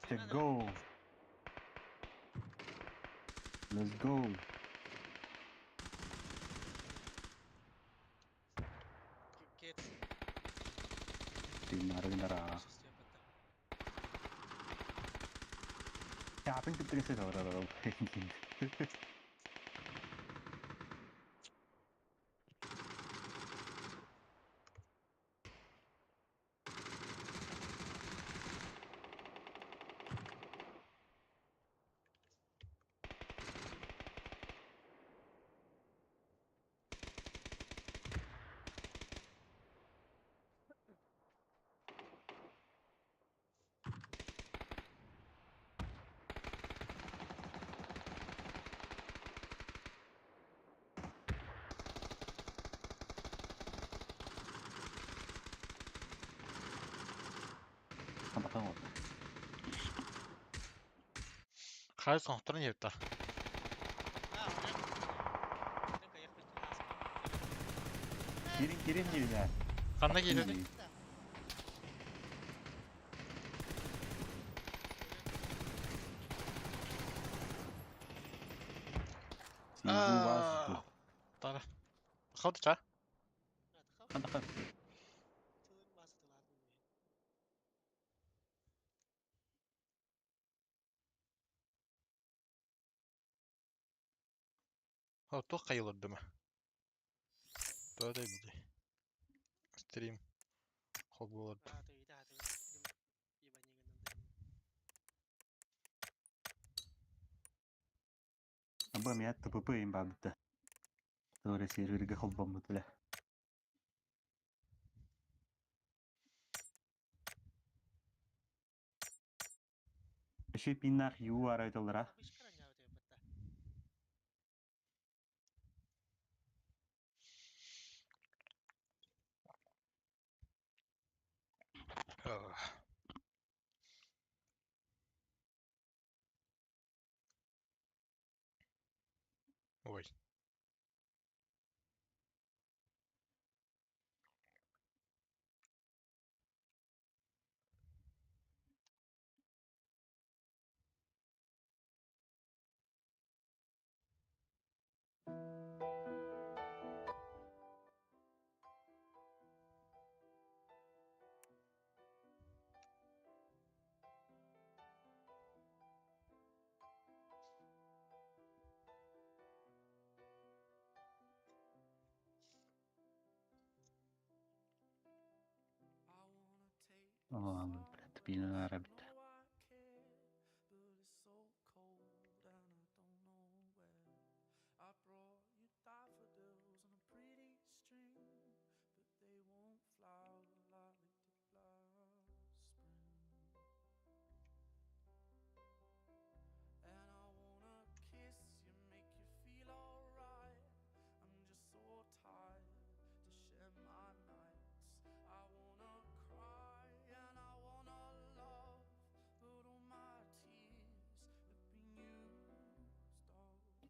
Let's go. Let's go. Тыыннаары гынара. Чаапын кытта кэсэ олорор. Хай соҥторон иһиттэ. Кирин кирин диилэр. Ханна киирдин? Тара. Халтыча. Туох хайылырдыма? Тоҕо да Стрим холбууларда. Аба мия ТПП им баабыта. Торе серверге холбоммут үлэ. Өшө пиннаах ю арайталара. Ой. Блядь, пинара бит.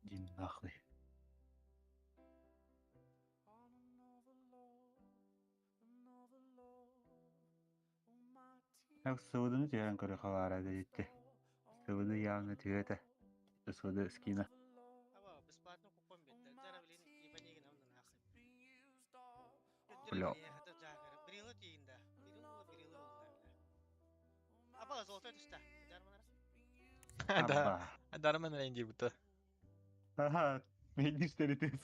Дин нахуй. Сылыдыны түһэрэн көрө халаара дэтти. Сылыды явно түһэтэ. Сылыды скина. Бля. Да. Дарман ренди будто. Ага, мендиш теритес.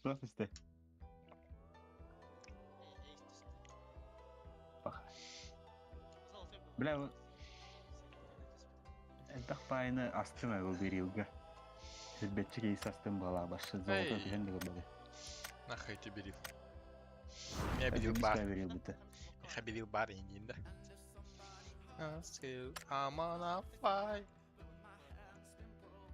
Туох истэ? Бля, элбэх баайыны астым эбил берилгэ. Сирбэтчи кейс астым буолаа башшы золото түһэн да көрбөтө. Нахай ты берил. Я берил бар. Я берил бар индин да. I'm on a fire.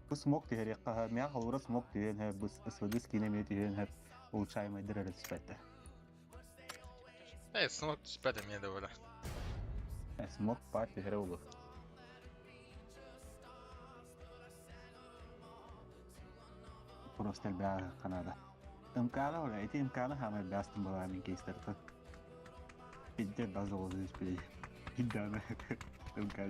Бу смог түһэриэххэ миэхэ холобура смог түһүөн сөп, бу СВД скине эмиэ түһүөн сөп, улучшаемайдар эрэ түспэттэр. Э, смог түспэт эмиэ да буолар. Смог баар түһэрэ буолуо. Просто элбэҕи ханаада. МК-ла ола, ити МК-ла хаамай баастын балаамин кейстертэн. Бидде база болу түспүтэ. Даҕаны тылга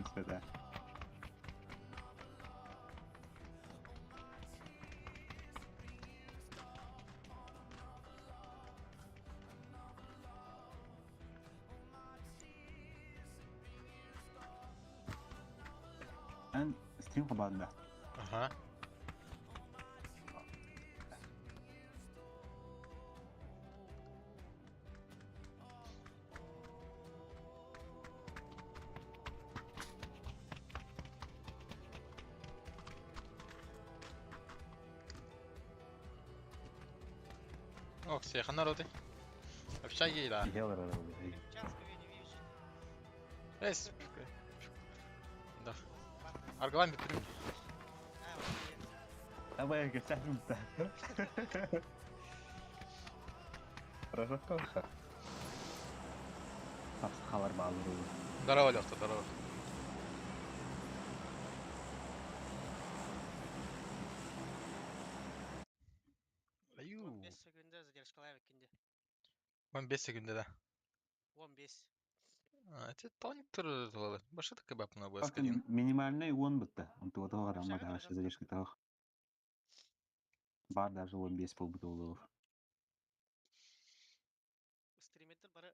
Эн стрим хабаанда. Ага. Ок, все, народы. Общаги, да. Эс. Да. Аргалан бүтүрүм. Давай, кэпсээн Хорошо. Сахалар бааллар. Здорово, Лёха, здорово. Аю. 15 секунда задержкалаев кинде. 15 секунда, да. 15. А, это тоник тоже было. Баша такая бабка на БСК-1. Минимальный он бытта. Он туотоҕор ама даҕашы задержкатаах. Бар даже 15 буолбут олур. Стриметтер бары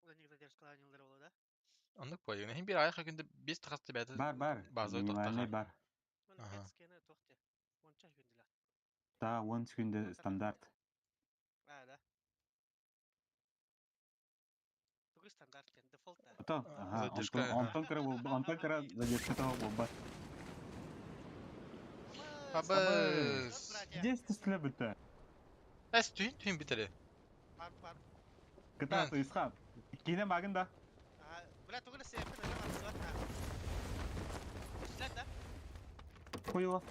уданик задержкалаанылар боло да. Оннук буолла. Иһин биир айха күндэ бис тахасты бэйэтэ Бар бар. базовый Минимальный тохтоха. бар. Мана Ага. скена тохте. 10 күндүлэ. Та 10 секунда стандарт. А, да. Тугу стандарт кен дефолт да. Ото, ага, Задержка, онтон ага. онтон кыра буолба, онтон кыра задержкатаах буолбат. Абыс. Здесь түстүлэ бүтэ. Эс түһүн түһүн бүтэри. Бар бар. Кыта туйсхап. Киинэ магын да. Ага, бля тугу да сепен да бар да. Түстүлэ да. Хуйло.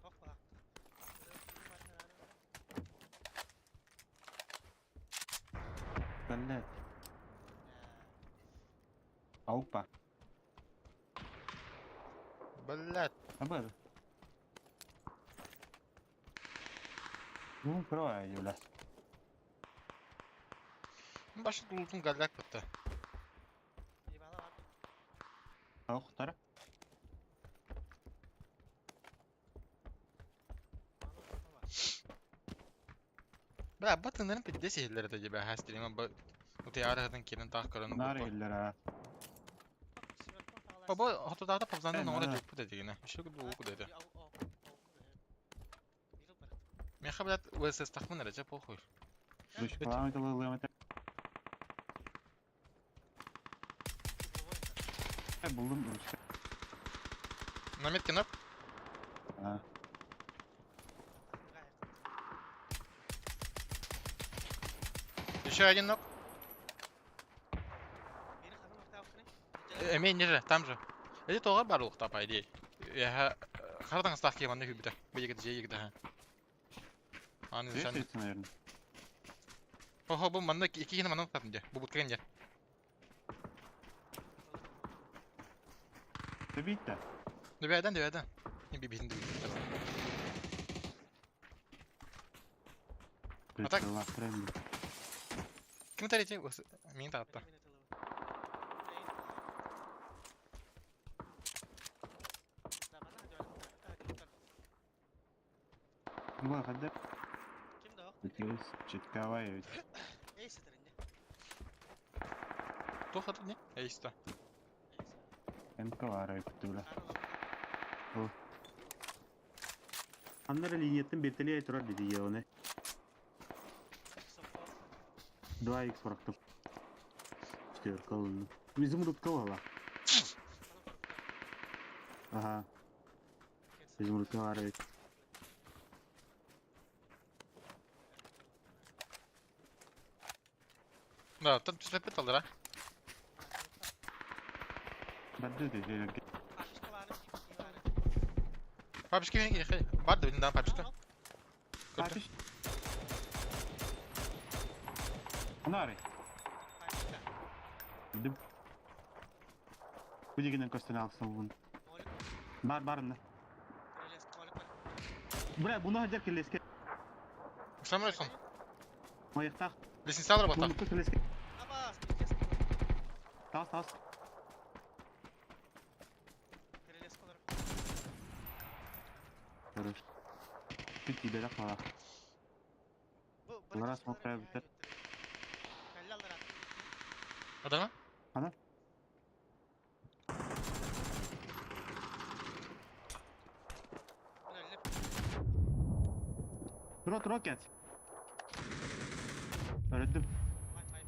Ох ба. Блядь. Аупа. Блядь. Абыр. Ну, кыра юля. Башы тулутун галляк бытта. Ебала бар. Охтар. Бля, батыннарын пидде сихиллер это тебе хас стрима ба. Утыярыгын кирин тах көрөн Нар бу. иллер а. Баба хотодата пабзанды Э, ноңора нара. жукпу дедигине. Еще куду уку деди. Меха, блядь, УСС тахмын эрэ, похуй. Дучкалаан тылылыам этэ. Булдум ручка. На метке нап? А. Еще один нок. Эмей ниже, там же. Эти тоҕор бар улукта, по идее. Я харатан стах кеманны хүбүтэ. Бу егит же егит ха. Аны Здесь сан. есть, наверное. Хо бу манна ики хина манна татын же. Бу буткен же. Төбит-то. Дүбәдән дүбәдән. Не бибин дүбәдән. А так? Ким тарите? Мин таатта. Ну, хадда. Читковая. Тух атын не? Эйста. МК арай күттүлэ. Аннара линияттан бертелей турар диди оны. 2х бырактым. Четверка алынды. Изумруд калала. Ага, изумруд арай. Да, там түспәп алдар, а? Бадды деди. Папишка мен хей. Бар да билин папишка. Папиш. Анары. Дим. Бу дегенен көстөн алсам бун. Бар барында. Бля, буну хадер келеске. Самырысын. Маяктак. Лестница алыр бата. Буну келеске. Таас, таас. Перелес олорор. Хорош. Чуть тиийбэтэх баҕа. Бу Улара братишкалар смок эмиэ битэр. Кэллэ аллара. Адама? Хана? Мин өллүм. Тура, тура кэт. Өлдүм. Май, май.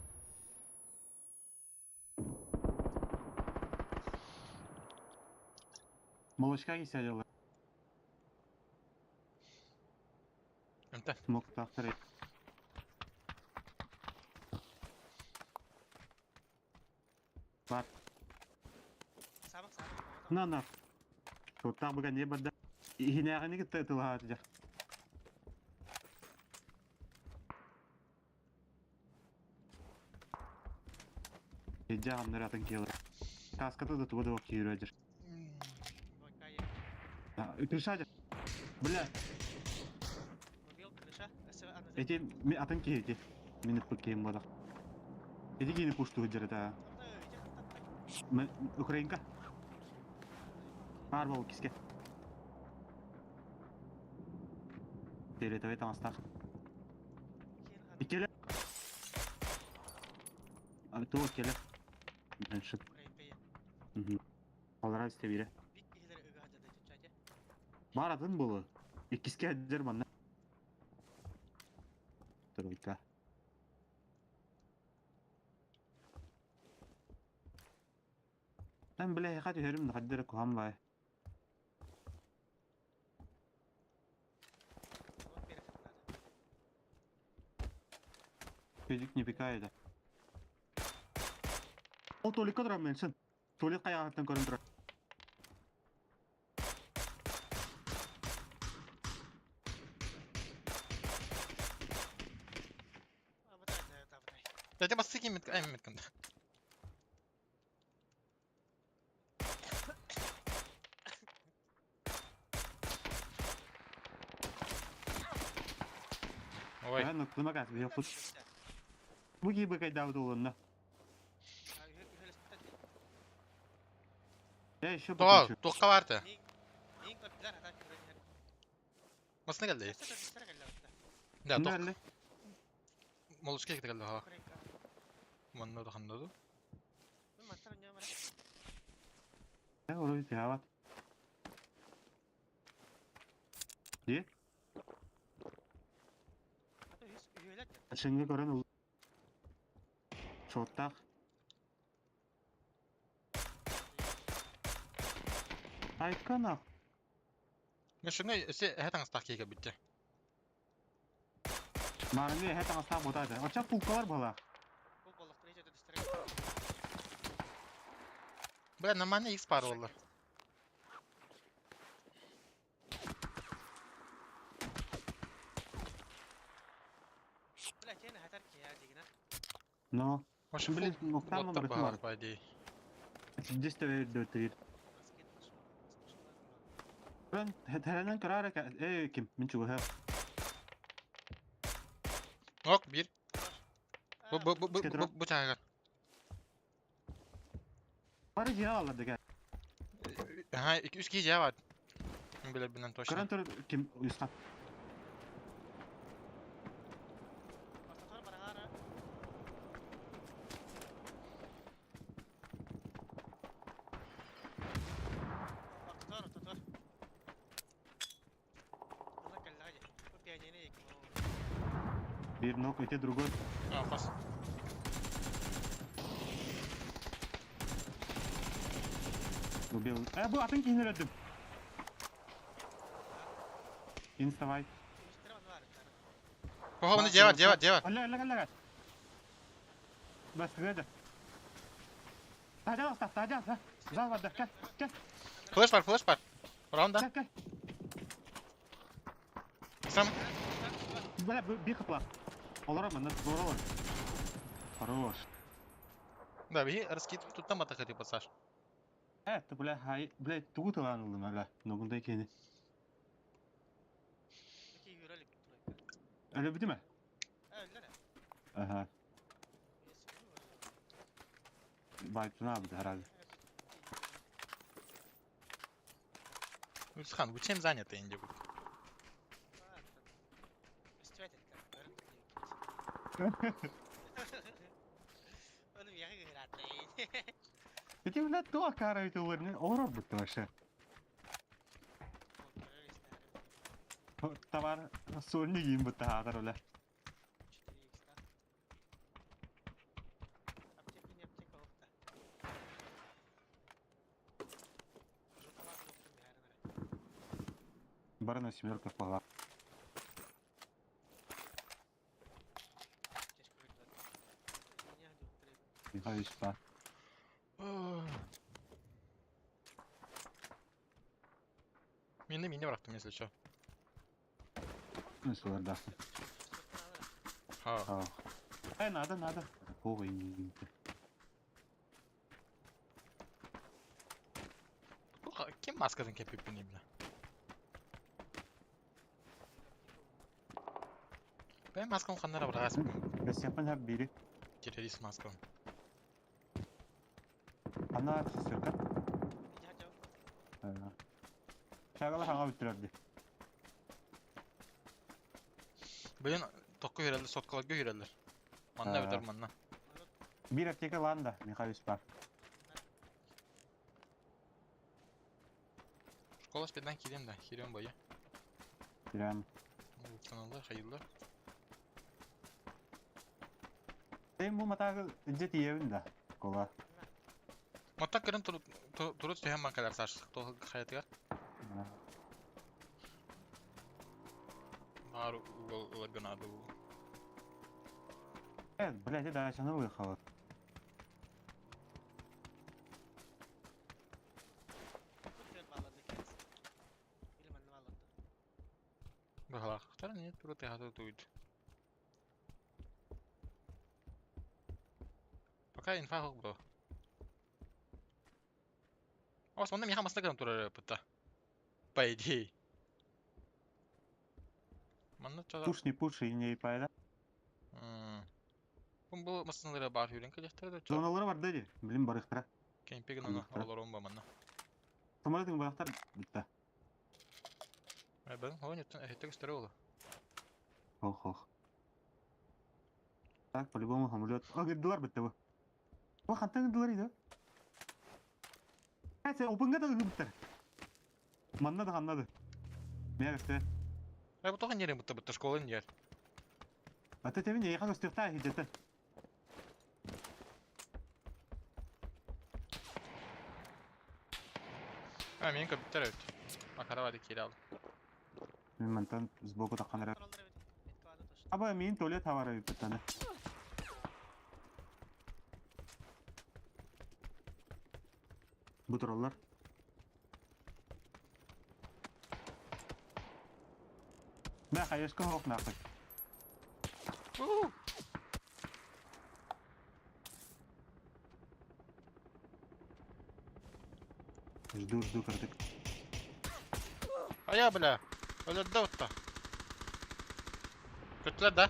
Молочка кисэ Энтэ. Смоктаахтар. Бар. Саамак, саамак. На, на. Туттаах быга не барда. Иһинээҕини кытта ытылаһаатыдьа. Иджа хамнар атын киэлэр. Каската да туга да киирөдür. Двойка Крыша Бля, Убил, крыша. Өссө аны эти атын киһи Мин ыппыт киһим буолар. Эти киһини пуштуу дьарата. Украинка. Бар бол киске. Фиолетовый таҥастаах. Иккилэ. А туох иккилэ. Меньше. Алара истебире. Бар атын болу. Иккиске аджар манна. Тройка. Мен биле хат үһөрүм хаддыр кухам бай. Физик не пикает. Ол толикка турар меншин. Туалет кайаҕыттан көрөн турар. Дядя бассы киммит, ай мит кында. Ой, Эн оттума каас бии хут. Бу кии быкайдаабыт олонна. Я еще тоға, покручу. тоққа барды. Масына келді. Да, тоқ. Нелли? Молочка кетті келді ха. Манна да хандады. Я вроде тиһабат. Ди? Шыңгы көрөн ул. Шоттах. Айкана. Мен шуны өсе әһә таңыстақ кейге бітті. Марны эһэ таҥастаах буотаата. Оча пулкалар буола. Бля, нормально X пары олар. Но. Вообще Блин, фул ну там боттар бар. бағалар, по идее. Здесь тебе Мен тэрэнэн көрөр э ким мин чугуһа. Ок, bir. Бу бу бу бу бу бу чагар. Бары жиа алар деген. Ага, 2-3 киһи бар. Мин билер бинен точно. Көрөн тур ким уйусхан. Бир ног, и другой. А, пас. Убил. Бу атын киһини өлөрдүм. Инставай. Ого, мына жева, жева, жева. Алла, алла, алла. Бас кыгады. Тажа аста, тажа, за. За барда, кел, кел, Флеш бар, флеш бар. Раунда. кел, кел. Сам. Бля, бир хыпла. Олар мында, зоралар. Хорош. Да, би раскид тут там атака типа Саш. Ты, бля, хай, бля, тугу тылан ылдым, бля. Ногундай кени. Öyle bitti mi? Ага. Байтын abi herhalde. Ульсхан, вы чем заняты инде бу? Эти, блядь, то акара ведь улырны. Олорор бутты вообще. Товар сольный кийин бутты хаатар бля. Барына семерка пала. Михайлович па. Мини мини bıraktım если что. Nasıl да. Ha. А. Э, надо, надо. Ой, Ким маскатын кепип бля? Ben maskam kanlara bırakasın. Бесяпын хәп бири. Террорист маскам. Ана шестерка. Шагала хаңа биттирерди. Блин, токку хүрэллэр, соткаларга хүрэллэр. Манна Аа. битер манна. Бир аптека ланда, Михайлович бар. Школа спиддан кирем да, кирем бойы. Бирем. Каналдар, хайыллар. Сен бу матагы инже тиебин да. Кола. Мотта кырын турут түһэн банкалар саш, то хаятыгар. Бар угол уларгынады бу. Э, блядь, да, чаны выехала. Бахалахтар не турут хату туйд. Пока инфа хок бро. Ос, онда миха масна кырын турар пытта. По идее. Манна чада. Пуш не пуш и не пайда. Бу бу масналары бар хүрен келехтер да. Зоналары бар деди. Блин, барыктыра. Кемпеген аны олар онба манна. Самолетың барыктар битте. Бен хоо неттен эхеттек үстері олы. Ох, ох. Так, по-любому самолет. А, гыдылар битте бу. Бу хантан гыдылар иде. Ә, сен опынга да гыдылар. Манна да ханнады. Мен өстө. Ә бу тоған нерен бутта бутта школа нер. Ата тебин яйха көстөктә хиджете. Ә мен көптер өт. Акара бады кире алды. Мен мантан сбоку такканара. Аба мин туалет хавара биттане. Бу тураллар. Мә хаешка хок нахуй. Жду, жду, картык. Ая бля. Өлөрдө утта. Көттүлөр да.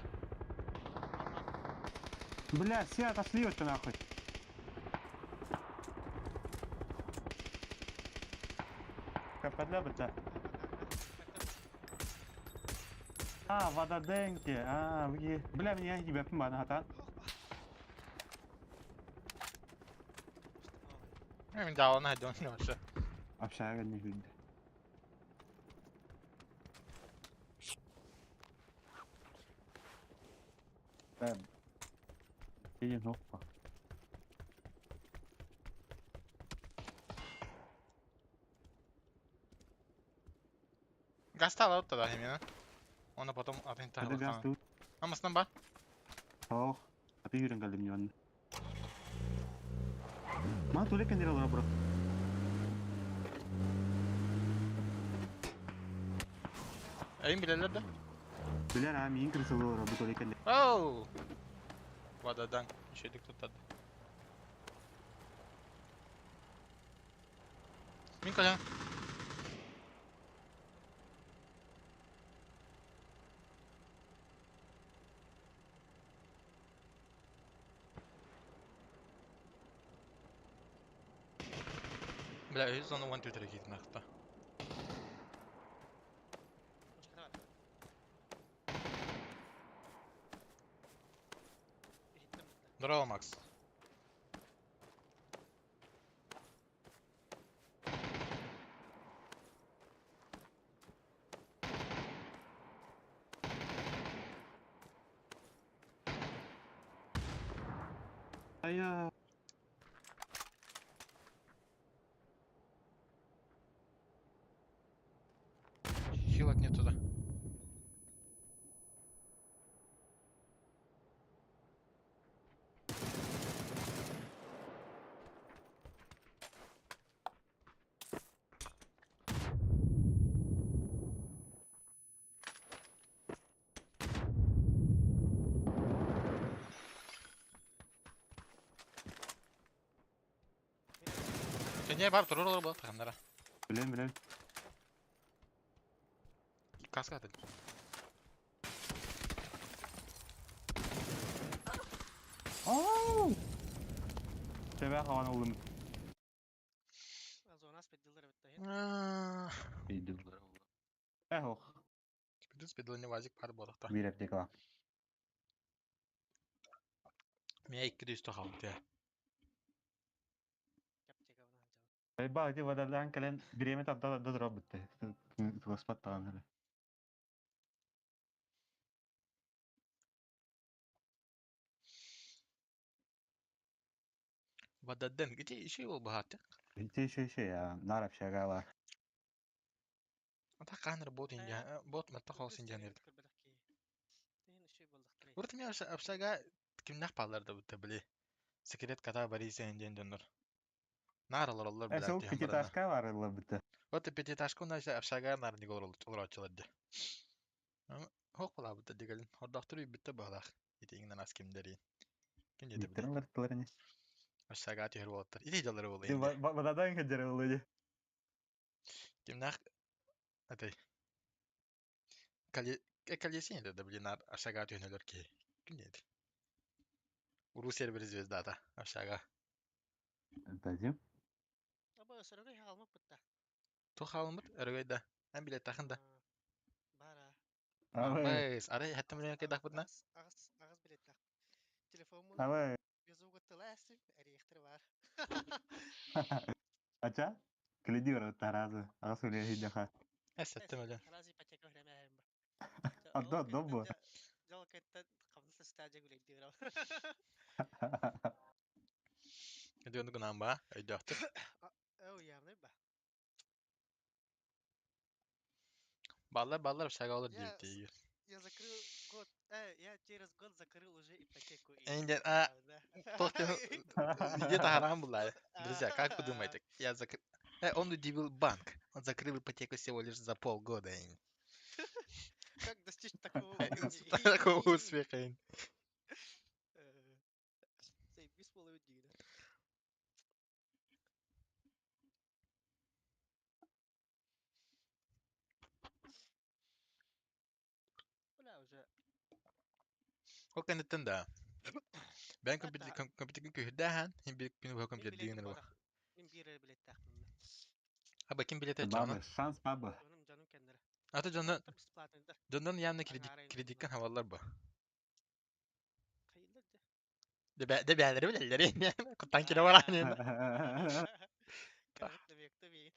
Бля, все отошли вот нахуй. Кападля бita. А, вододенки. А, вы... Бля, меня не бепим бана хата. Мен даалана хайдон вообще. Общага не видно. Да. Едем, опа. Гаста алып да хемена. Оны потом атын Hadi gaz тагы. тут. Амасынан ба? Ох, а ты юрен галим не Ма туалет кендер алар бро. Эйин билелер да. Билер а мин крысылы алар бу туалет кендер. Оу. Вададан ишедик тутады. Мин каян. Бля, үһүс зона 1 2 3 киирдин ахта. Здорово, Макс. Айа. Хилок нет туда. Сен бар турur olur bu takımlara. Билем, билем. Kask atın. Оу! Тебе хаван олым. Эх, ох. Спиду не вазик пар болықта. Бир аптека. Мен 200 қалды. Ба, ити вададан кэлэн бириэмэ тарда да дроп битте. Тугаспат таҕан эле. Вададен, где еще его богатый? Ити еще еще я нар общагала. Ата қаныр бот инженер, бот матта холс инженер. Урт мен общага кимнах палларды бутта били. Секрет ката Бориса инжен донор. Нар олар Э, сол билер. пятиэтажка бар ылла битте. Вот пятиэтажка на общага нар не олар Хоқ була бутта дигелин. Ордақтыр битте балах. Итиңнен ас кимдери. Ким деді Биттерин били. лырттылар не. Общага түйір болаттар. Ити жалары болы Ти енді. вададан хеджер ылла. Кимнах атай. Кале калесин да блин нар общага түйінелер ки. Ким деді? Уру сервер звездата общага. Дадим. Ту халымыт өргөйдө. Ан билет тахында. Абы. Быс, ары хаттым менен кайдах бутна. Абы. Ача? Кледи бар таразы. Ага сүле хидаха. Эс хаттым эле. Адда доббо. Эден гунан ба, өйдөктүр. Баллар баллар общага олар Я дейт. Я закрыл год. Я через год закрыл уже ипотеку. Энде, а, Где-то харам была. Друзья, как вы думаете? Я закрыл... Он удивил банк. Он закрыл ипотеку всего лишь за полгода. Как достичь такого Такого успеха. Заебись половина. Бля, уже. Ол кэнниттэн да. Бэйэҥ компьютергин күүһүрдээһэн, иһин биир күнү быһа компьютердиин эрэ. Мин биир билеттаах. Аба ким билет Баба, дьоно? шанс баба. Жаным жаным кэннэрэ. Ата дьоно Бесплатный да. дьоннон явно Аңаарайын кредиткан хаваллар бу. Хайылар да. Дебээлери билэллэр Куттан кире баран енді. Кәрәк бекті бейін.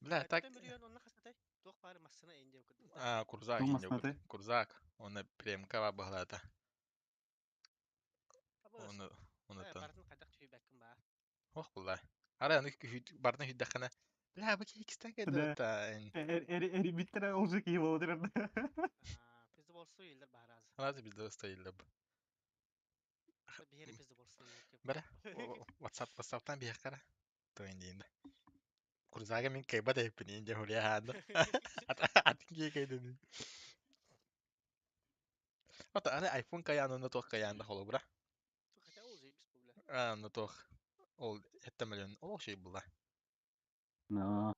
Бля, так миллион онна хасатай. Туох бары массына энде курдук. А, Курзак Ту инде массыната? Курзак. Оны премка баһалата. Оны оны тан. Бартын кадак түйбәккин ба. Ох булла. Ара аны бартын хүддэххана. Бля, бу кикстен Да. кайда та. Эри биттер олжу кии болдыр. Bizde bolsa елдер бар аз. Разы bizde стоилы. Бери bizde bolsa елдер. Бара. WhatsApp WhatsApp'тан бир кара. То инде инде. Курзага мин кайба да иппин инде хурия ханда. Атын ки кайдын. Ата аны iPhone каян оны тох каян да холобра. Хотя ол заебись бля. А, ну тох. Ол 7 миллион. Ол шей була. Но.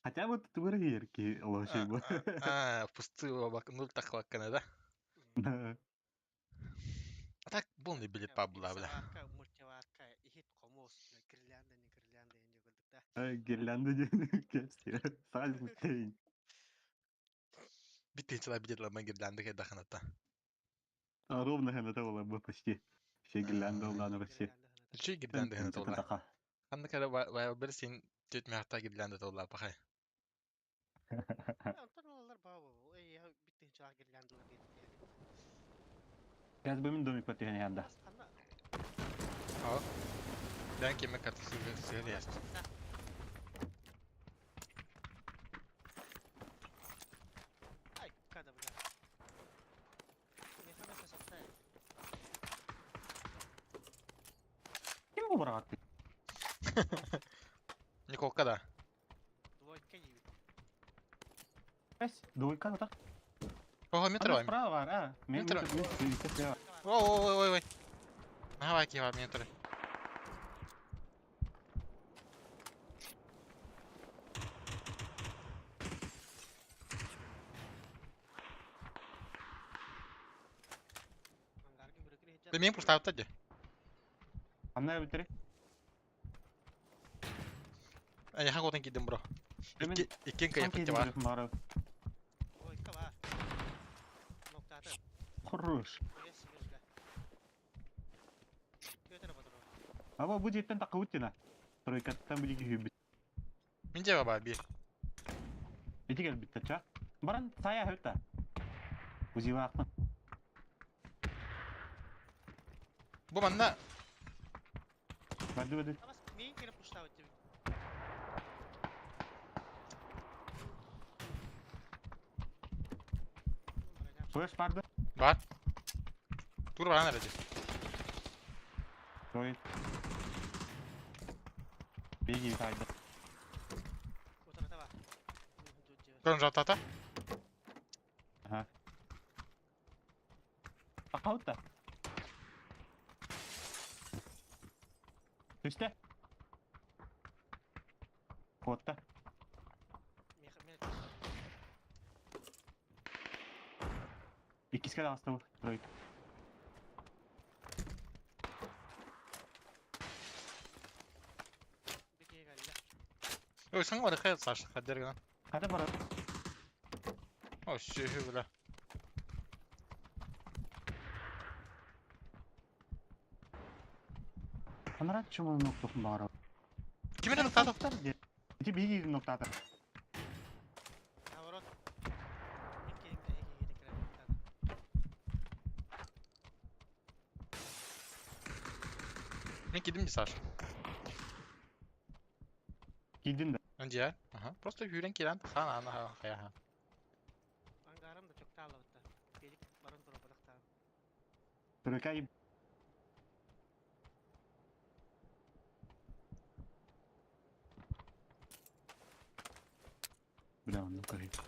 Хотя бы тугура киер лоши бу. А, пустую бак нуль тахваккана да. Да. Так полный билет пабла, бля. Миксоварка, мультиварка, иһит хомуос, гирлянда, не гирлянда, не көрдүк да. Гирлянда диэн кэпсиэ. Саал бутейн. Биттин билет ламан гирлянда кайдаханата. Ровно хана того бы почти. Все гирлянда улааны почти. Үчүй гирлянда хана толла. Тақа. Ханна кара вайлбер син түт мехта гирлянда толла пахай. Онтон олар баа бу. Эй, биттин чаа гирляндалар диэн. Газ бу мин домик патыган янда. Ханна. О. Дан кеме картасы сыр яст. Ай, када бля. Механа сасатта. Ким бу бараатты? Николка да. Двойка ебит. Эс, двойка так. Ого, метро. Справа бар, а. Мен Метро. мен Ой, ой, ой, ой. Давай, кива, метро. Да мен просто аптади. Анна битери. Ай, хаготан кидем, бро. Мен Иккен кайф бар. Бар. Двойка бар. Ноктаты. Хорош. Yes, бля. Көтөр батыр. Аба бу жеттен такы уттина. Тройкаттан били күйү. Мен жеба ба би. Эти кел битте ча. Баран сая хөтта. Узива акмын. Бу манна Барды барды. Абас мен келип пуштабыт деп. Флеш барды. бар. Тур баран әрәде. Трой. Беги кайды. Утарата бар. Көрін жалтата. Ага. Акаутта. Түсте. Котта. Иккиске да асты бу. Тройка. Ой, саңа бар хай Саша, хаддерган. Када барат. О, сүйі бля. Анарат чумал ноктосун баара. Кимин ноктата? Ити биги ноктата. Наоборот. Мен кидим Саша. Кидин да. Önce Aha. Просто hüren kiran хан ана ха ха. Ангарым да чөктө алабытта. Белик барон тура баракта. Тройка и Бля, он ну короче.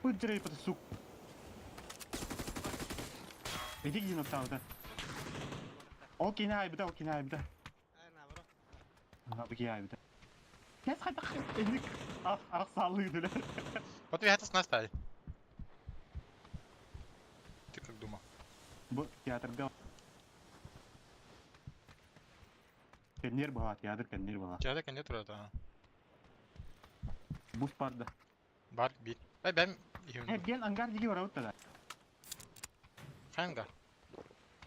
Ой, дрейп, это сук. Иди где ноктата. Ол кини айбыта, ол кини айбыта. Ай, наоборот. Ага, бу кини айбыта. Кес хайдах эник ах ах саллы дүле. Вот я это с нас стали. Ты как думал? Бу театрга. Кеннер бала, театр кеннер бала. Театр кеннер турат. Бус барда. Бар бир. Ай бен Эрген ангар диги бар да. Ханга.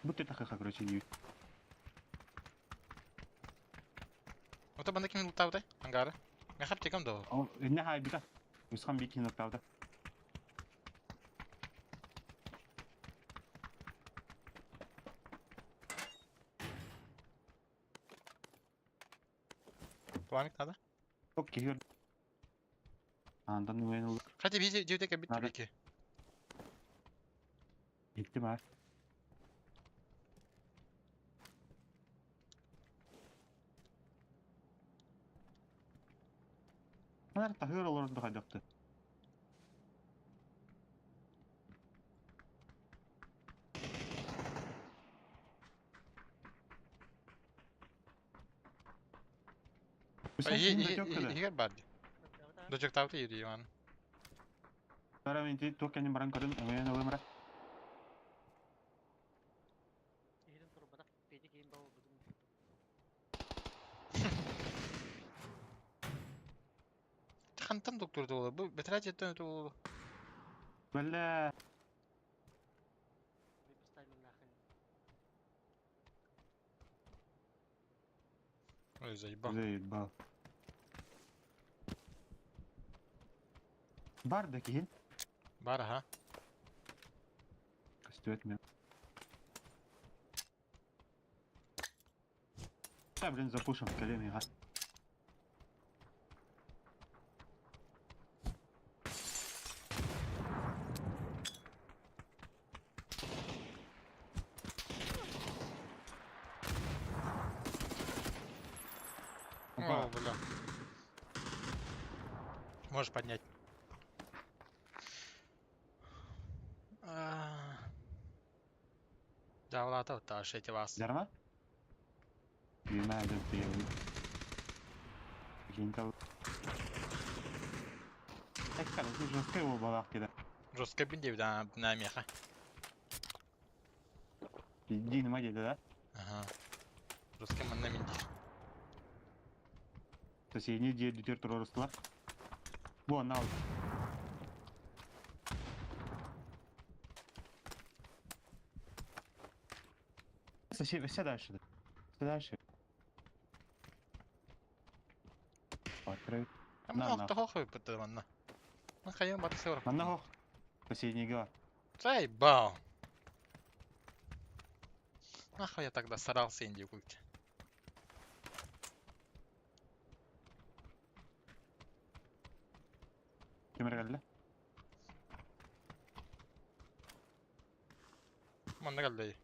Бу тетаха короче диги. Ото банда ким лутабытай? Ангары. Мен хап текам да. О, не хайбыта. Усхан бики ноктавда. Пламик надо? Окей. Андан уен oldu. Хотя би жеутеке бит Надо. бики. Gitti var. Bunlar tahır olur da haydaktı. Хигер барды. Дочек тавты ири Иван. Бара мен туох кэннин баран көрөн өҥөйөн ылым ра. Иһитин турбатах, Петя киин бабылбытын. Хантан доктор буолар? Бу бэтэрээ дьиэттэн өтө буолуо. Бэлэ Ой, заебал. Заебал. Бар да киһин. Бар, аха. Көстүбэт мен. Да, блин, запушим колени, га. О, бля. Можешь поднять. А. Да, ладно, эти вас. Дарма? Imagine feeling. Жесткая балах кида. Жесткая бинде да на меха. Иди на модель, да? Ага. Жесткая манна минди. То есть я не дед дютер турорустла. Вон, на. Все, все дальше. Все дальше. Открыть. На, на. Хохой манна. Ну, хайом бат север. Манна хох. Соседний гла. Заебал. Нахуй я тогда старался Индию купить. Кемер geldi. Манна geldi.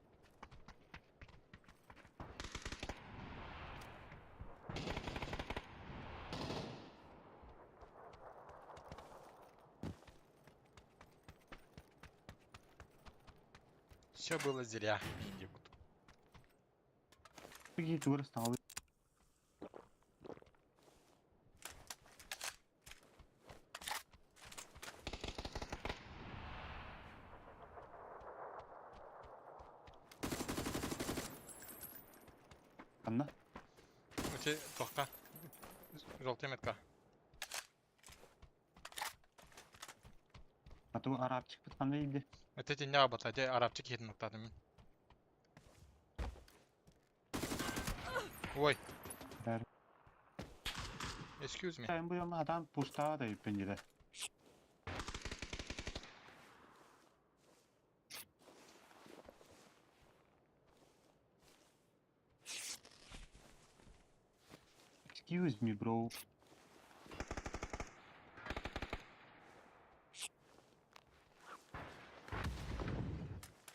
Все было зря, Индию. Какие туры стал? Анна? Өте тоққа. Желтый метка. А то арабчик бит иди. Это не работа, это арабчик едет ноктадым. Ой. Excuse me. Ben bu yolun adam pushtağa da pencere. Excuse me, bro.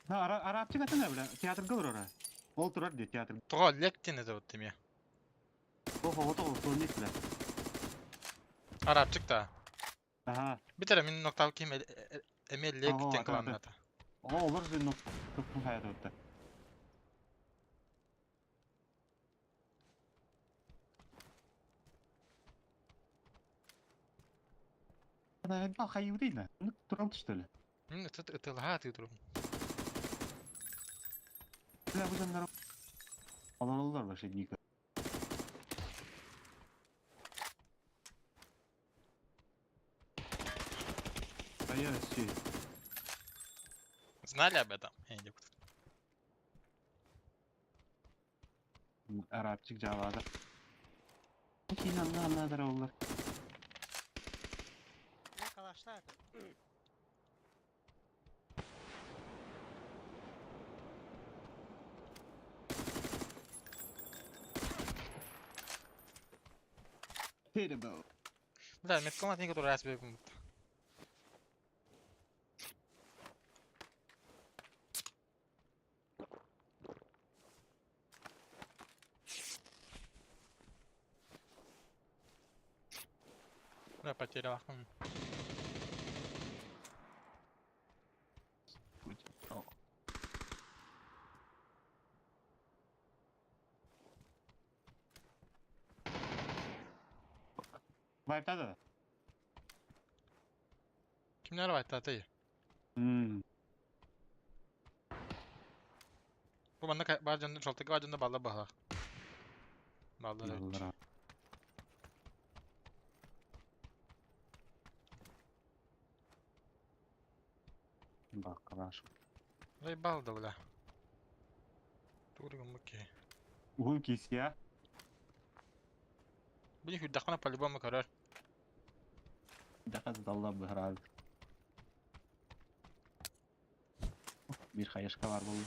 На, ара арабчик это не, бля, театр говорю, Ол турар де театр. Тоға лектен это вот теме. Охо, ото ол бля. Арабчик та. Ага. Битере мин ноктау ким эме лектен кыланната. О, олар же нок топтун хаят өттө. Ана хайы дейна. Ну, турал что ли? Мин это это лага ты турум. Бля, бу жандар. Алар олар вообще дико. А я все. Знали об этом? Я не Арабчик жавада. Кин анна анна олар. Не калашта это. Terrible. Бля, меткалмат некоторый раз бегум. Бля, потерял. Вайптады. Kimler var tatayı? Hmm. Bu bende var canlı şoltaki var canlı ballar bağlar. Ballar evet. Yallah. Бакалаш. Заебал да бля. Тургам окей. Уһун кисия. Били хүрдэххинэ по-любому көрөр. Дахас далла быһараад. Бир хаешка бар болду.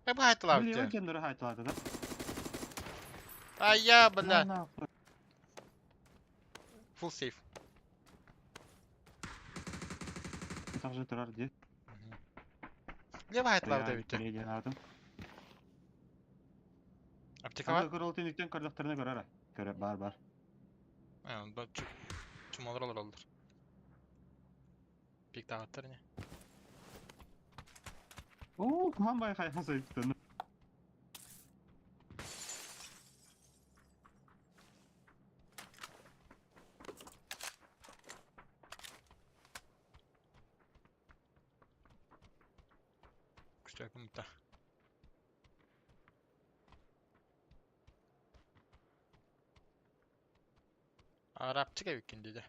Э бу Били хайтлаабыт. өтен нұры хайтылады да. Ая бля. На, Full safe. также турар де. Лево хайтлаабыт эбит. Медиан ардым. Аптека бар? Анда көрөлтен үктен көрдөхтөрүнө көрөр. Көрө бар бар. Э, чумалар олар олар. Пик тағаттар не? Оо, кухан бай хайхан сайыптын. Күстөкүм та. Арапчык эбиккин диде.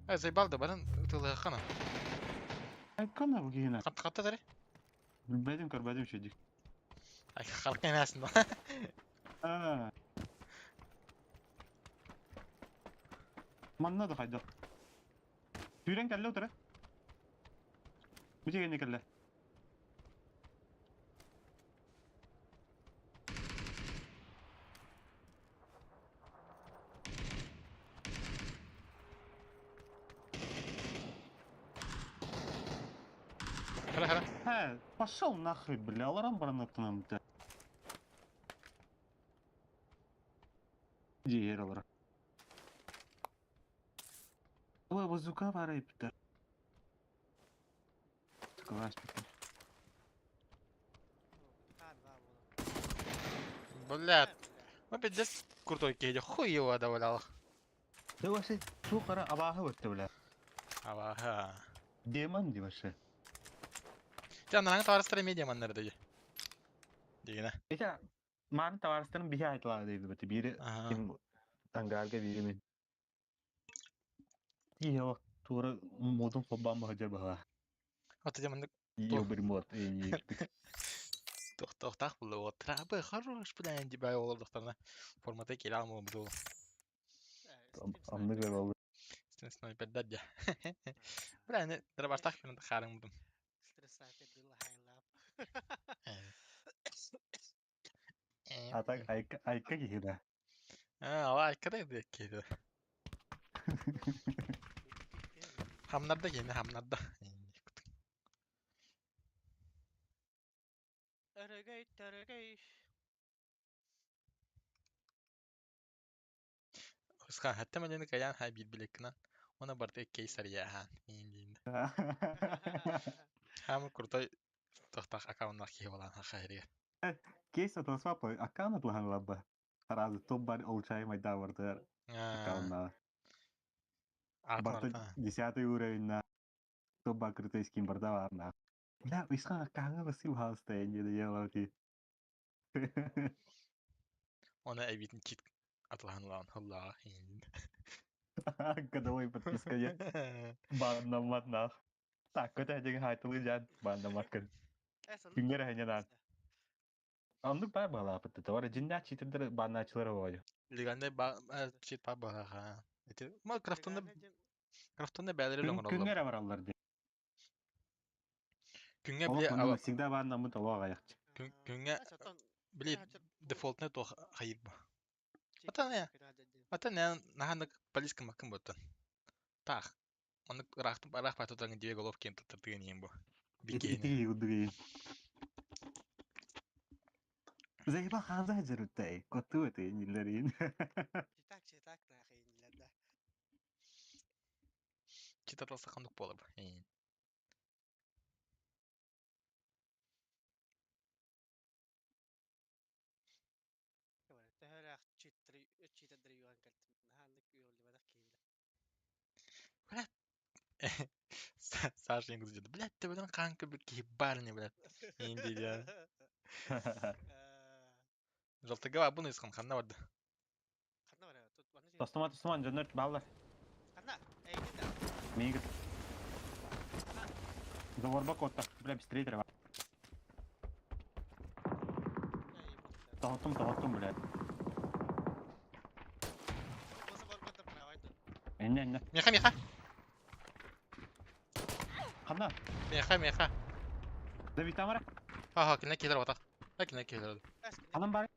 Э, заебал да баран тылыхана. Айкана бу кийин. Катты катты тари. Билбедим көрбөдүм шедик. Ай, халк эмесин да. Аа. Манна да хайда. Түрен кәлле отыра. Бүтеген кәлле. Хара хара. Хэ, пошел нахуй, бля, аларам баран бля. Диер алара. Ой, базука бар бля. Класс. Блядь. Мы пиздец крутой кейде. Хуй его давлял. Да вообще, сухара абахы өтті, бля. Абаха. Демон ди вообще. Жан наң товарыстар медиа маннар деги. Дегене. Эта, маны товарыстарын бихе айтылады дейді біті. Бири Ага. ким ангарга бири мен. Ие, тура модун хоббан бахажар баха. Вот эти маннык Ие, бір мод. тохтах булды. Вот трабы хорош, бля, инди бай олар дохтарна. Формата келе алмы буду. Амны көр oldu. Снайпер дадя. Бля, не драбаштах мен харың будум. Атак айка айка кихида. А, ала айка да кейде. Хамнарда кейде, хамнарда. Өрөгөй, төрөгөй. Ысха, хатта мен каян хай бир билеккина. Она барты кейсар яхан. Индин. Хамы крутой тохтах аккаунтнах кихи болан хайри. Кейс атасва по аккаунт лахан лабба. Сразу топ бар улучшаемый майда барты аккаунт. Барты 10 уровень на топ бар крутой скин барда бар на. Бля, исха аккаунт басил хаус та не делал ти. Она эбитин чит атлахан лаан хылла. Индин. Годовой подписка я. Баннамат нах. Так, көтә деген хайтылы жан баннамат кын. Күнгер хәнен Анды бар бала апты. Товар жинна читердер банначылар болду. Лиганда ба чит па баха. Эти ма крафтонда крафтонда бәлери лоңор олар. Күнгер баралар ди. Күнгә биле Ала всегда баннамыт алга аякчы. Күнгә биле дефолтны то хайыр ба. Ата не? Ата не наханнык полиска макын боттан. Тах. Оны рахтым рах патотан две головки туттырдыгын ем бу. Бикени. Ити удуги. Заеба хаза жерүттэй. Коту эти нилерин. Читак, читак нахай да. Читаталса кандык болор. Саша иҥ диэн, блядь, төбөтүн хаан көрбүт киһи баар ини, блядь. Иин диэн. Жалтыга бабын ыйысхан ханна барда? Ханна барар? Тут манна Тостума тостума дьоннор бааллар. Ханна? Эйгин да. Миигит. Заборба куотта. Бля, быстрее треба. Тоһоттум, тоһоттум, блядь. Иннэ, иннэ. Миэхэ, миэхэ. Ханна? Миэхэ, миэхэ. Давид Тамара? Ха-ха, кинилэр киһилэр батах. Ха, кинилэр киһилэр. Ханан бар?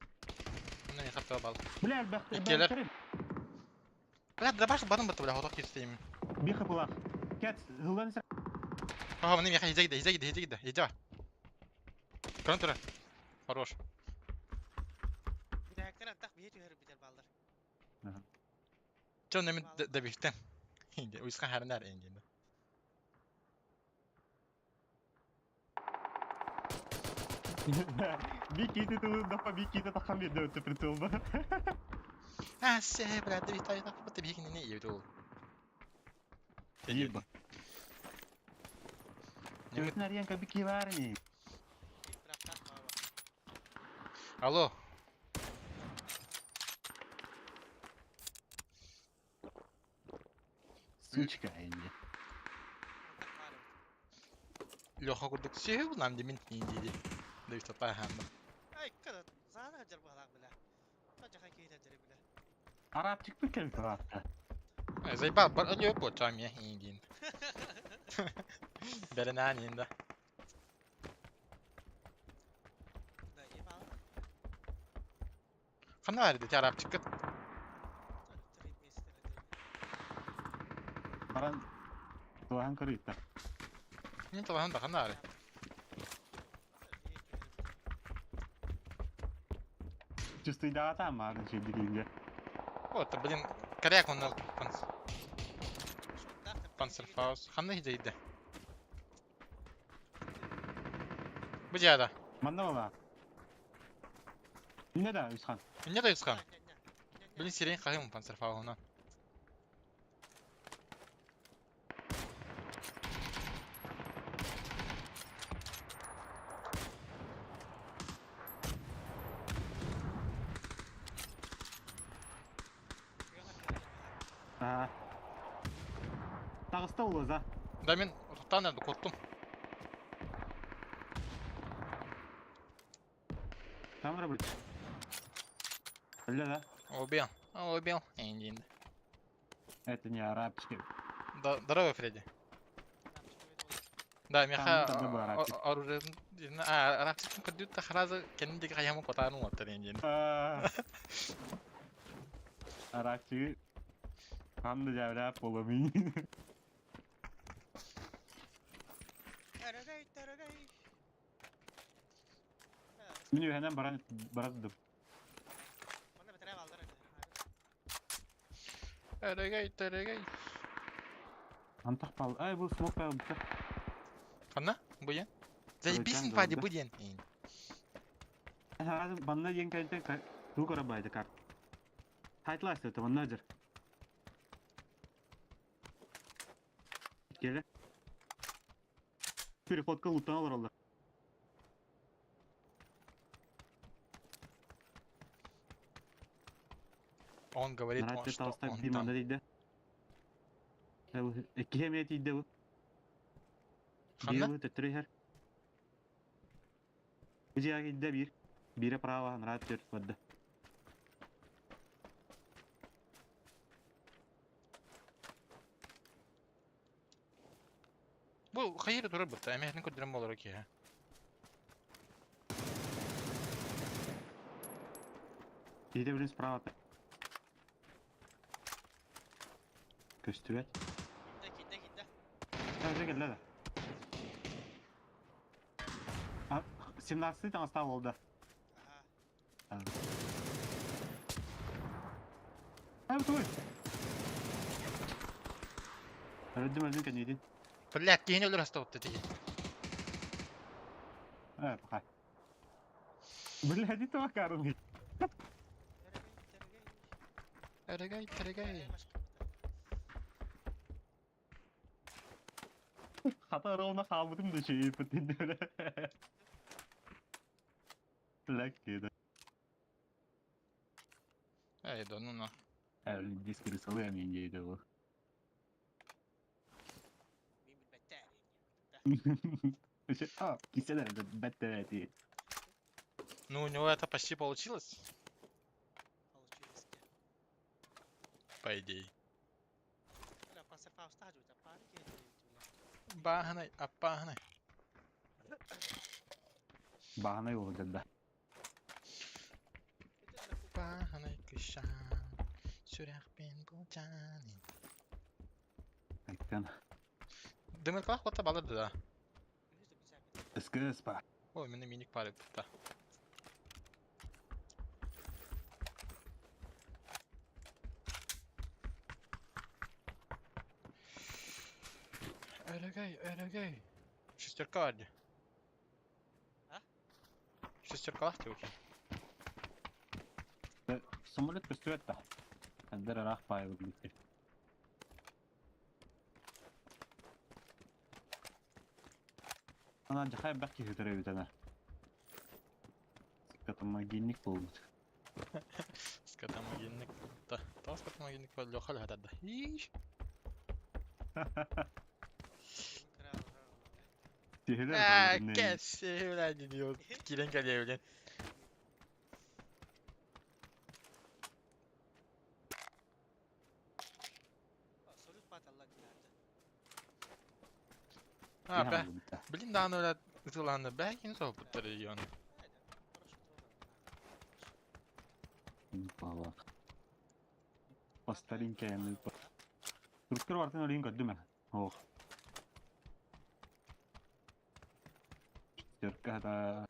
Мына миэхэ тыа бал. Бля, элбэх. Иккиэлэр. Бля, дабаш барын бытты, бля, хотох кистейм. Бир хапылах. Кэт, хылдан сэр. Ха, мына миэхэ хизэ гидэ, хизэ гидэ, хизэ гидэ. Иди. Көрөн турар. Хорош. Бүтэһиктэр антах биһи түһэр бүтэр бааллар. Чон эми добивтен. Уйсхан харнар эңгенде. Бикити тылын бикити тахан берді өтті прицелба. А, се, бля, добивтай, так, вот бикини не ебет ол. Еба. Төтін арьянка бики бар не. Алло. Сучка инде. Леха курдук сүйі нам демин инди. Добивтай ханды. Ай, када, заана жар баалаах бля. Та жаха киһитэ жары бля. Арапчик бикел тұрапта. Зайба, бар өлө бо чамия индин. Беренан инда. Да, ебал. Ханна бар ди арапчик. Баран туахан көрүйтта. Мен талахан да ханна бар. Чувствуйдаата марын шейдигинге. Вот, блин, коряк он панцерфаус. Ханна хидейді. Бу жада. Манна бала. Не да, Үсхан. Не да Үсхан? Блин, сирен қайым панцерфаусына. Тағыста улыза. Да мен тоқтан әлді қоттым. Там работает. Бля, да? Убил. Убил. Енді енді. Это не арабчики. Да, здорово, Фредди. Да, меха оружие. А, арабчик көдүт тахразы кендик хаямы котарын оттар енді. Арабчик. Хамды жабрап боламын. Мин үһэнэн баран барадым. Эрегей, терегей. Антах пал. Ай, бу смок пал. Ханна? Буян? Заебись пади буян. Банна диэн кэлтэн туу көрө карт. Хайтлас это манна жер. Келе. Переходка лутан алар алар. Он говорит, он, что он там. Киһи тиийдэ бу. Ханна? Биир төттөрү иһэр. Бу дьиэҕэ киирдэ биир. Биирэ право нрат төрт барда. Бу хайыр турар бутта. Эмэһин көрдөрөн болор киһи. Тиийдэ билин справа. Көстүбэт. Киирдэ, киирдэ. Уже кэллэ да. А, 17 таҥастаах буолда. Ага. А, туй. Өлдүм өлдүм кэнниитин. Блядь, киһини өлөр хаста отта тиги. Э, пока. Блядь, это макарон. Эрегей, терегей. Хата ровно хаалбытым да үчүгэй Лэкки Эй, да ну на. Дискрисалы амин ол. Мин билбэттэр ини. А, киселер бэттерети. Ну, у него это почти получилось, Получилось. по идее. Бля, панцерфауста жута, пары киһи Бааһынай, аппааһынай. Бааһынай ол да. Бааһынай кышан, сүрэхпин булчанын. Айттан. Дымыркалах бота балырды да. СКС па. Ой, мене миник пары тутта. Өрөгөй, өрөгөй. Шестерка бар ди. А? Шестеркалах ти окей. Самолет көстүбэт да. Әндер арақ пай выглядит. Ана жахай бәк кихитер эбит ана. Скотомогильник болбут. Скотомогильник. Да, та скотомогильник бар Леха ләһәдә. Иш. Тихилер А, кәсе, идиот. Килен кәле белән. Салют баталла динарда. А, бә. Блин, да, аны ытыланы бәкин соғып регион. Бала. По старинке я Рускар вартын олин көдүмэ. Ох. Шестерка да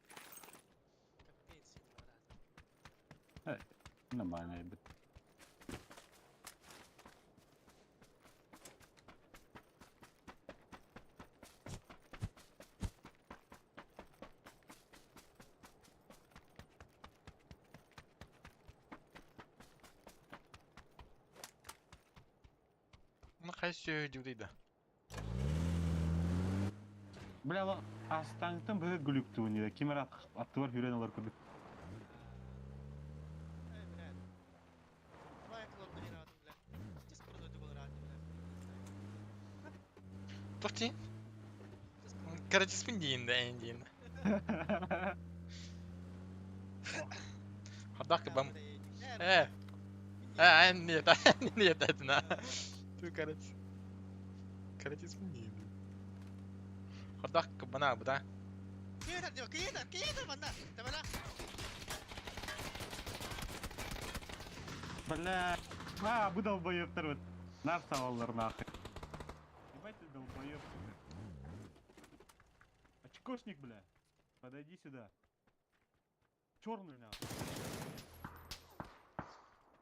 нормально бит. Ну, хайсы дюдыйда. Бля, астаңтын быһы глюктуун да кимер аттыбар хүрен олар көрдүк. Тохти. Короче, спин да, эндин. Хардак бам. Э. Э, нет, нет, это на. Ты, короче. Короче, спин. Хардак бана, да. Киитер, киитер, манна. Табала. Бля, а, бу долбоебтар вот. Нар саваллар нахуй. Ебать ты долбоеб. Очкошник, бля. Подойди сюда. Черный нахуй.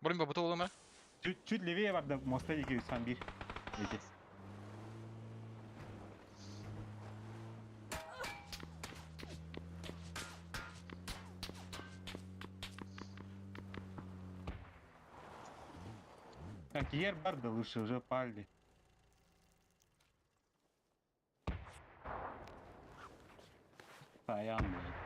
Блин, бабу олма. Чуть, чуть левее бар да моста деки сан бир. Эти. Так, ер бар да лучше уже пали. Саян, блядь.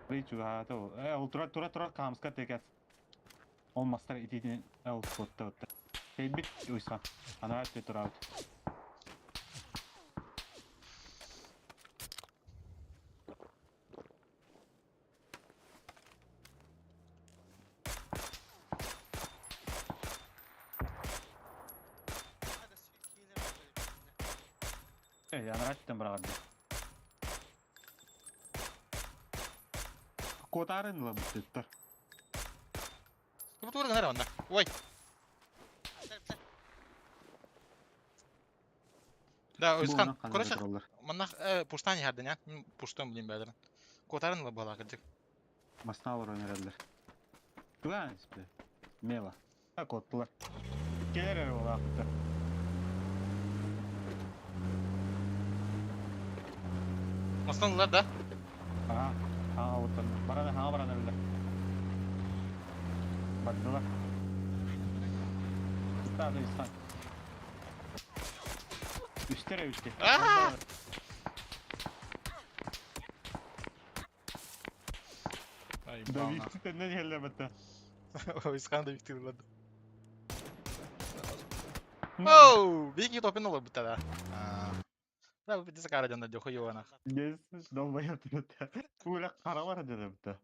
Ричу, а то. Ол тура тура тура камска текет. Ол мастер ититин эл фотто отта. Тейбит уйса. Ана атты тура. Э, ана аттан брагады. Котарын ла буттар. Бу тура гына онда. Ой. Да, Özkan. Короче, маннах пуштан ярдын, я. Пуштан блин бәдер. Котарын ла бала кыджык. Масналар өнерелер. Туган испе. Мела. А коттулар. Келер ол ақытты. Мастанлар да. Ага. Ага, вот Барана, ага, барана өлдер. Бардылар. Стады, стан. Үстэр эбитти. Аа! Ай, Да бална. Викти төннөн иһэллэр бата. Уйсхан да Викти ыллады. Оу, Вики топин олорбута да. Да, бу бити сакара дьоннор дьоху юанах. Yes, долбоёб турта. Ула каралар дедебте.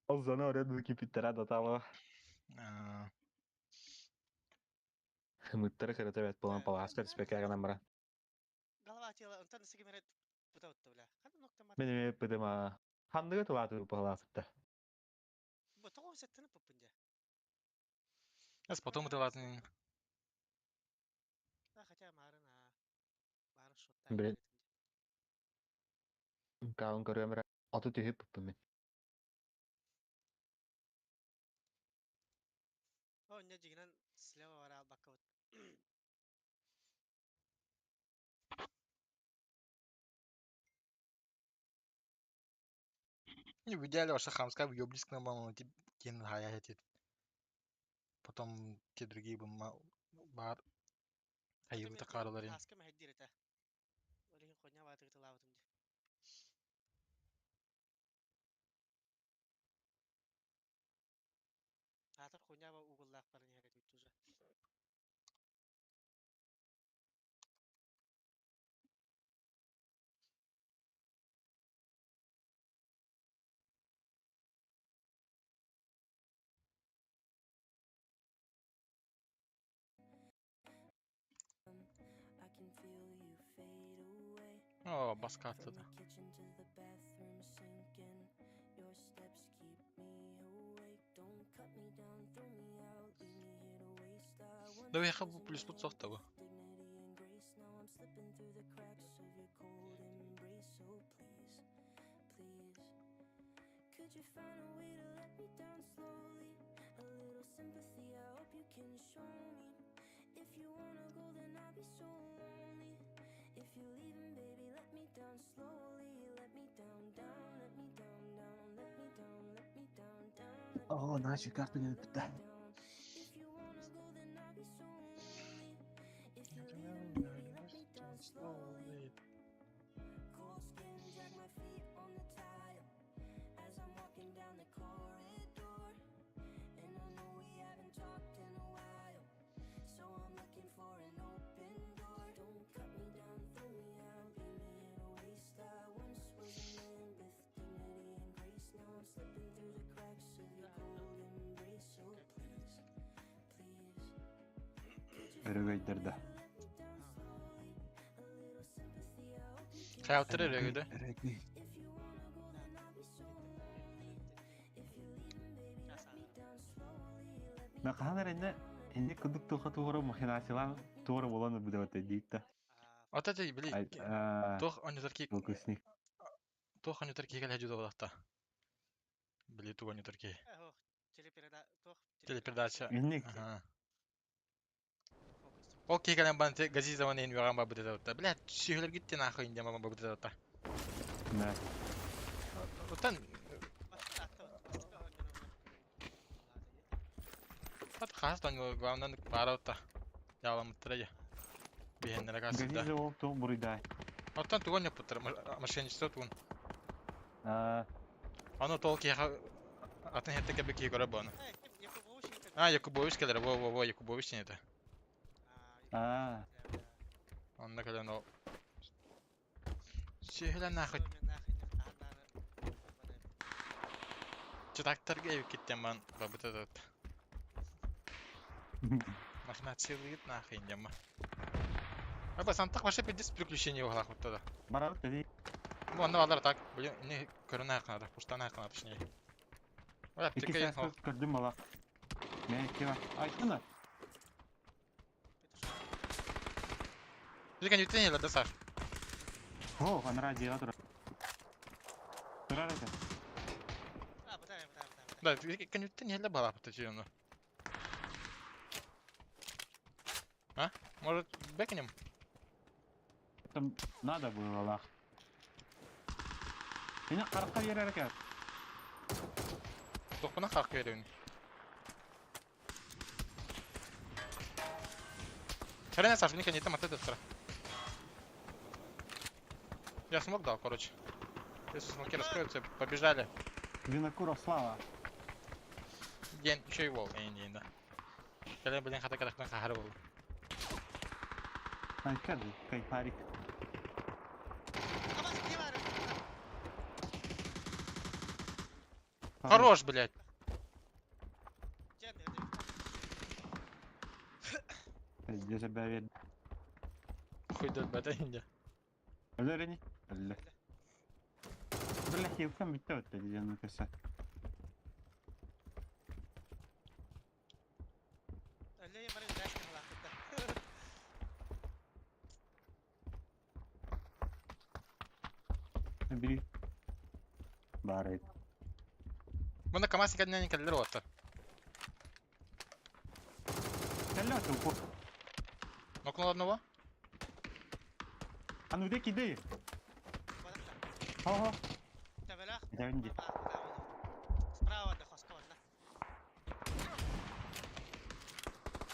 Ол зона оред кипиттера датала. Хымыттары кырата бэт буолан палааска түспэккэ гынан баран. Голова тела, онтон сигимерет пыта бля. Ханна нокта Мен эмиэ пытыма ханныгы тылааты палаасытта. Бу тоҕо сеттени пыппын дьэ. Эс потом тылаатын. Да хотя марын а. Марын шотта. Блин. Каун көрөм эрэ. Аты түһүп пыппын мин. О, не дьигинэн слева бара албаккабыт. Не, в идеале вообще хамская в её близко на баллон, тип кен хая Потом те другие бы бар хайыбыта караларын. Аска мэһэддиир этэ. Ол иһин хонья баатыгытылаабытым дии. Аатар хуйняба угуллаах баран иһэр этибит уже. О, баска да. Да уехал бу плюс тут софта бу. О, наша карта не пита. Өрөгөйдөрдө. Хайалтыр өрөгөйдө. Өрөгөй. На хаһан эрэ иннэ инник курдук туха туора махинациялаан туора буолан ылбыт диитта. Ата ти били туох онньотор ки Фокусник. туох онньотор киһи кэлэ дьудалахта. Били туох онньотор киһи. Телепередача. Инник. Ага. Ол киһи кэлэн баран Газизованы иһин үөҕэн барбыт этэ. Блядь, сүһүлэр гиттин нахуй индия мама барбыт этэ. Да. Оттон От хаас тоҥ главное баара Яаламмыттара я. Биһэннэрэ кассыда. Газизов ол туох буруйдаай. Оттон тугун ньоппуттар мошенничество тугун. Аа, Аны тол киһиэхэ атын хэтте кэбэ киһи көрөр буону. А, Якубович кэлэр, во-во-во, Якубович диэн этэ. аа. Онно кэлэн ол сүһүлэн нахуй чытактарга эбиккиттэн бан бабыта да Махинациялыгыт нахуй индема. Аба сантах вообще пиздец приключение уһалаах да. Барабыт дии. Бу онно балар так, блин, не көрүн аахнада, пустан аахнада точнее. Ой, Икки аптека саас көрдүм бала. Мэ икки бар. Айтына. Били конюктен да, Саш? О, анара дьиэҕэ турар. Турар этэ. Да, конюктен еле балапты чуюну. А? Может, бэкнем? Там надо было лах. Мени харахха биэрэр экен. Тохпуна хақ беребин. Хрена, Саша, никогда не там от этого. Я смог дал, короче. Если смоки раскроются, побежали. Винокуров Слава. День, еще и вол. Не, не, да. Кэлэн блин хата катахтан хахары был. Анкер, кайфарик. Хорош, блядь. Где тебя ведь? Хуй дот бата инде. Өлөрүнү? Өллө. Бля, хилкам битте өттө диэн көсө. Бiri баар. Мына КамАЗ кәдінен кәллер оттар. Кэллэ упор. Нокнул одного. А ну где кидай? Хо-хо. Дәвинди. Справа да хоскон.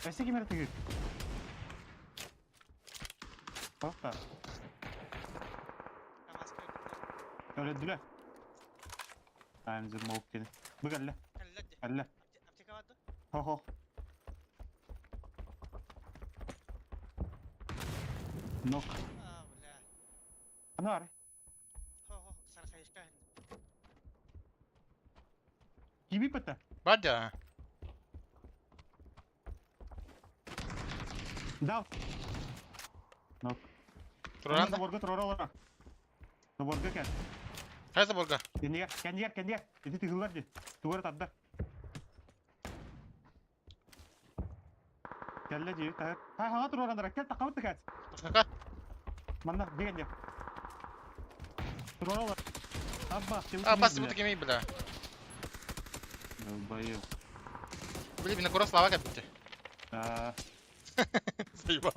Өсө кимер тигир? Хопта. Өлөдүлө. I'm the smoke. Бу кэллэ. Кэллэ. Хо-хо. Нок. Аны ары. Киби пата. Бадя. Дал. Нок. Туранда. Заборга турара. Заборга кел. Қай заборга? Кендигер, кендигер, кендигер. Иди тыгыллар ди. Тугара тарда. Кэллэ ди. Ха ха турара кел такабыт кат. Кака? Манна деген ди. Турара. Абба, А, бас бу кемей бля. Долбоеб. Блин, Винокуров слава кәтті. А. Заебал.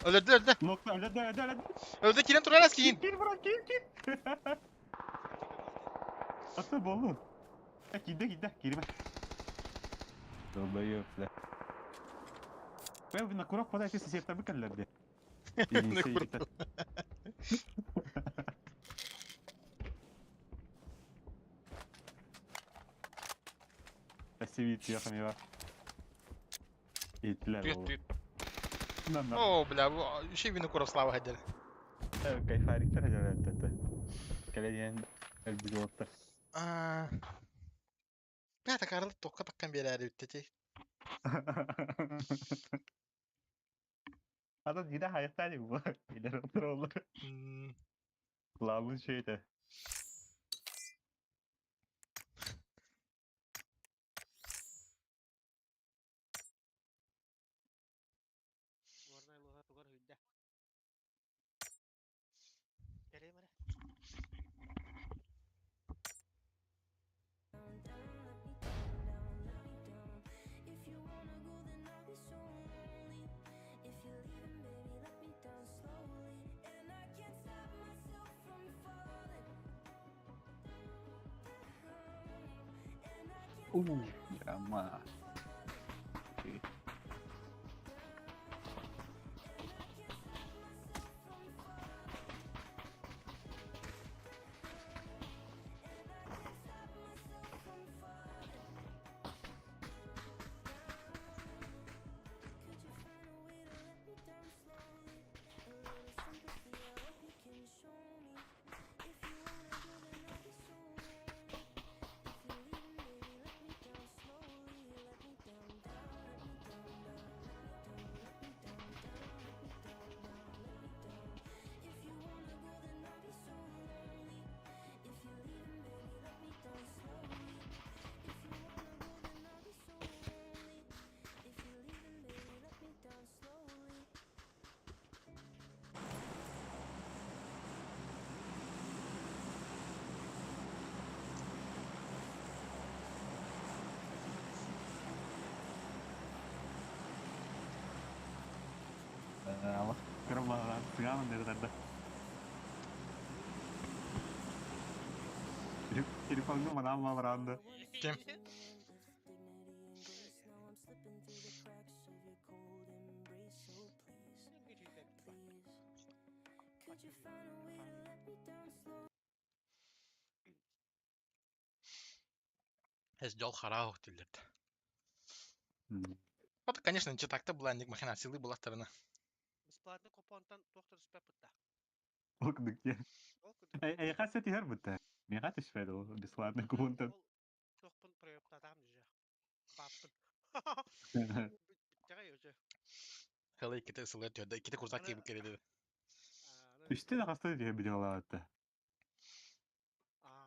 Өлді, өлді. Нокта, өлді, өлді, өлді. Өлді, келін турарас кейін. Кил, брат, кил, кил. Аты болду. Киде, киде, кирме. Долбоеб, бля. Бля, Винокуров подай ты сосед там кэллэр ди. Винокуров. Спасибо, тихо, Итлер. Түйет, түйет. На, на. О, бля, еще Винокуров слава хотели. Кайфариктер это. Кэлэдиэн элбиготтар. Бля, так арылы тоққа таққан берәрі үтті Адам диде hayattan bu. İleri otur oldu. Kulağımın şeydi. Drama. Oke. Allah kırma lan. Sıgamın dedi tarda. Телефонга манам малранды. Кем? Эс дьол хараах дииллэр да. Вот, конечно, так-то была ник махинациялыы булаттарына. Бесплатный купонтан туох да түспэт бытта. Ол курдук диэн. Ол курдук. Эйиэхэ түһэр бытта. Миэхэ түспэт ол бесплатный купонтан. Ол туохпун проектатаам дьэ. Бааппын. Бүттэҕэй уже. Хылы икките сылы төрдө икките курсак киирбит кэрэ Үстэ да хаста түһэр видеолаабытта.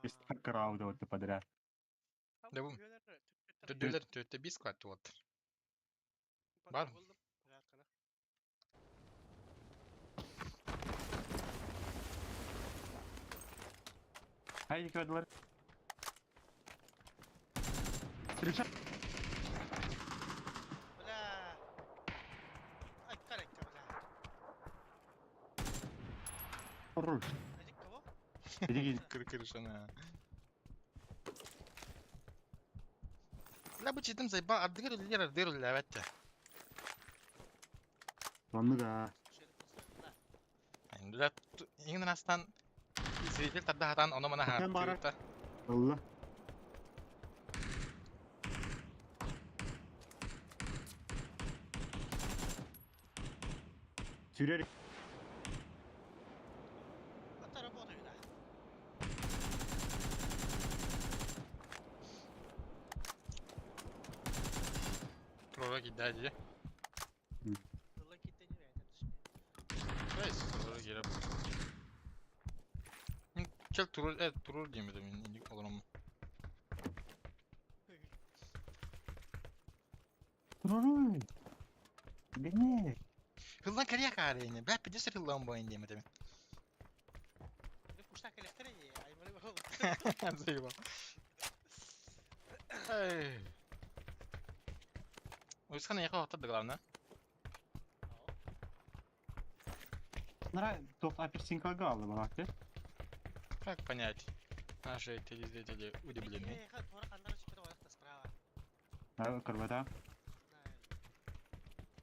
Үстэ караабыта подряд. Да бу. Төрдөлөр төртө бис кварт вот. Бар. Хай көрдүлэр. Встреча. Бля. Айкар айка бля. Хорош. Эдик кого? Иди. Кыр-кырышана. Бля, бу читим заебал, ардыгар үлелер ардыгар үлелээбэт Оннуга. Бля, иҥин астан зритель тарда хатан оно мана Хан бара. хааттыыта. Алла. Сүрер. Это работаю, да. Пророк кидать, Тылла киттени бэйэтэ түспүт. Турар киирэ. Чел турur, э, турur диэмэтим инник олором. Туруру. Бене. Хыллан кэрия каарыйны, бля, пидесер хыллан буайын диэмэтим. Бу куштан кэлэхтэрэ аймары бу. Заебал. Эй. Уйсхан яха оттар да главное. Нара топ апельсинка галы баракты. Как понять? Наши телезрители удивлены. Справа. А, карбата.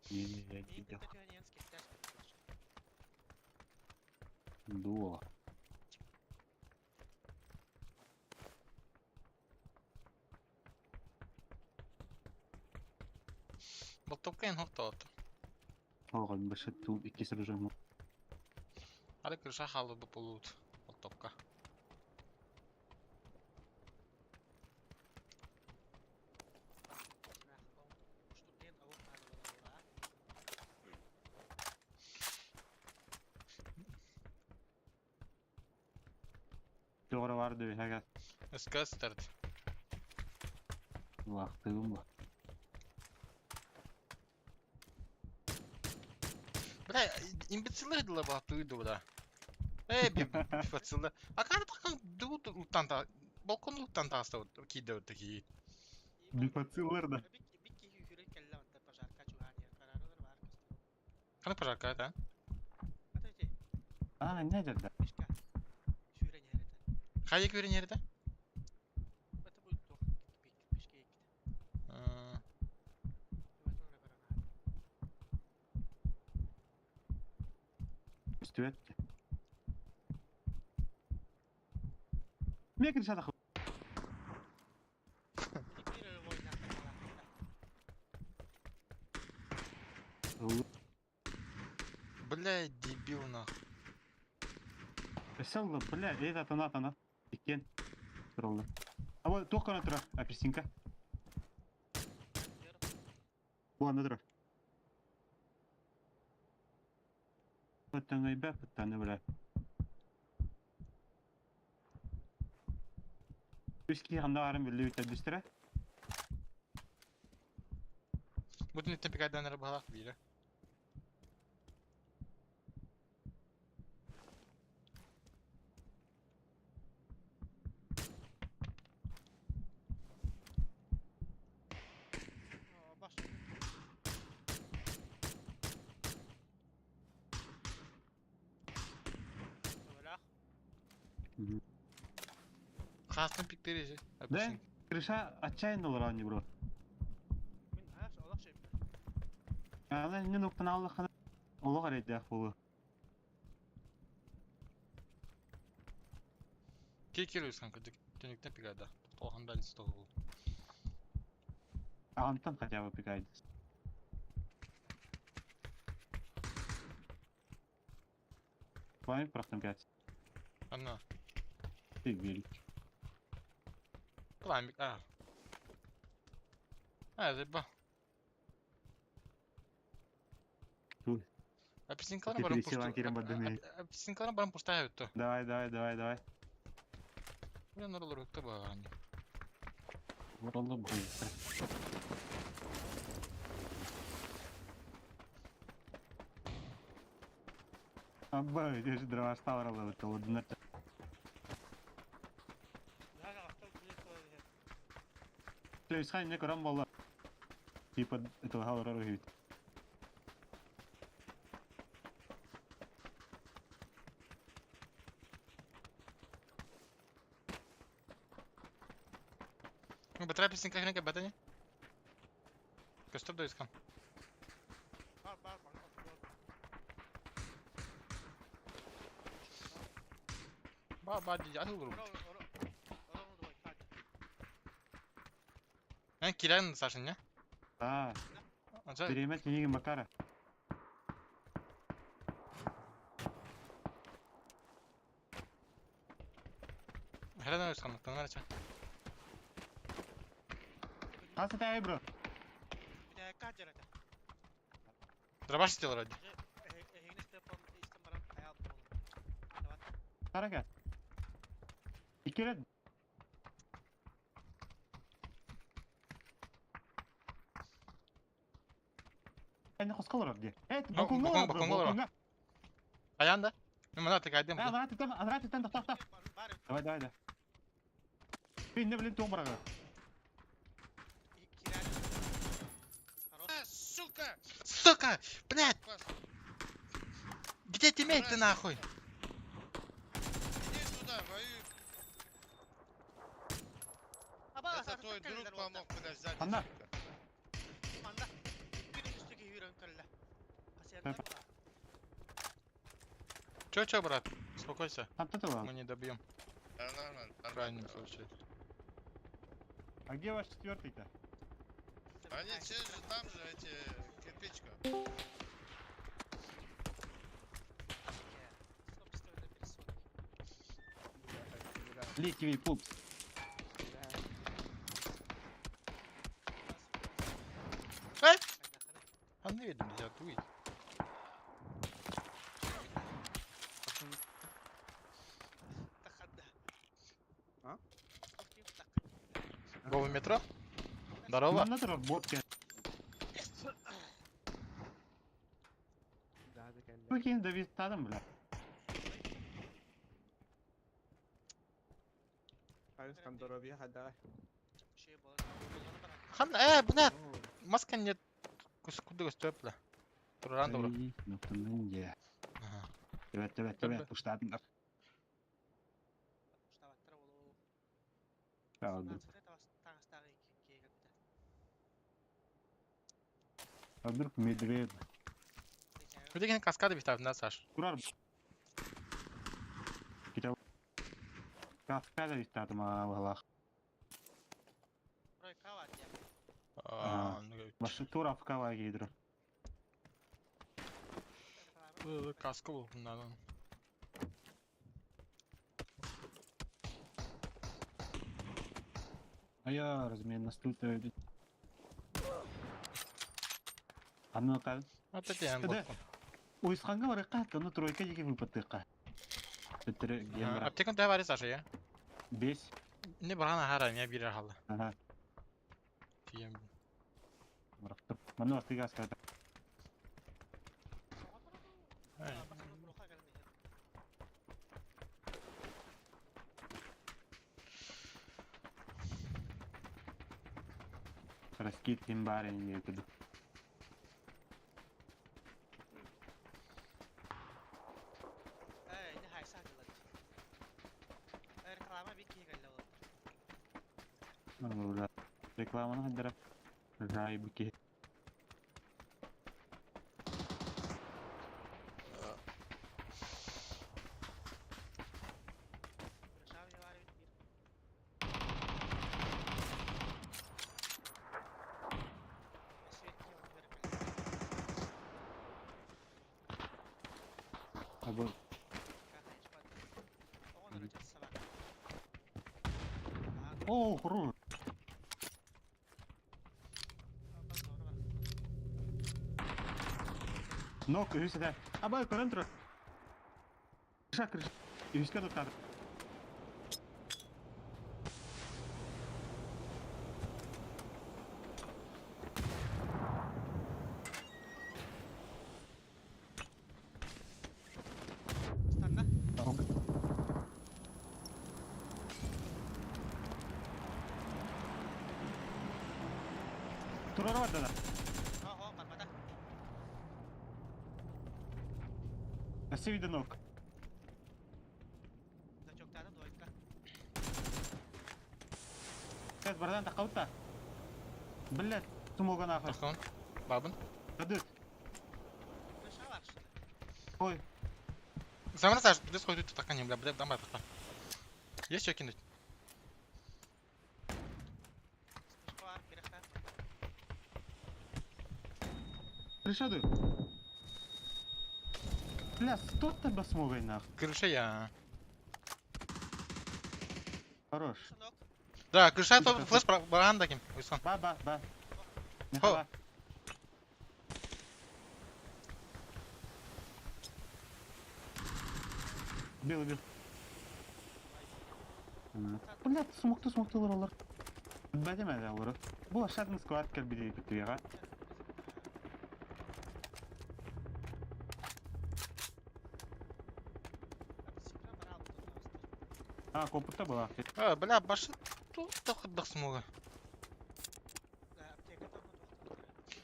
Не, не, я видел. Дуо. Болтовка эн хохтоот. Оҕон башат туу икки сыржамы. Ары крыша халы бу полут. Болтовка. Doğru vardı bir haga. Скастард. Вахтыгым ба. Бля, имбециллер дела была бля. Эй, бифацилла. А как так дут утанта? Балкон утанта остал кидают такие. Бифациллер да. Кана пожарка, да? А, не да. Хайа көрінер да? Үстүөт. Мен крышада Бля, дебил нах. Сел, бля, это тана тана. Иккен. Туралла. А вот тоққа тұра, апельсинка. Буаны тұра. Паттан айба, паттаны, бля. Үски ханда арым білі өтә дүстірі. Бүтін иттен пикайдан әрі балақ бейрі. Хастын пиктери же. Да? Крыша отчаянно лрани, бро. Ана не ноктан алла хана. Олог арайдах болу. Кир Уйсхан кырдык түнүктен пигада. Тохан разница того. А Антон хотя бы пикает. Память просто пять. Анна. Ты велик. Пламик, а. А, заба. Туй. Апельсинкаларын Ты баран пересела пушту. Кирим Бадыны. Апельсинкаларын баран пуштая өттө. Давай, давай, давай, давай. Блин, норолор өттө багани. Уралы быстро. Абба, это же дрова стала это ладно. То есть хай не корам была. Типа этого галера рогит. Ну, батра апельсинка хренка батани. Көстөр да Уйсхан. Ба ба ди аты olur. Мен кирен Саша не? А, Анча перемет книги Макара. хрена Уйсхан танарча. Хаса тай бро. Дробаш сделал ради. Карага. Икерет. Эне хосколор где? Э, Ну, бакунга, бакунга, бро, бакунга, бакунга. Аянда. Ну, мана ты кайдем. Э, анрат там, анрат там, тах, тах. Давай, давай, да. Ты не блин томбрага. А, сука! Сука! Блядь! Где тиммейт ты нахуй? Иди туда, воюй. Это твой друг помог, блядь, сзади. Анна. Сука. Чё, чё, брат? Успокойся. От этого. Мы не добьем. Да, нормально, В крайнем нормально. случае. А где ваш четвертый-то? Они все же там же, эти, кирпичка. Литивый пупс. Эй! А не видно, я туй. Го в метро? Здорово. Ну, надо работки. Выкинь Давид тадам, бля. Хан, блядь, маска нет. Куда гостёп, бля. Туран добро. Ну, ты Ага. Привет, привет, привет, пуштаднер. Правда. А вдруг медведь? Где каскады битав на Саш? Курар. Китау. Каскада вистат ма валах. А, Ваша тура в кава гидро. ну, каску был надо. А я размен на стул А ну-ка. Вот это я Да. Уйсханга барыкка, тону тройка диги выпатыка. Петр Гемра. Аптекан ты вари Саша, я? Бес. Не брана хара, не бира хала. Ага. Тием. Барактыр. Ману астыга ската. Раскид кимбаре не куду. Рекламаны хаддара. Райбки. Абы. О, хорош. Нок, үһүс этэ. Абай, көрөн турар. Крыша, крыша. Үһүскэ туттаатым. Станна. Турар барда да. Ого, барбата. Өссө видно нок. Значоктааны двойка. Сейчас, братан, тахаута. Блядь, смога нахуй. Тахын. Бабын. Кадыт. Крыша бар что Ой, Самара Саш, плюс хоть тут така не, бля, бля, дамай пока. Есть что кинуть? Спешка бар, кирехта. крыша ды. Бля, сто тебя смогой нахуй. Крыша я. Хорош. Сынок. Да, крыша то флеш баран таким. Уйсан. Ба, ба, ба. Не Хо. хава. Убил, убил. Бля, смогты, смогты олар. Бәдеме да олар. Бу ашатын склад кәлбиде бітіге. А, компьютер была. А, бля, башы тут тохдах смога.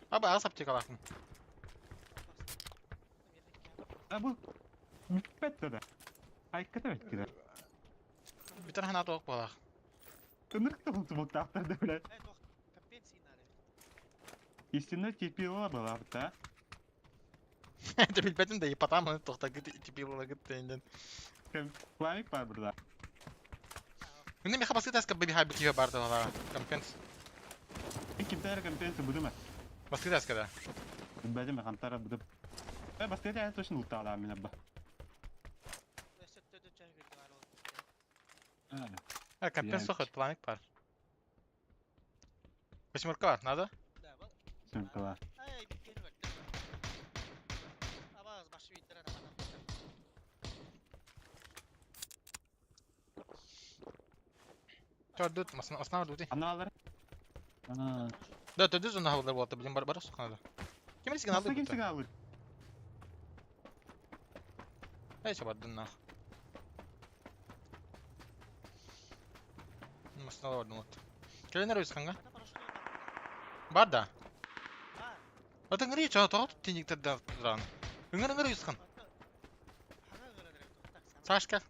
Аба, ас аптека лахын. А, бу бітті да. Айката бітті да. Битер хана тоқ балах. Ынырк та смогты авторды, бля. Истинно терпила была, да? Это билбетим да ипатам аны тохта гыт типила гыт тенден. Пламик бар burada. Мин меха баскы таска биби хай бикиве барды бала. Компенс. Кимтер компенсия буду ма. Баскы таска да. Бәдеме хантара буду. Э, баскы я точно лутала меня ба. А, компенс сохот планик бар. Восьмерка бар, надо? Сумка. Төрдүт, масна дути. Аналар. А. Да, төрдүт зона хавлар болот, блин, бар бар сухнада. Ким сигнал Ким сигнал? Эй, чабат нах. Масна бар вот. Келенер өсканга? Бар да. Ата ngri ча тоо тиник да ран. Үнгөр үнгөр өскан. Сашка.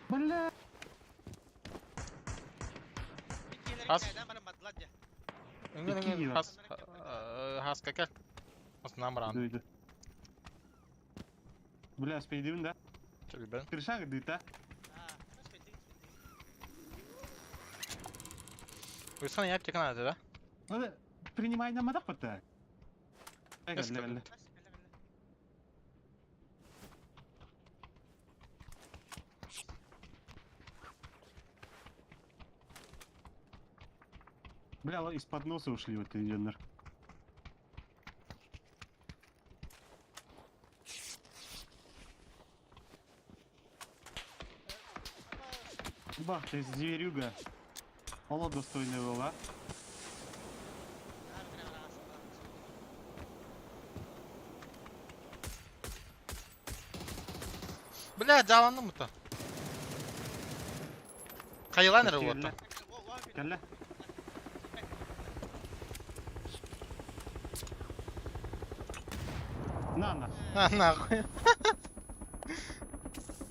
Бля. Ас. Үнгөр үнгөр хас хас кака. Масна баран. Бля, спейдим да? Чөбү. Крыша гыдыта. Өскан яп текан ады да? Ну, принимай на мадах пота. Эй, Бля, из-под носа ушли вот инженер. Бах ты, зверюга. Оло достойный была. Бля, жаланным это. Кайланер вот. Кэллэ. На, на. На, нахуй.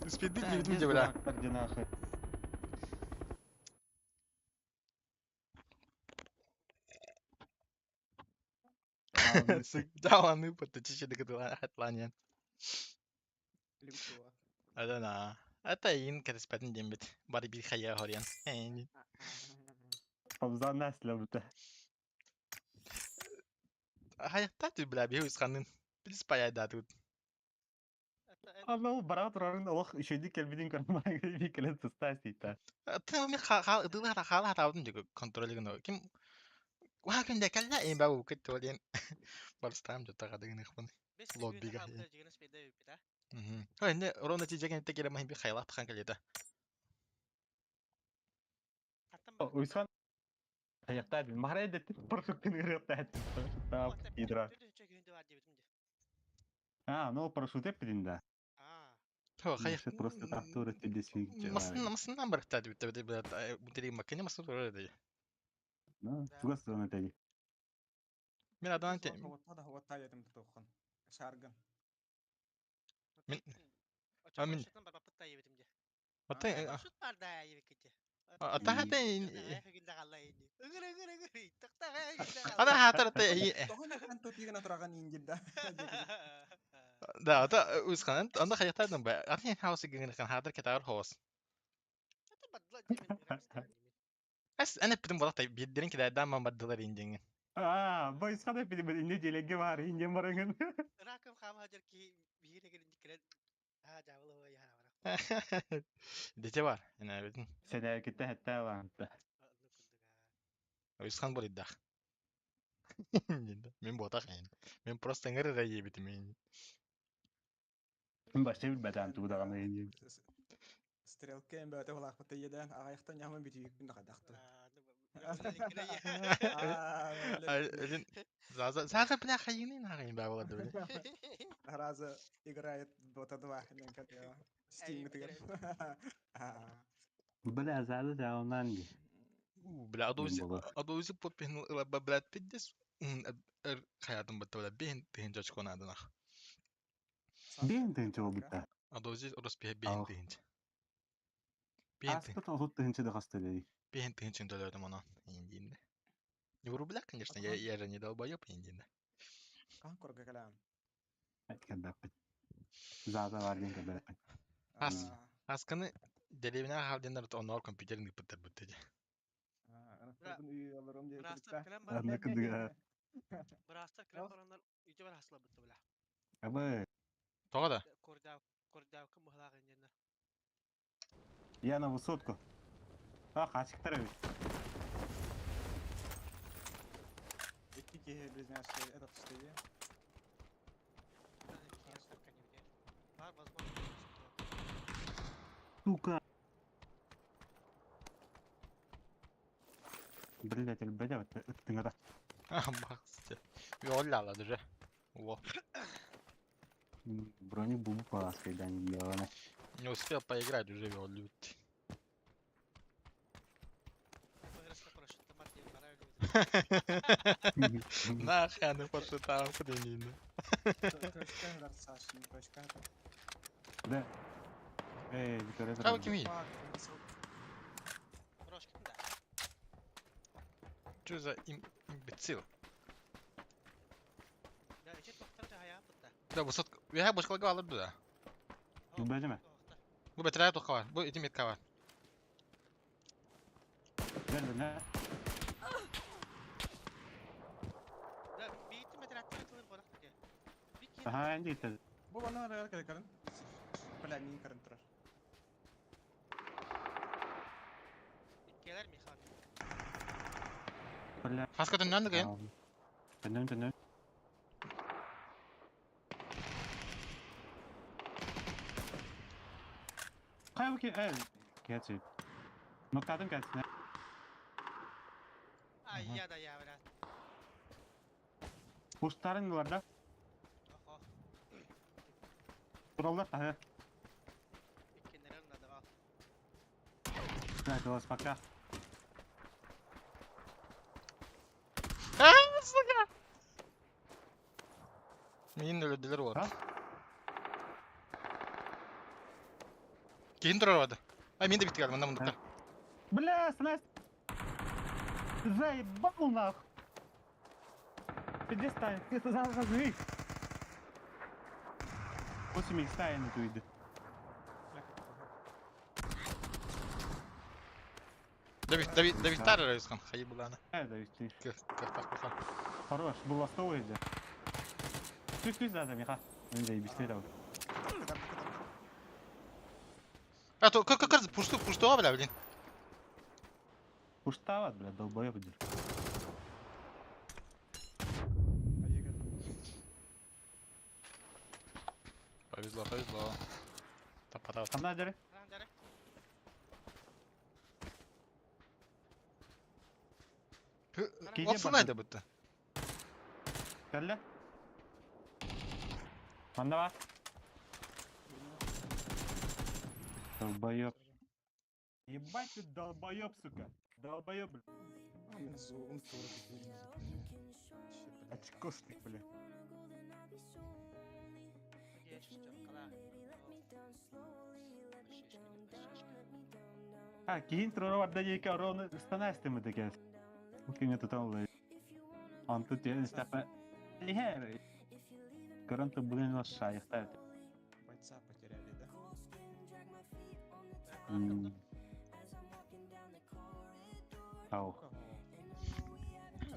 Спидит не видим, бля. Где нахуй. Жаланы пата чичи дыкытыла хатланен. Адана. Ата ин катеспатын дембит. Бары бир хая хорьян. Абзан наслабыта. Хайахтаат бля биһи уйусханнын билис паяйдаатыбыт. Анал бара турарын олох үчүгүйдүк кэлбитин көрөн кэлэн сыстаа сийтаа. Ты ми хаал ытыылаата хаала хатаабытын дьэ контроль гына ким Уха күндэ кэллэ эйин баа бу кытты диэн барыстаам жотта кадыгыныхпын лоббига. Мм. Инде ровно ти жеген те келе махин би хайлат хан келета. Уйсхан Аяқтаа махарай деттин парашюттан ырыаптаа Идра. А, ну парашют эппитин да. Просто тахтура телесвиг. Масын барахта дибит бит маккене масын турар ди. Ну, чугас зона теги. Мен адан те. Шарган. Мен Амин. Ата Ата Ата хатар те. Да, ата усхан анда хаяттан ба. Ата хаус гин хан хатар кетар хос. Ас ана битим болактай биддерин кида даман баддылар индиңин. Аа, бу исхада битим инде желеге бар, инден барыңын. Ракым хама жер ки бире келин дикрен. А, жабылы ой хара. Дете бар. Эна битин. Сене китте хетте ванта. Уйсхан бар иддах. Мен ботах эн. Мен просто ңыр райы битим мен. Мен башта билбетем туудаганы инде. Стрелка эм бөтө булаакпыт еден ағаяқтан яман бүтүйүкпүн да кадакты. Заза Заза бля хайын нагын ба болады бля. Раза играет Dota 2 Steam тигер. Бля, заза жаунан. Бля, адози адози попин блядь пиздец. Хаятым бітті бля бейін тыгын жачкон адынах. Бейін тыгын чого бітті. Адози орос бейін бейін тыгын. Бейін тыгын. Тыгын чыды хаста деді. Бейін тыгын чын төлөдүм оны. Индинде. Не в рублях, конечно, я же не долбоеб, индинде. Кан корга калам. Заза бар ден кебеппит. Ас асканы деревня хавденер онор компьютерин быттыр бытты. Брастар килем бараннар үйдө бар хасла бытты бля. Абы. Тоға да? Кордав, кордав кым бухлагын жена. Я на высотку. А, хачыктар эбит. Икки близняшки этот что Бар возможно. Сука. Блять, блять, ыттыңа Бақсы. Йолла уже. Во. Броник бубу паласкайдан ёна. Не успел поиграть, уже вел лют. Нахрен пошутал, хренина. Да. Эй, Виктория. Кого кими? Что за имбецил? Да, высотка. Я башкалга алып да. Бу бәҗеме? Бу бәтрәй тоққа бар. Бу ити метка бар. Бер бер. Да, бейті метраттан тылыр болақ таке. Аха, инде итте. Бу бана арар керек карын. Бля, мин карын турар. Иккелер Михан. Бля. Хаска төннән дигән. Төннән төннән. Кая ки, э, кетси. Ноктадым кетсин. Ай, я да я, бля. Пуштарын бар да. Охо. Тураллар та. Иккенлерин да да. Да, голос пока. А, сука. Мин өлөдүлөр вот. Кейін тұрар бады. Ай, мен де бітті мында мында. Бля, снасть. Заебал нах. Пиздец, стань. Ты за 8 икса я не туйды. Давид эрэ хайы булана. Довести. Кыахтаах бухан. Хорош, был стол иди. Түс, түс, да, Миха. Ну, заебись, ты там. А то как как пушту пушту бля, блин. Пуштават, бля, долбоеб иди. Повезло, повезло. Тапатав. Ханна дери? Отсунай да бутта. Кэллэ? Манна бар. Долбоеб. Ебать ты долбоеб, сука. Долбоеб, бля. Очкошник, бля. А, киин трора барда диэки орону ыстанаастымы декес. Киҥэ тутан Онту тиэн истэппэ лиһэр. Көрөн тыбыгын шайыхта. Бойца потеряли, да? Ау.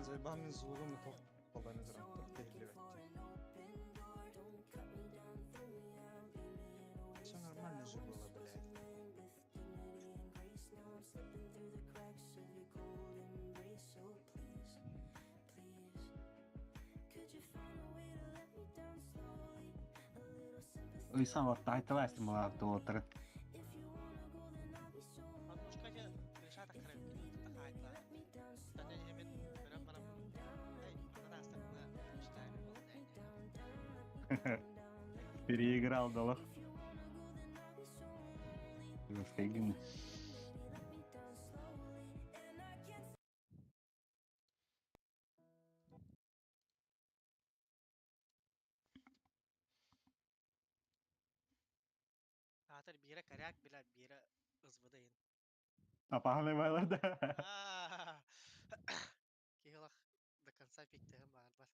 Заебал мен звугом на то баланы Все нормально же было, блядь. Ыйсан варта айталаастым туотары. Переиграл долох. Фигни. Атыр бира коряк била бира ызбыдайын. Апаханы байларда. Кихилах до конца пиктеген бар бар.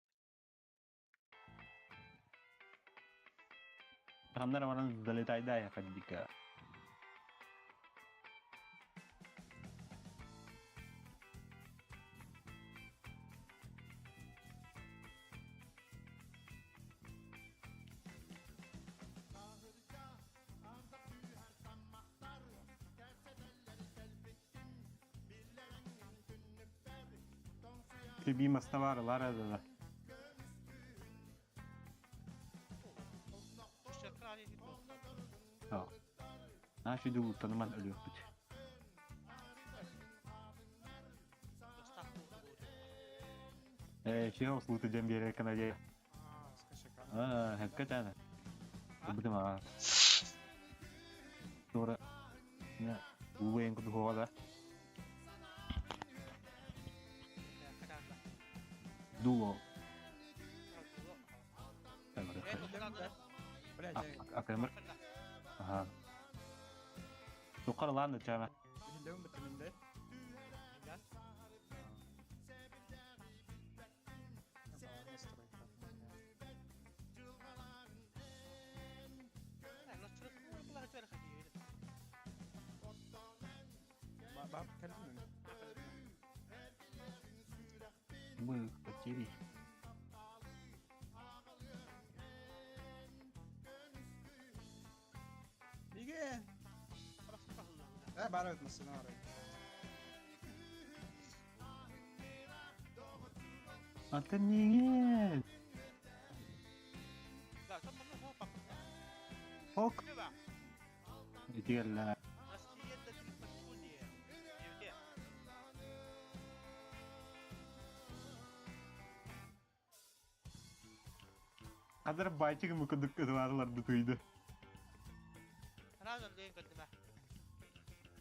Ханнар баран залетайда я хаддика. Любимый товар Лара да. Наши думают, таныман өлүөхпүт. Э, чего слуты дем бере канаде. А, хэккэтана. Будем а. Тора. На, уэн кудугола. Дуло. А, камер. Ага. Туқар ланды чама. Мы потери. Беге! Э, барып машина барып. А ты не Ок. Итигелле. Кадыр байтигы мүмкіндік варларды туйды.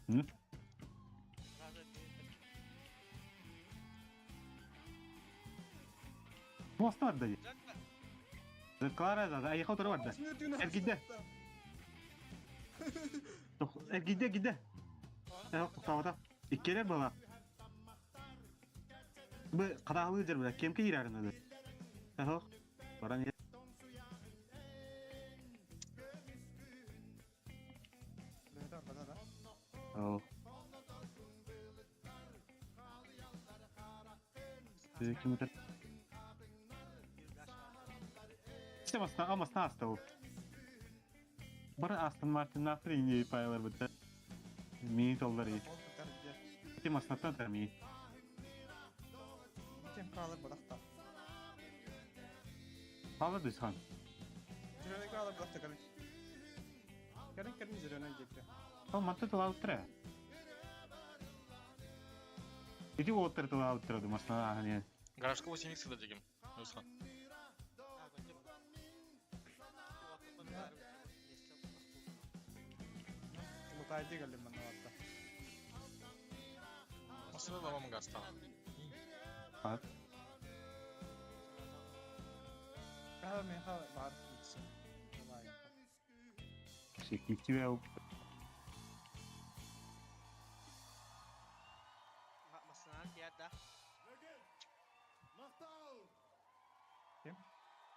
М? Мост бар да. Клара да, айха отыры бар да. Эргиде. Эргиде, гиде. Тоқтауда. Иккелер бала. Бу кадагылы жер била. Кемке кирәрин öyle. Эхо. Баран Да, да, да. О. Километр. Все масна астал. Бары Астон Мартиннаахтар иннии пайлар быта. Мии толлар и. Ити маснаттан тар мии. Кем хаалар бодахта. Хаалар дүйсхан. Зеленый хаалар бодахта кэлин. Кэлин кэлин зеленый диэки. Ол манта тылаабыттара. Ити уоттар тылаабыттара ду масна ааһан Гаражка 8 икс дигим. Руслан. Лутайды кэллим манна барда. Масына да мамын гастан. А? Каха меха бар икс. Секитиве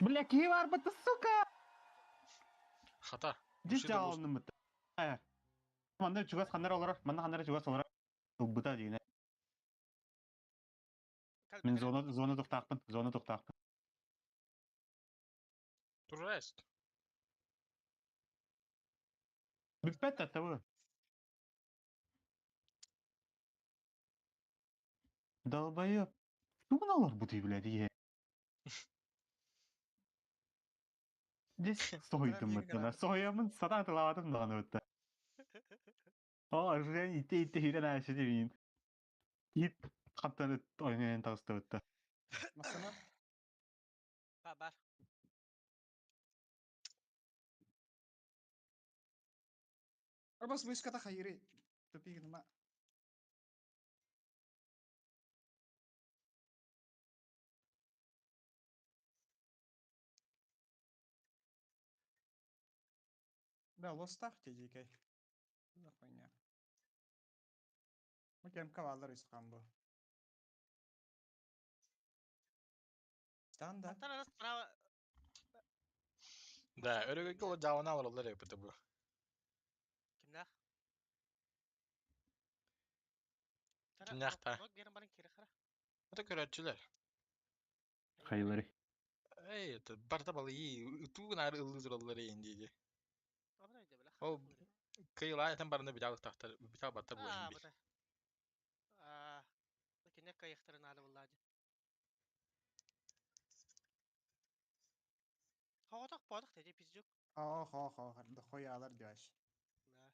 Бля, киһи барбыт, сука! Хата. Дьэ дьаалынымыт. Манна чугас ханнар олорор, манна ханнар чугас олорор. Ылбыта дигинэ. Мин зона зона тухтаахпын, зона тухтаахпын. Тураст. Бүппэт да Долбоёб. Тугун олорбутуй, блядь, ийэ? Десь соһуйдум быттана. Соһуйаммын сатаан тылаабатым даҕаны бытта. О, Аржен итте-итте хирен аашты миин. Иит хантан ойнойон таҕыста бытта. Масана? Бар. Арбас вышката хайыры. Тупик нема. Да, лостах тедикей. Да хуйня. Мы кем кавалар из хамбо. Станда. Справа. Да, өрөгөйгө ол жабына олороллор эбит бу. Кимнах? Кимнах та? Это көрөчүлөр. Хайлары. Эй, это барта балы ытуу нары ыллыы тураллар эйин диди. Ол кыйла этен барында биталык тахтар, битал баттар бу эйин бир. Аа, кине кайыктарын алы буллады. Хоғотох бодох теди пиздюк. Хо хо хо, да хуялар дяш. Да.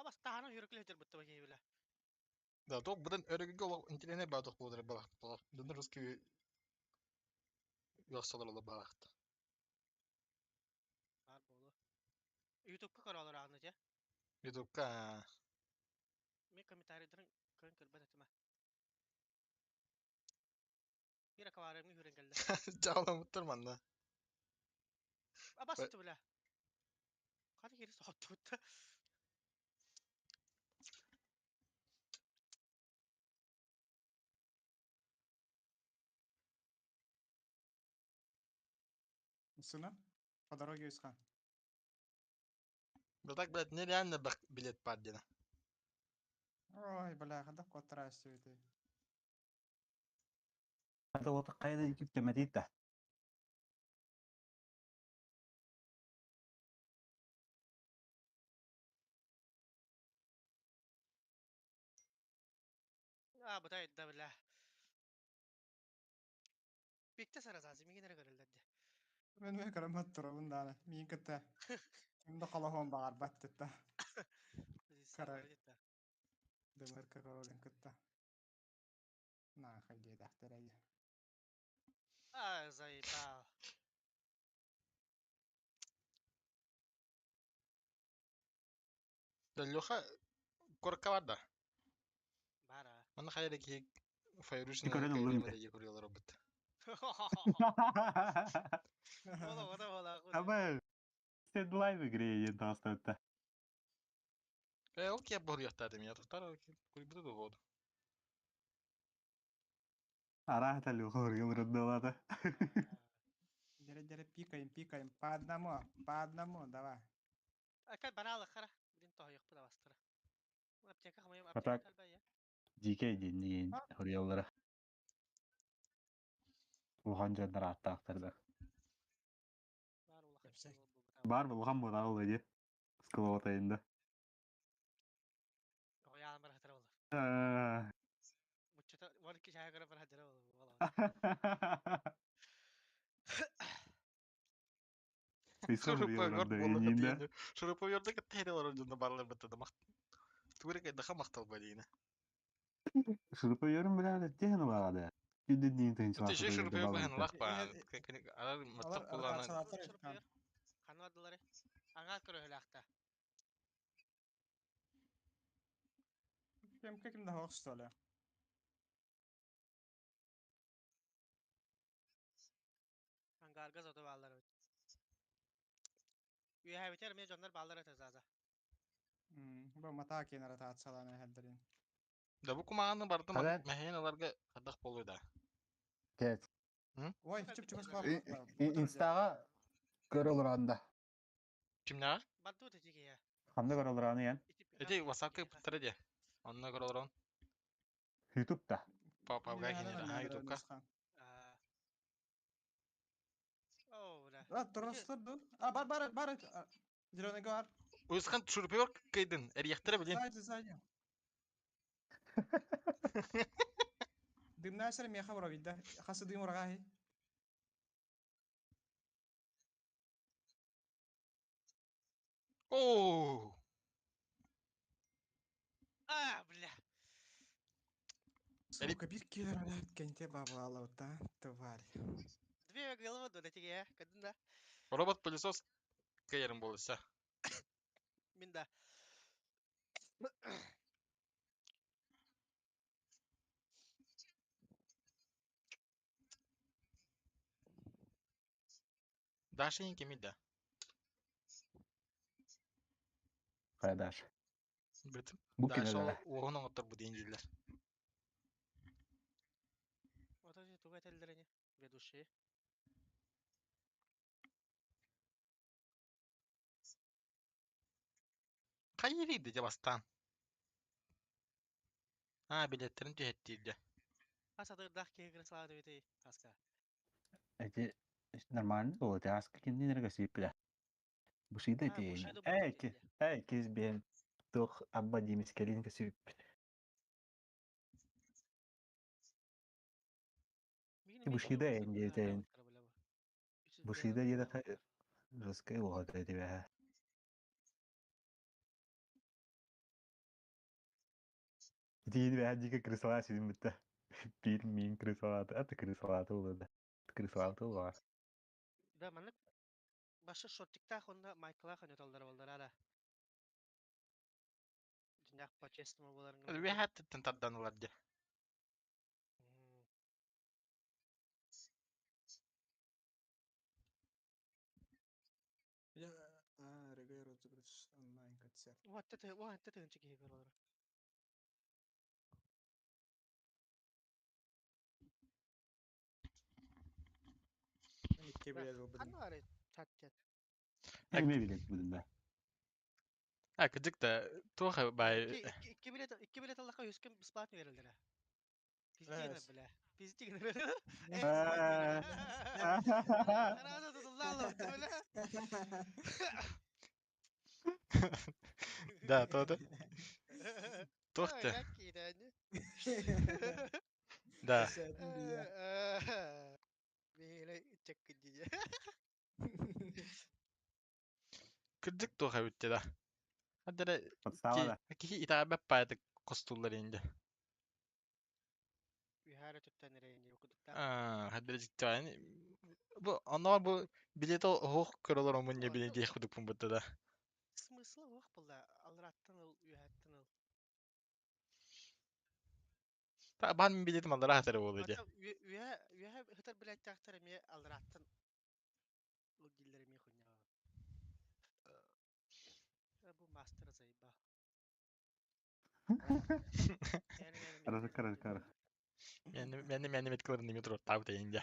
Абас таһана хүрүкле бутта бакей биле. Да, ток будан өрөгөйгө ол интернет баатох болдыр балак балак. Дын русский ясалар ола балакта. Бар болу. Ютубка каралар аны же. Ютубка. Мен комментарийдерин көрүн көрбөт этиме. Бир аквариумга хүрен келди. Жагаламыттыр манна. Абас биле. Кары кери сотту. Сына? По дороге иска. Да так, блядь, нереально билет паддина. Ой, бля, когда котрасты это. Это вот кайда киптемедит. А, бутай да бля. Бикте саразазы мигенере көрөлдөрдү. Мен мен карамат турабын да. Мин кытта. Кимде қалахон бағар баттытта. Карай. Дымырка королин кытта. На, хайде дахтарай. А, заебал. Да Леха корка бар да. Бара. Мана хайра ки файрушна Көрөн ыллым кайрема курьялар бит. Ола, ола, ола. Аба, сен лайв игре ен таастабытта. Э, ол кеп бар яттады мен тахтар курбуду да году. Арааһа талюха урдалата. Дере дере пикаем, пикаем. По одному, давай. Ака бараалы хара. Билин тоһуйукпут абастара. Аптека хамайым А так аптека албайя. DK диэн хоруйаллара. Улахан дьоннор ааттаахтар да. Бар улахан Кэпсэ. Бар улахан буолаалы дии. Сколотайында. Оҕуйаан бар хатара болар. Муччата 12 чая көрө бар хатара болар. Шурупа буолла Шурупа yorда кытта олорор дьонно баралар бытта мах Тугура кайдаха махтал балина. Шурупа yorun биле тehen улаада. Күндүн дин Ты же шурупа бахан лах ба. Алар маттак булана. Ханадылары. Аңа көрө хөләхтә. Кем каким да что ли? Ангарга зото баллар. Үйә битер мен жоннор баллар өтө заза. Бу мата кенара таатсалана хәлдерин. Да бу кумаганы бардым. Мәһен аларга кадак болуй да. Кет. Ой, чүп чүп бар. Инстага көрөлөр анда. Кимнә? Барту тежиге я. Ханды көрөлөр аны ян. Эти WhatsApp-ка пыттыр де. Онна көрөлөр он. YouTube'да. Папа кенер. Ха YouTube'ка. О, да. А, турастыр ду. А, бар бар бар. Зеленый бар. Уйсхан шурупа yor кайдын. Эрияхтер билин. Сзади, сзади. Дымная сэр меха вроде, да? Хасы дым урагахи. О! А, бля. Сука, бир киллер блядь, кенте бабала, да, тварь. Две головы до тиге, кадында. Робот пылесос кайерин болса. Мин да. Даша кеми да. Кайдаш. Бит. Бу Даша кинелер. оғын оңоттор бу дейин Вот эти туга телдерене. Ведущие. Кайери де бастан. А, билеттерин түһэттиирде. Асадырдах кегер салады бити. Аска. Эти нормально было, ты аска киндинерге сүйпиле. Бушида А, эти. Бушида Эй, бу эй, киз бен тух абба димискелин сүйп. Бушида энди Бушида диде жесткая вот эти бе. Дин бе дике крысала сидим битте. Бир мин крысалаты, аты крысалаты улады. Крысалаты улар. Да, маннык башы шортикта хонда майкала хонеталдар болдар ара. Динах по-честному боларын. Үһэттен тарданалар де. Я, а, Регай розыгрыш онлайн концерт. Вот это, вот это тынчы кеге болар. Икки билет был Ханна ары чат чат. Эме билет будун да. А, кыдык да туха бай. Икки билет аллаха юскем бесплатно берилдер. Пиздигин Эс. бля. Пиздигин. Сразу тутуллалы бля. Да, то да. Тухта. Да. Кыдык туха бүтте да. Хадара Подстава да. ки итабе пайды костуллар инде. А, хадара життен. Бу анар бу билет хох көрөлөр омун не билет дих худук бутта да. Смысла ох булда. Алраттан ыл, үйәттен ыл. Та бан билетим алдар хатары болду де. Үйә, үйә хытар билет тактар эме алраттан ыл диллер эме хуйня. Бу мастер заеба. Хорошо, хорошо, хорошо. Мен мен меткаларын неме турар тау тейинде.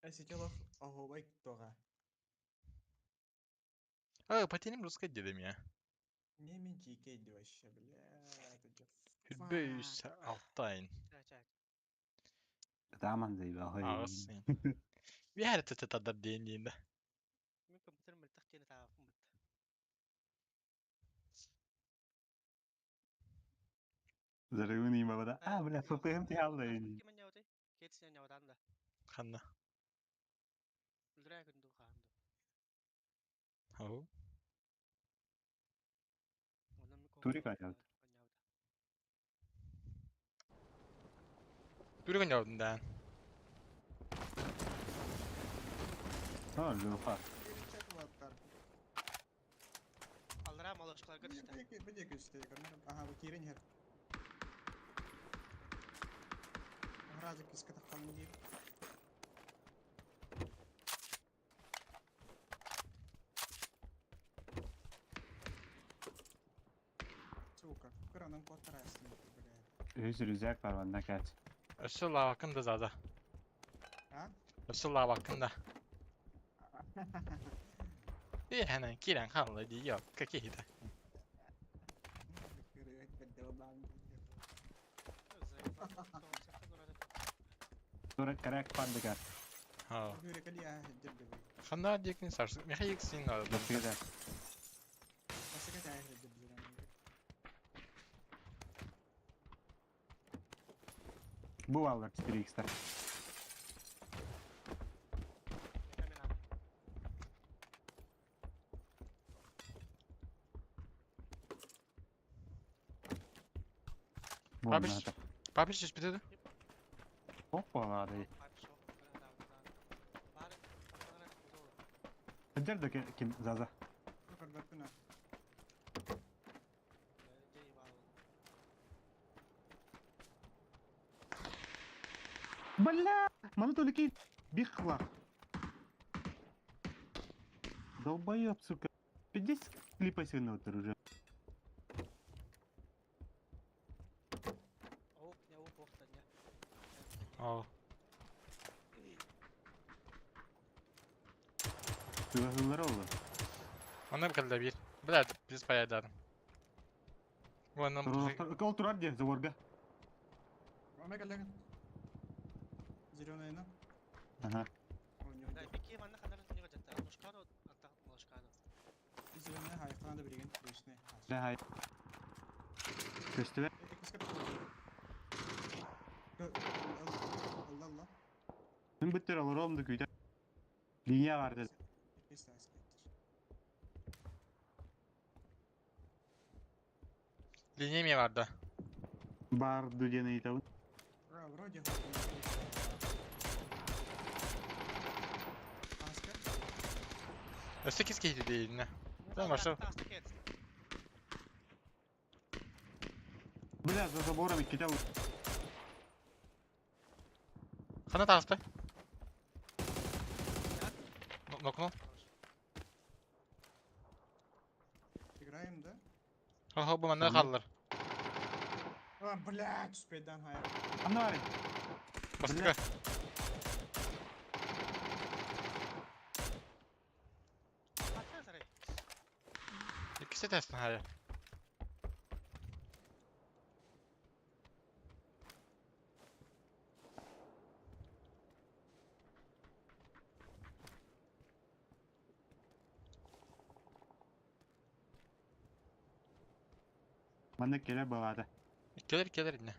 Эсичелов оһуобай тоҕа. А, потеним русской дедим я. Не мен жикейди вообще, бля. Это чё? Хүрбөйүс алтайн. Таман заебал. Ағыс. Бәрі тәтә тадар дейін дейін да. Мен компьютер мөлтөх диэн таабаппын бытта. Зарыгын има бада. А, бля, ФПМ ти алда. Ким анньаабытай? Киэт анньаабатаан да. Ханна. Үлрээ күндү хаан ду. Хау. Онон мен Турик компьютер анньаабыт. анньаабыта. Түргін жаудын да. А, Лёха. Аллара малышкаларга түстэ. Бу диэки үстэй көрмөр. Аха, бу киирэн иһэр. Разик киска тахталын диир. Сука, кыранан куоттарасын, блядь. Өз рюкзак бар ванда кәт. Өссө лавакын да зада. А? Өссө лавакын да. Е, ханан кирен ханла ди yok. Какие то. Тура коррект пандыга. Хау. Ханна дикин сарсы. Михаил син надо. Басыгада. Бу алар 4x-тар. Папиш. Папиш түспүтэ Опа, ладно. Сылдьар да ким Заза. Бля! Маны только бихла. Долбоеб, сука. 50 клипа сегодня уже. Оо. Тыгазылар oldu. Онна кэллэ биир. Бля, биз паядадым. Уонна Кол турар де, заборга. Зеленая на? Ага. Зеленая хайхтан да билген, вечный. Да, хай. Көстүбэ. Allah Allah. Мин бүттер алар олымды күйді. Линия барды. Линия ме барды. Барды дені айтабын. Вроде. Өссө кис кейти дейин. Да, маша. Бля, за забором кете Хана тааспай. Нокнул. Играем, да? Хо бу манна халлар. А, блядь, успейдан хайр. Ана бар. Бастыка. Иккисе тэстен хайа. Манна келе балады. Келер келер инне.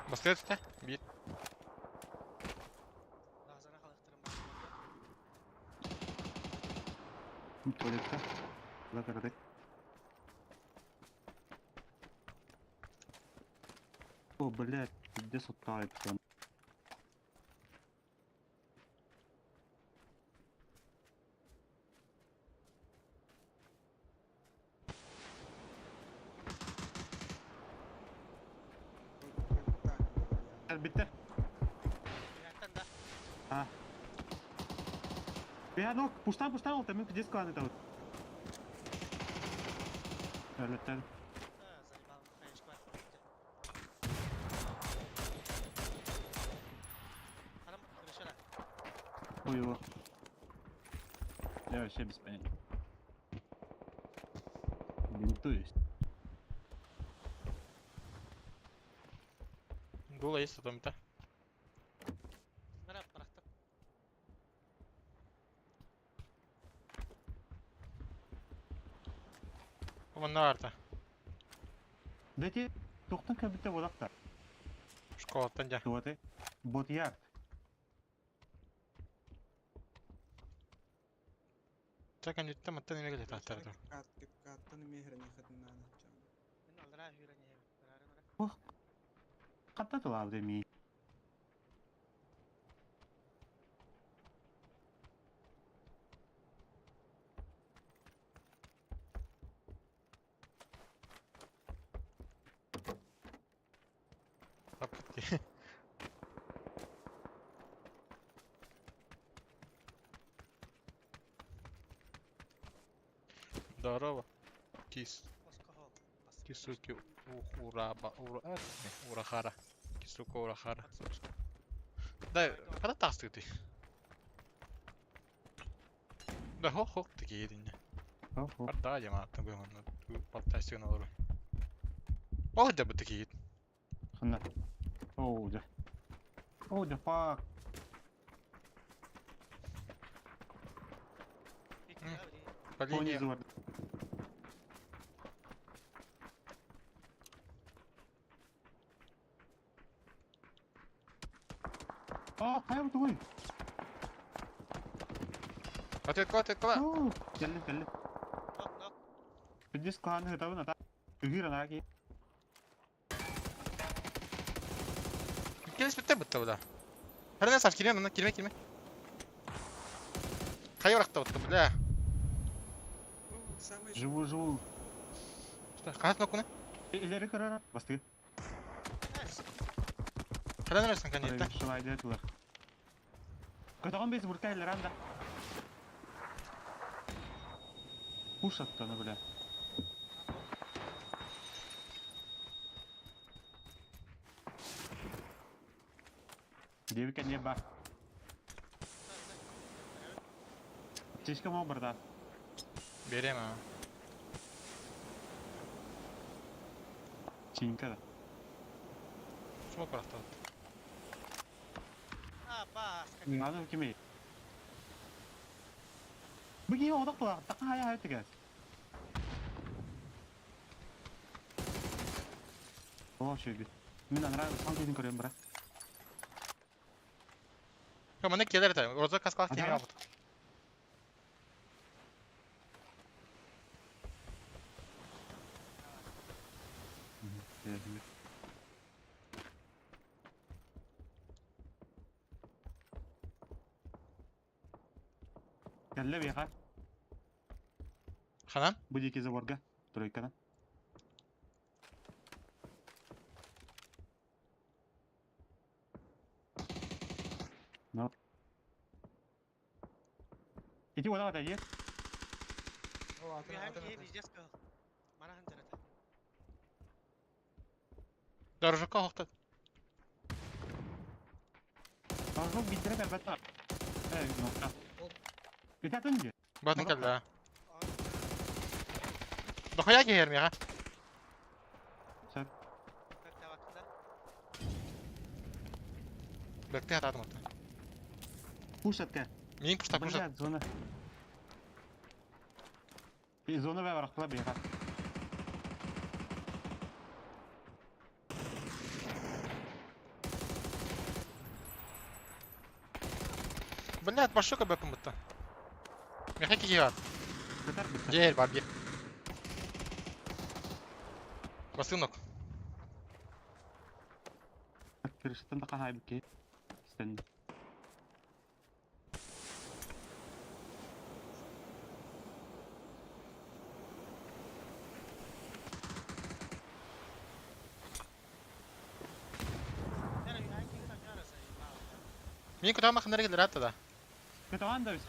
Бастыга түстэ. Биир. Туалетка. Лакардык. О, блядь, где соткай потом? Кэлбиттэр. А. Я ну, пуштан пуштан ол мен пиздец кланы табыт. Өлөттен. Хуево. Я вообще без понятия. Бинтуюсь. Дула есть там да. Манна арта. Дэти тухтан кэлбитэ буолахтар. Школаттан дьэ. Туоты. Ботьярд. Чэ кэнниттэн мантан эмиэ кэлиэхтээхтэр дуу. Кааттан эмиэ хрэниэхэтин наада. Хатта тулаабыт эмиий. Таппыт дии. Здорово. Кис. Кисуки ураба ура урахара. Кисука урахара. Да, когда тастык ты? Да хо-хо такие динне. Хо-хо. Арда жамааттан быһыманна балтайсыгын олору. Ол да бу такие. Ханна. Оо, да. Oh the fuck. По линии. Понизу. О, хайа тугуй. Ответкала, ответкала. Кэллим, кэллим. Пиздец кланы готовы на та. Үгір анаки. Келес бітті бітті бля. Хәрне сар кирме мына кирме кирме. Қай орақта бітті бля. Самый Живу, живу. Қанат нокуны? Илери көрөр. Басты. Хәрне нәрсен канетта. Шылайды тулар. Көтөгөн бес бурка илер анда. Пуш аттаны бля. Девика не ба. Тишка мо барда. Берем а. Чинка да. Смок орақта бітті. Аны кими? Бу киһи одох тула, такка хая хая тигээс. О, шүйбүт. Мин анара сан киһин көрөм бара. Маны келер это. Роза каскалах теме Ага. албыт. Кэллэ биэхэ, Ханан? бу диэки заборга, тройканан. Но. Ити уола дайы. О, атын, атын, атын. Дорожокка хоқтат. Дорожок биттире кэлбэт Э, нокта. Ити атын дии. Батын Мурат кэллэ. Дохуя киһер миэхэ. Сөп. Бэкте хатаатым отта. Пушатка. Миин пушта пушта. Блядь, зона. И зона бэ барахтыла биэхэ. Блядь, башка бэкым бытта. Миэхэ киһи бар. Көтөр бытта. Дьиэр бар дьиэ. Басынок. Крышаттан да хаһаайбыт киһи. Стенди. Мин кутаҕым ханна эрэ кэлэр да. Көтөҕөн да бис.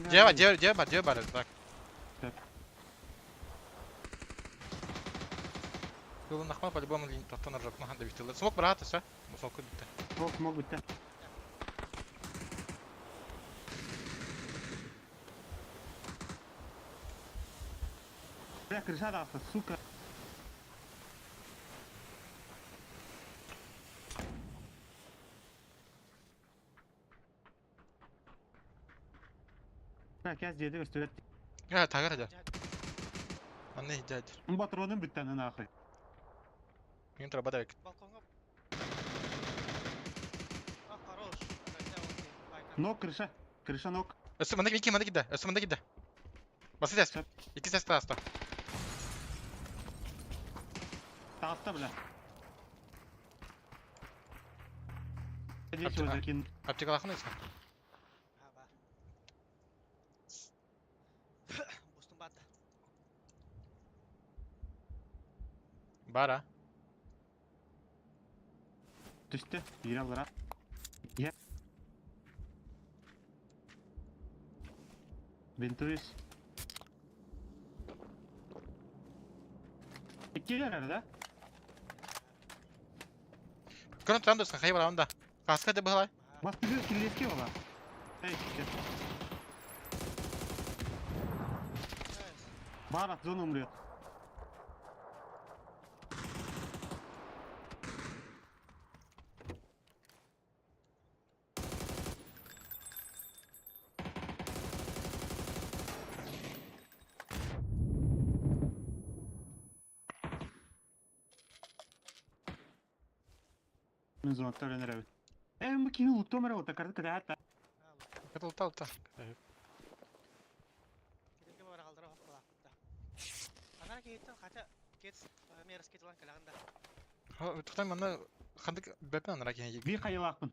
Дьиэ бар, дьиэ, дьиэ бар, дьиэ бар, так. Сөп. Ылыннахпына по-любому тоттон ржокну ханда биттилер. Смок брат, все. Смок битте. Смок, смок битте. Бля, крыша даста, сука. Бля, кээс дьиэде көстүбэт. Я, тагар да. Анны дядь. Патроным бүттэ нахуй. Мин траба Балконга. А, хорош. Ног крыша. Крыша ног. Өссө манна ики манна кидде. Өссө манна кидде. Басы тес. Ики сес таста. Таста, бля. Здесь его закин. Аптекалахын өсө. Бустун бата. Бара. Түстэ. Биир аллара. Я. Бинтуис. Иккилер да? Көрөн туран досхан хайы барабын да. Каска да быһалай. Бастыгы киллески ола. Эй, сейчас. Бар от зоны умрет. Мен зонаттар өнеребит. Э, мы кини луттом эрэ ота карты кыдаата. Кытылта алта. Китинге бар алдыра хоппала. Анара кейттен хата кет мерс кетилан калаганда. Тухтан манна хандык бэпен анара кини. Би хайылаахпын.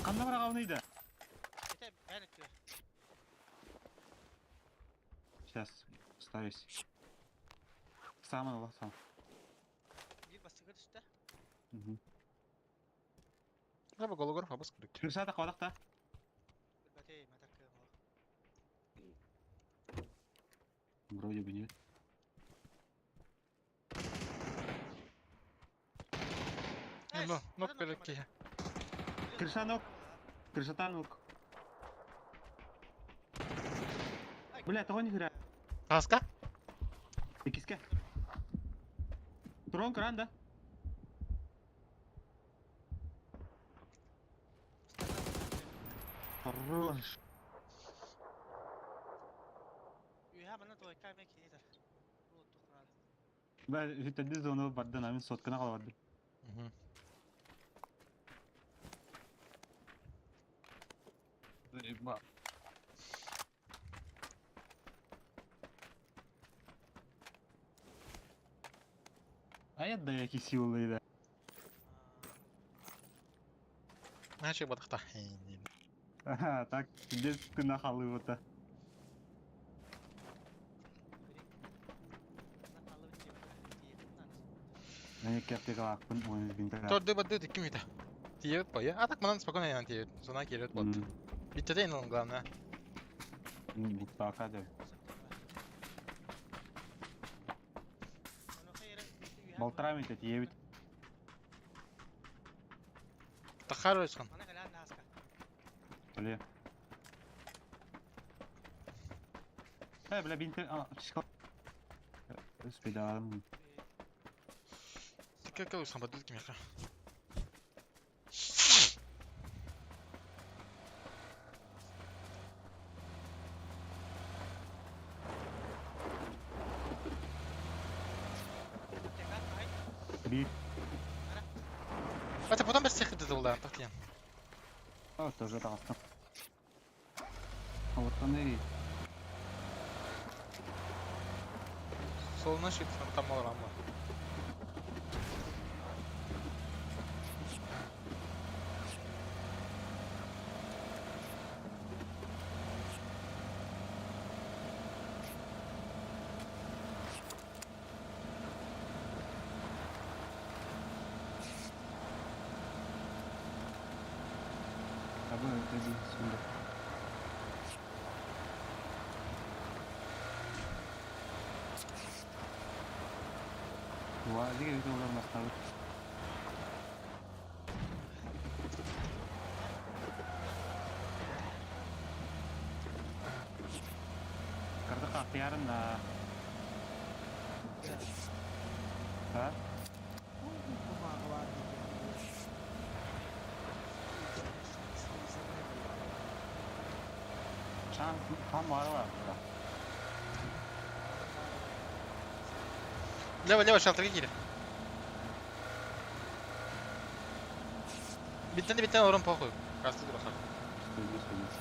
Ханна бар ағауныйды? Это бән өттү. Сейчас, ставись. Сам ала, сам. Бир бастыгы түстө. Угу. Раба гологор хабас кудук. Крышата қадақта. Билбете, матак Вроде бы нет. Ну, нок перекки. Крыша ног. Крышата ног. Бля, того не хря. Каска? Икиске. Турон кран, да? Хорош. Үйә мана тойка ме кейдер. Луттук Бля, үтәдді зону барды, намин сотканы қалабарды. А я да яки силы да. Наче бадахта. Ага, так, здесь ты нахалы вот. Мен кептек алақпын, ойын бинтер. Торды бады диким ите. Тиебет по я. А так манан спокойно ян тиебет. Зона келет бот. Биттеде ин главное. Буктака деп. Балтырам ите тиебит. Тахар өсхан. Мана калан наска. Бля. Э, бля, бинтер... А, шкал... Успеданым. Тикке өсхан бады диким яха. Bir. Это потом без всех это да, так я. А, тоже тағыстым. А вот он и... Солна шит там алама. Иди сюда. УАЗик эбит олор мастабыт. Карта хахтыярын да. А? Чан там бар бар. Лево, лево, шалтерге киирэ. Биттен де биттен орон похуй. Красный дураха. Садись, садись.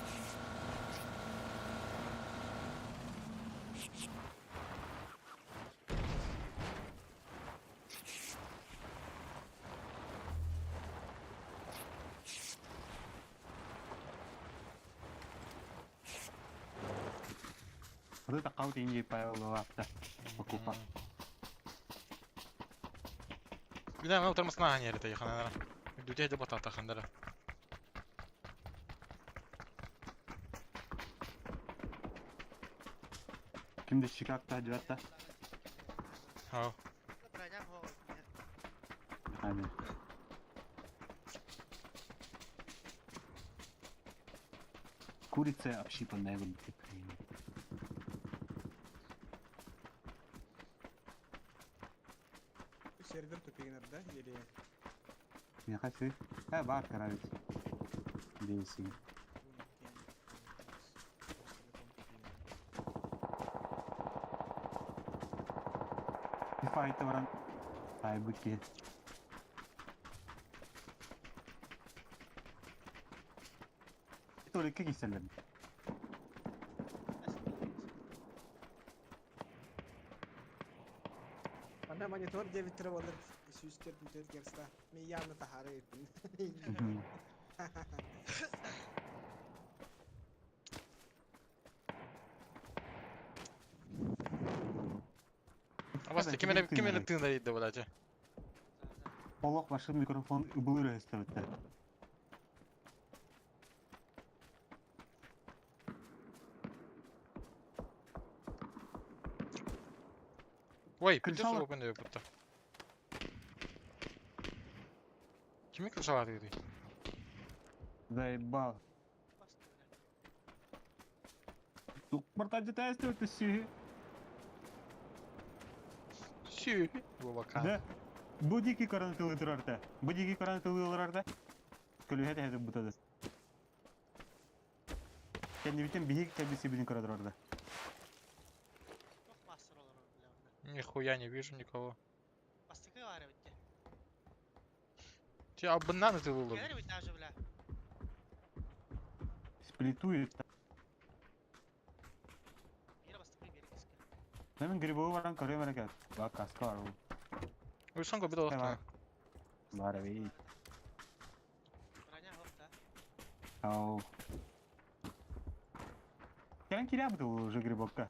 Вот это аккаунт Индии Павел Лапта. Покупа. Бля, мен утармасына аһан ярыта яханара. Дүтэ да батата хандара. Кимде Чикагода жибатта? Хау. Ами. Курица общипанная выглядит. Сервер тупигнер, да? Или... Не хочу. Э, бар каравит. Бейси. Файта варан. Ай, быки. Только киселер. Ана монитор 9 траволер 144 герца. Мен явно тахары. А вас ким эле ким эле тыында дейди блядь. Олох башы микрофон ыбылыр өстөбүттэ. Ой, пиздец Крышалар- опен деп бутта. Кими крышалар дейди? Заебал. Тук мартан жета өстөбүттэ сүйі. Сүй. Бабака. Да. Бу дики корона тылы турарта. Бу дики корона тылы оларарта. Көлүһэ тэһэ бутады. Кенди битен бихик кәбиси билин кора турарда. Нихуя не вижу никого. Те абыннан ты вылов. Сплитует. Мен грибовы баран көрөм эрекет. Ба каска бар. Уйсан го бит Бар. Бар бит. Ау. Кем киря бу уже грибокка?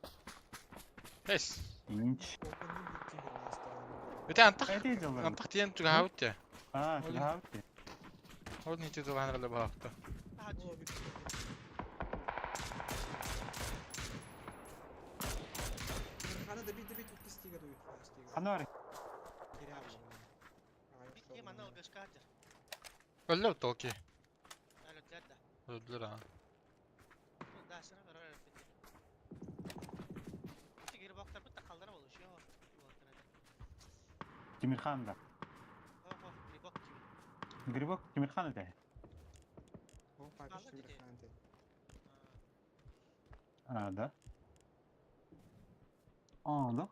Эс. Инч. Бите антах. Это дело. Антах тиен тугаутте. А, Оле. тугаутте. Ол не тиен тугаанрала баахта. Хана да бит бит икки стига дуй. Стига. Ханар. Өллө толки. Өлдүлөр а. Тимирхан да. Грибок Тимирхан это. О, папа Тимирхан ты. А, да? А, да?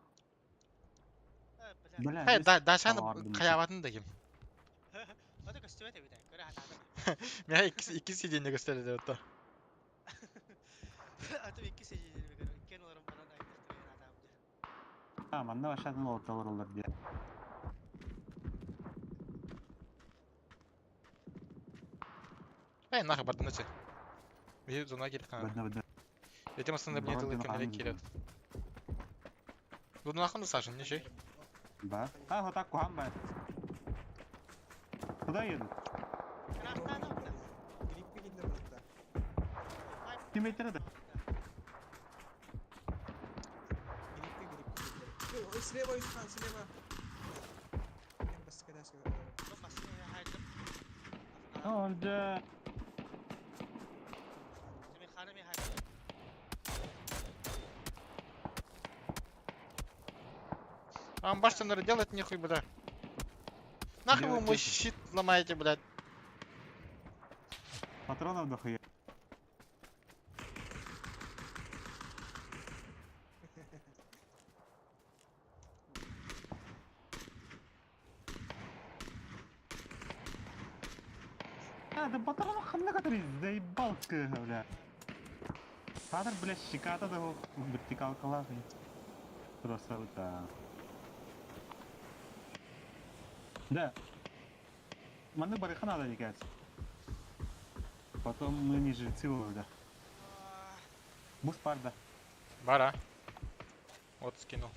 Бля, Хай да дашаны Алардым. каябатын да ким. Мен икки икки сиденье көстөрдү деп атта. А, манна башатын орталар олар дия. Эй, нахуй бардын Би зона кирик кана. Бадна бадна. Этим астында мне Барып тылы жана кемдер ханым кирет. Зона ахында Саша, не шей? Ба. А, вот так кухан ба. Куда едут? Гриппи кидер бутта. Тиммейтері да. Гриппе, гриппе. Ой, слева, Юсхан, слева. Бас кадас. Онда. А вам башню, наверное, делать нехуй, бля. Нахуй вы Делать мой нехуй. щит ломаете, блядь. Патронов дохуя. А, да патронов ханна который заебал бля. Кадр, бля, щеката да вертикалка Просто вот так. Да. Маны барыха надо никать. Потом мы не жильцы да. Бус парда. Бара. Вот скинул.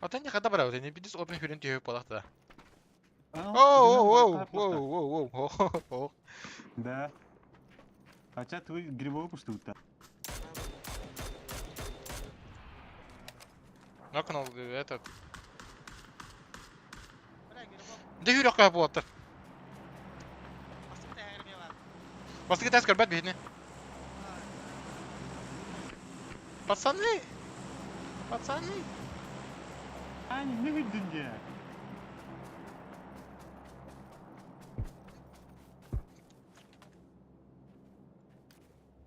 А ты не хада брал, ты не бидис опен хүрен түйөк болақ да. Оу, оу, оу, оу, оу, оу. Да. Хотя твой грибовый пуштут-то. Нокнул этот. Да хүрек кая болаттыр. Бастығы тәс көрбәт бейіне. Пацаны! Пацаны! Ани, не видно.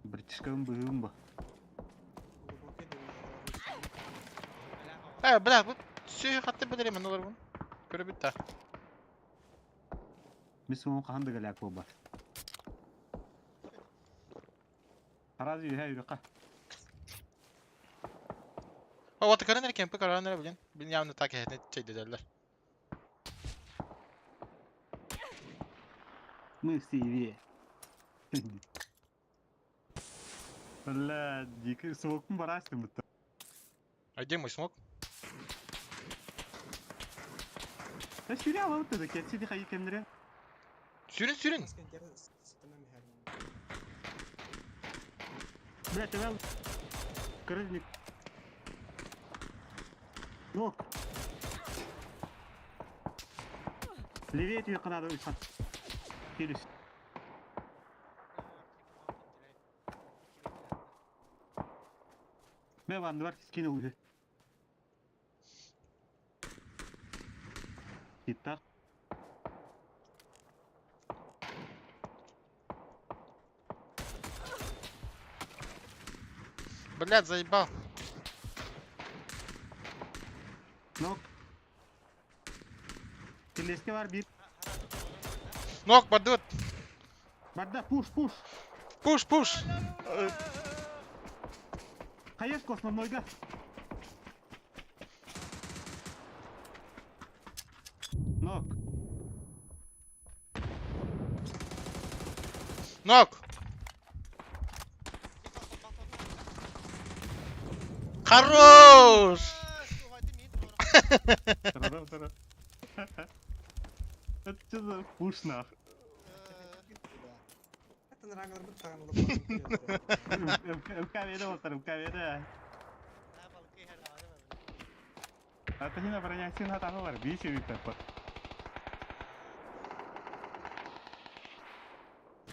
Братишкам бымба. Э, бля, bu сүйі қатты білеремін олар бұны. Көрі бітті. Мис он қанды галяк боба. Разве я юрка? О, вот көрінер кемпі көрінер білін. Білін явно так әтіне чейді дәлілер. Мы в сейве. Бля, дико смокпун барасың будто. А где мой смок? Да сериал вот это, кетси дихай кемдере. Сүрін, сүрін! Бля, ты вел. Крыжник. Нок. Левее тебе надо уйти. Келись. Бля, ван двар скинул уже. Итак. Блядь, заебал. Нок. Келеске бар bir. Нок, бадут! Барда, пуш, пуш. Пуш, пуш! Хаешка основной газ. Нок. Нок! Хорош! Это что за пуш нах? Это нрангар бут таган МКВД олтар, МКВД. А ты не на броня син хатаны бар, бейші бит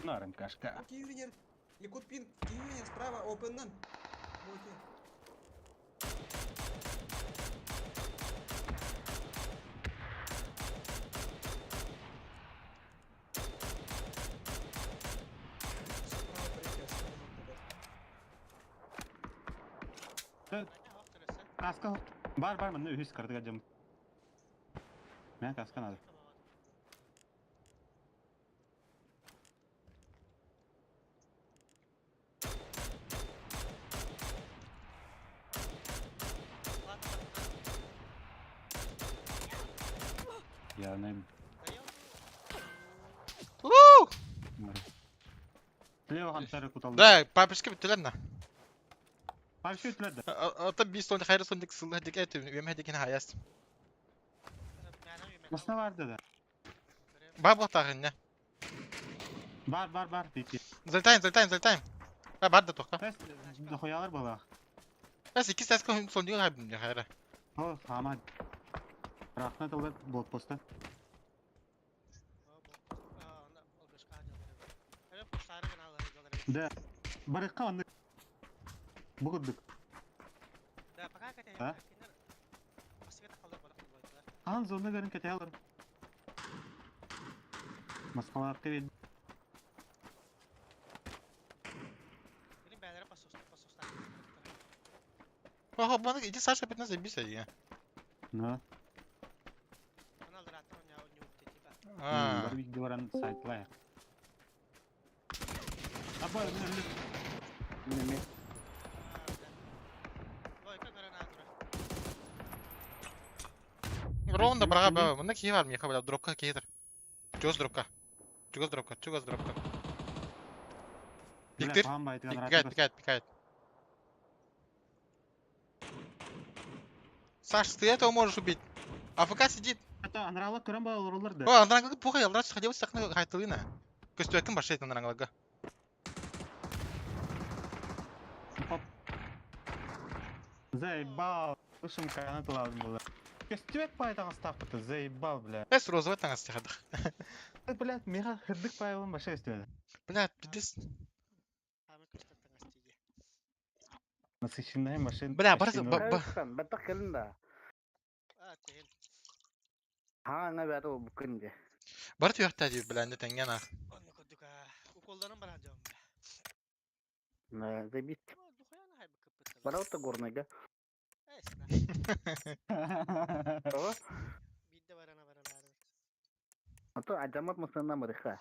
Нар МКшка. Киевинер, Якут пин, Киевинер справа, open нам. Каска. Бар, бар, мында үхіс кырдыга жам. Мен каска надо. Я не... Уу! Слева хантары куталды. Да, папишка бүттілер на. Папишка бүттілер да. Ата бис сонда хайры сондик сылы хедик эти, үем хедикин хаяс. Масна барды да. Бар бұл тағын, не? Бар, бар, бар, пики. Залетаем, залетаем, залетаем. А бар да тоқта. Эс, дохуялар была. Эс икки сәске сондуга хайбым я хайра. О, хаман. Рахмет олар блокпостта. Да. Барыкка онны. Бугурдук. Да, пока А? Ан зона көрін кете алыр. Москвалар кебет. Ого, баны иди Саша 15 забейся я. Ну. А. Бар видео баран сайтлай. Аба, Неме. Ровно брага ба, мында кие бар меха бля, дропка киетер. Чугас дропка. Чугас дропка, чугас дропка. Пиктир. Пикает, пикает, пикает. Саш, ты этого можешь убить. АФК сидит. Это анрала көрөн ба олар да. О, андрангылы пухай, алраш ходил сахны хайтылына. Көстүәкин башайт андрангылыга. Хоп. Заебал. Слышим, канат лазм было. Көстүәк пайтан ставкаты, заебал, бля. Эс розовый таңас тихадых. Э, блядь, меха хырдык пайылын баша өстүәді. Блядь, пиздец. Насыщенная машина. Бля, барсы, ба- ба- Баттах келин да. Ха, аңа бәрі ол бүкін де. Бар түйәктә дип, бля, инде тәңгән ах. На, забит. Бараута горныйга. О, а то адамат масына мырыха.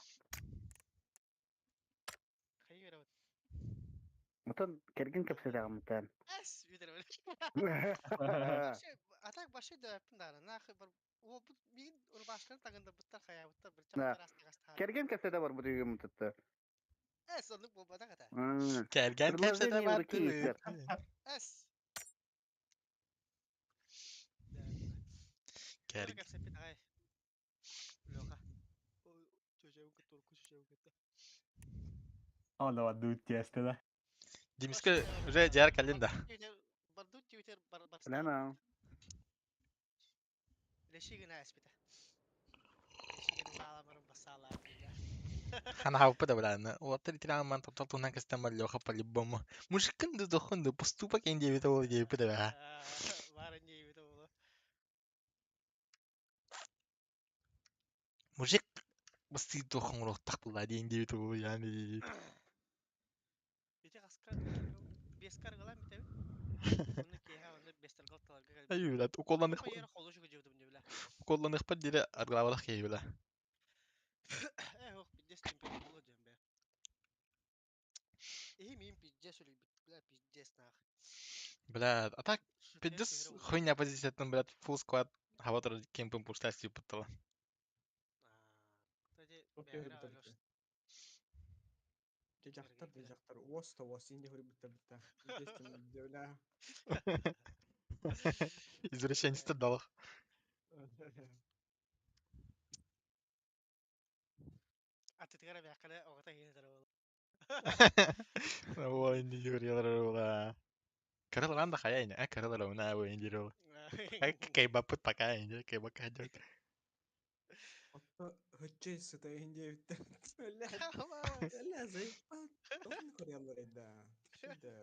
Отон керген кепседагымтан. Атак башы да пындара нахы бар о бу мин урбашкан тагында буттар хая буттар бир Да. чаптар астыгас. Керген кепседе бар бу дүйгөм tuttu. Эс онлук болбада ката. Кәргән кәпсәдә Предложение бар. руки иштер. Эс. Кәргән. Кепсепит агай. Лока. Чөжөү кытыр күчөү кытыр. Ола ваду тесте да. Димиске уже жар калин да. Барду Twitter бар бар. Лена. Лешигина эспите. Лешигина аламырын басала. Хана хавпа да бля. Вот три ман топтал тунан кастама леха по-любому. Мужикын да дохын да поступок инде бит ол деп да. Бары не бит ол. Мужик басты дохын рох тақпыла дейін деп ол яғни. Ити аска бескар галам битеби. Оны кеха оны бестер гал таларга. Ай бля, уколланых Ер холу шугу жибдим бля. уколланых па дире арглавалах кей бля. Э ох пиздец чемпион болу дем бе. Э мин пиздец үлү бля пиздец нах. Бля, а так пиздец хуйня позицияттан, блядь, full squad хаватыр кемпин пуштасти пыттала. Дежахтар, дежахтар, уос та уос, инде хөрү бүтә бүтә. Естественно, бля. Извращенец далах. Атытыгара бяккана огата хинетер бол. Ой, инде юрилар ола. Каралар анда хая ине, а каралар уна ой инде рол. Кай бапыт пока инде, кай бака жок. Отто хөччөй сыта инде бүтә. Бля, бля, заебал. Тон хөрялар инде. Шүдә.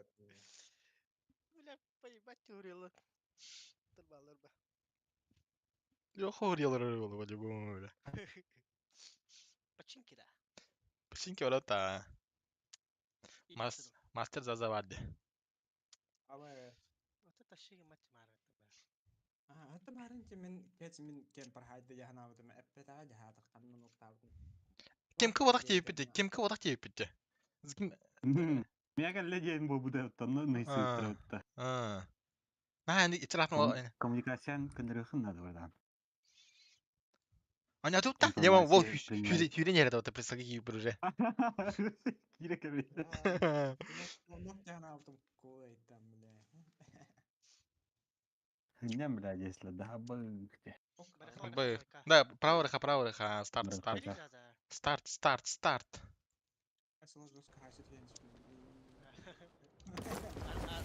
Бля, поебать урила. Турбалар ба. Yok хорилар ола по-любому, бля. Починки да. Починки ола та. Мастер за заварди. Ава. Ата ташиги мат мара. А, ата марин ки мен кеч мен кен пархайды яхана бутым эппе та жахата канны нуктабын. Кем ки одак деп битти, кем ки одак деп битти. Ким Мега леден бу буда танны нейси тырытта. А. На инде итрафын ол. Коммуникациян көндөрөхүн надо бардан. Аня тут так, я вам вол хюрен ярада вот присаги кип уже. Кире кебе. Нук жахана бутым кой там бля. Хыннан бля если да быхте. Б. Да, право рыха, право рыха, старт, старт. Старт, старт, старт.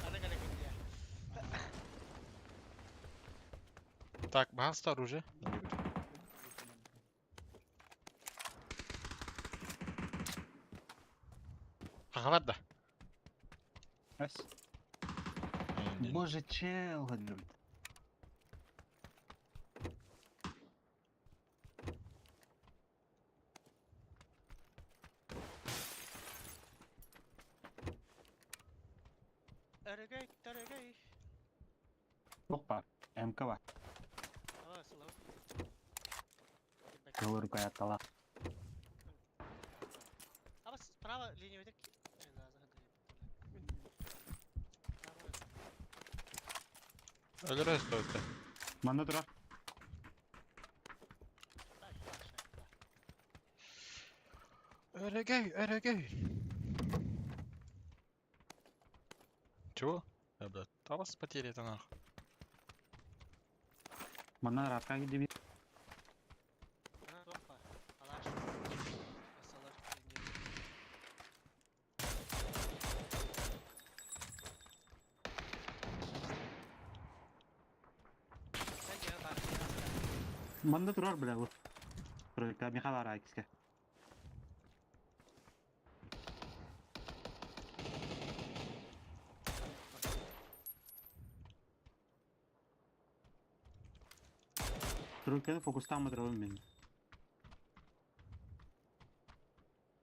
Аны кэлэ дия. Так, баһаста оружие. Хаһалар да. Эс. Боже, чел, говорит. Өрөгөй, төрөгөй. Туох баар? МК бар. Aa, сылабыт. Кылыр каяттала. Аба справа линия өтөр. Өлөрө өстөбүттэ. Манна турар. Өрөгөй, өрөгөй. Чего? Да, блядь, табас потери это нахуй. Манна рапка кидибит. Манна турар, бля, вот. Тройка, Михаил Арайкске. Тройканы фокустаан батырабын мин.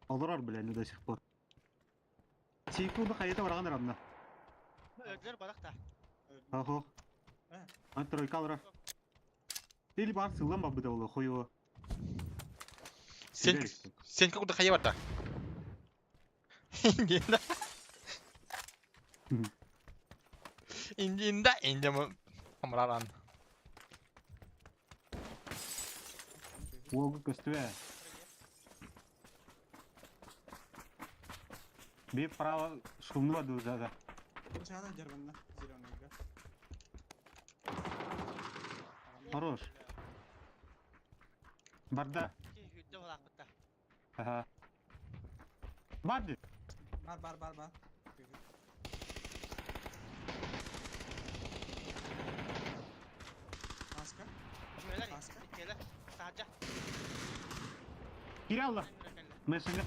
Олорор, бля, ну до сих пор. Секунду хайыта бараҕын ырамна. Өлдүлэр барах да. Ахо. А тройка олорор. Или бар сыллан барбыта буолуо, хуйуо. Сен сен куда хайа барда? Индинда. Индинда, индема амраран. Уолга көстүбэ. Бир право шумного дузада. Сначала дерванна зеленый. Хорош. Барда. Ага. Барды. Бар бар бар бар. Маска. Маска. Киралла. Мессенджер.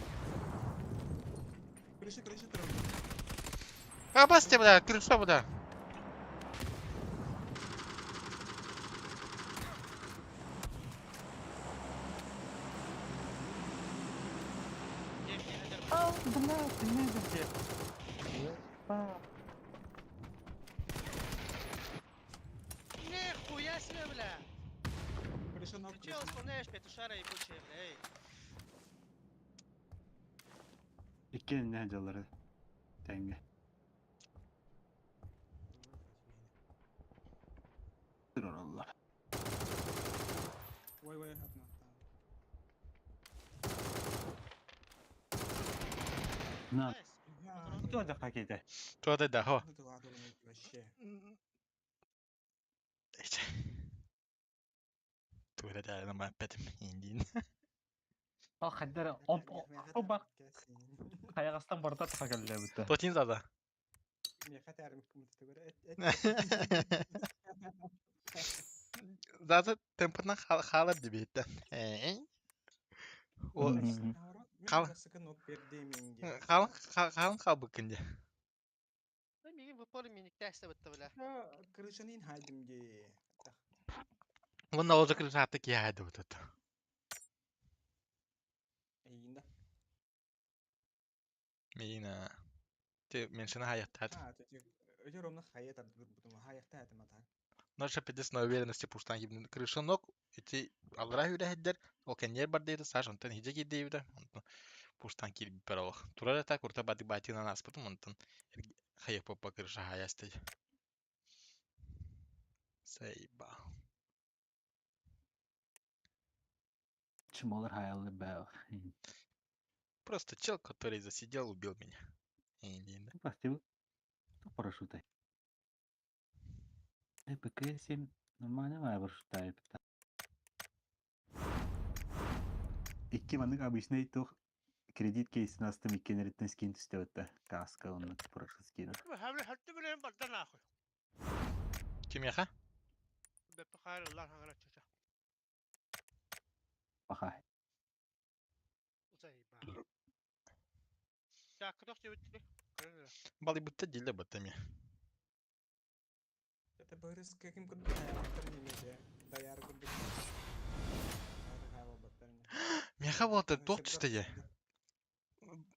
Крыша, крыша, тройка. А басте, бля, крыша, бля. А, бля, ты не где. Нихуя себе, бля! Крыша ног, Ты чё исполняешь, петушара ебучая, бля, эй? Икки дьаллары тэҥҥэ. Тураллар. Ой, ой, одна. На. Кто это какие-то? Кто это да, хо. Вообще. Тура да, на опять индин. Ал хаддара оба хайагастан барда тахагаллабыта. Тотин зада. Зада темпынан халар дебетте. О Қал. Қалың қалың қалбы күнде. Мигин в упор миниктәсте бітті, бля. Крышанин хайдым де. Онна ол крыша аты ки хайды бутут. Эйинда. Мина. Те меншина хаяттат. А, өте ровно хаят бутум хаятта это мата. Наша пиздец на уверенности пуштан гибн крыша ног ити алра хүлэһиддер ол кэннер бар дейdi Саша онтон хиджа кидейбиде онтон пуштан кирбит баралах. Турара так урта бады батина наспытым онтон хая попа крыша хаясты. Сейба. Чмолар хаялы бэл. Просто чел, который засидел, убил меня. Индин. Спасибо. Парашютай. ПК-7 нормально парашютай. Икки маннык обычный тух. Кредит кейсин астым иккиэнэриттэн скин түстэ Каска онно прошлый скина. Кимиэхэ? Паха. Балыйбытта дииллэр бытта эмиэ. Это бырыс каким курдук даяр курдук. Миэхэ буолта туох түстэ дьэ?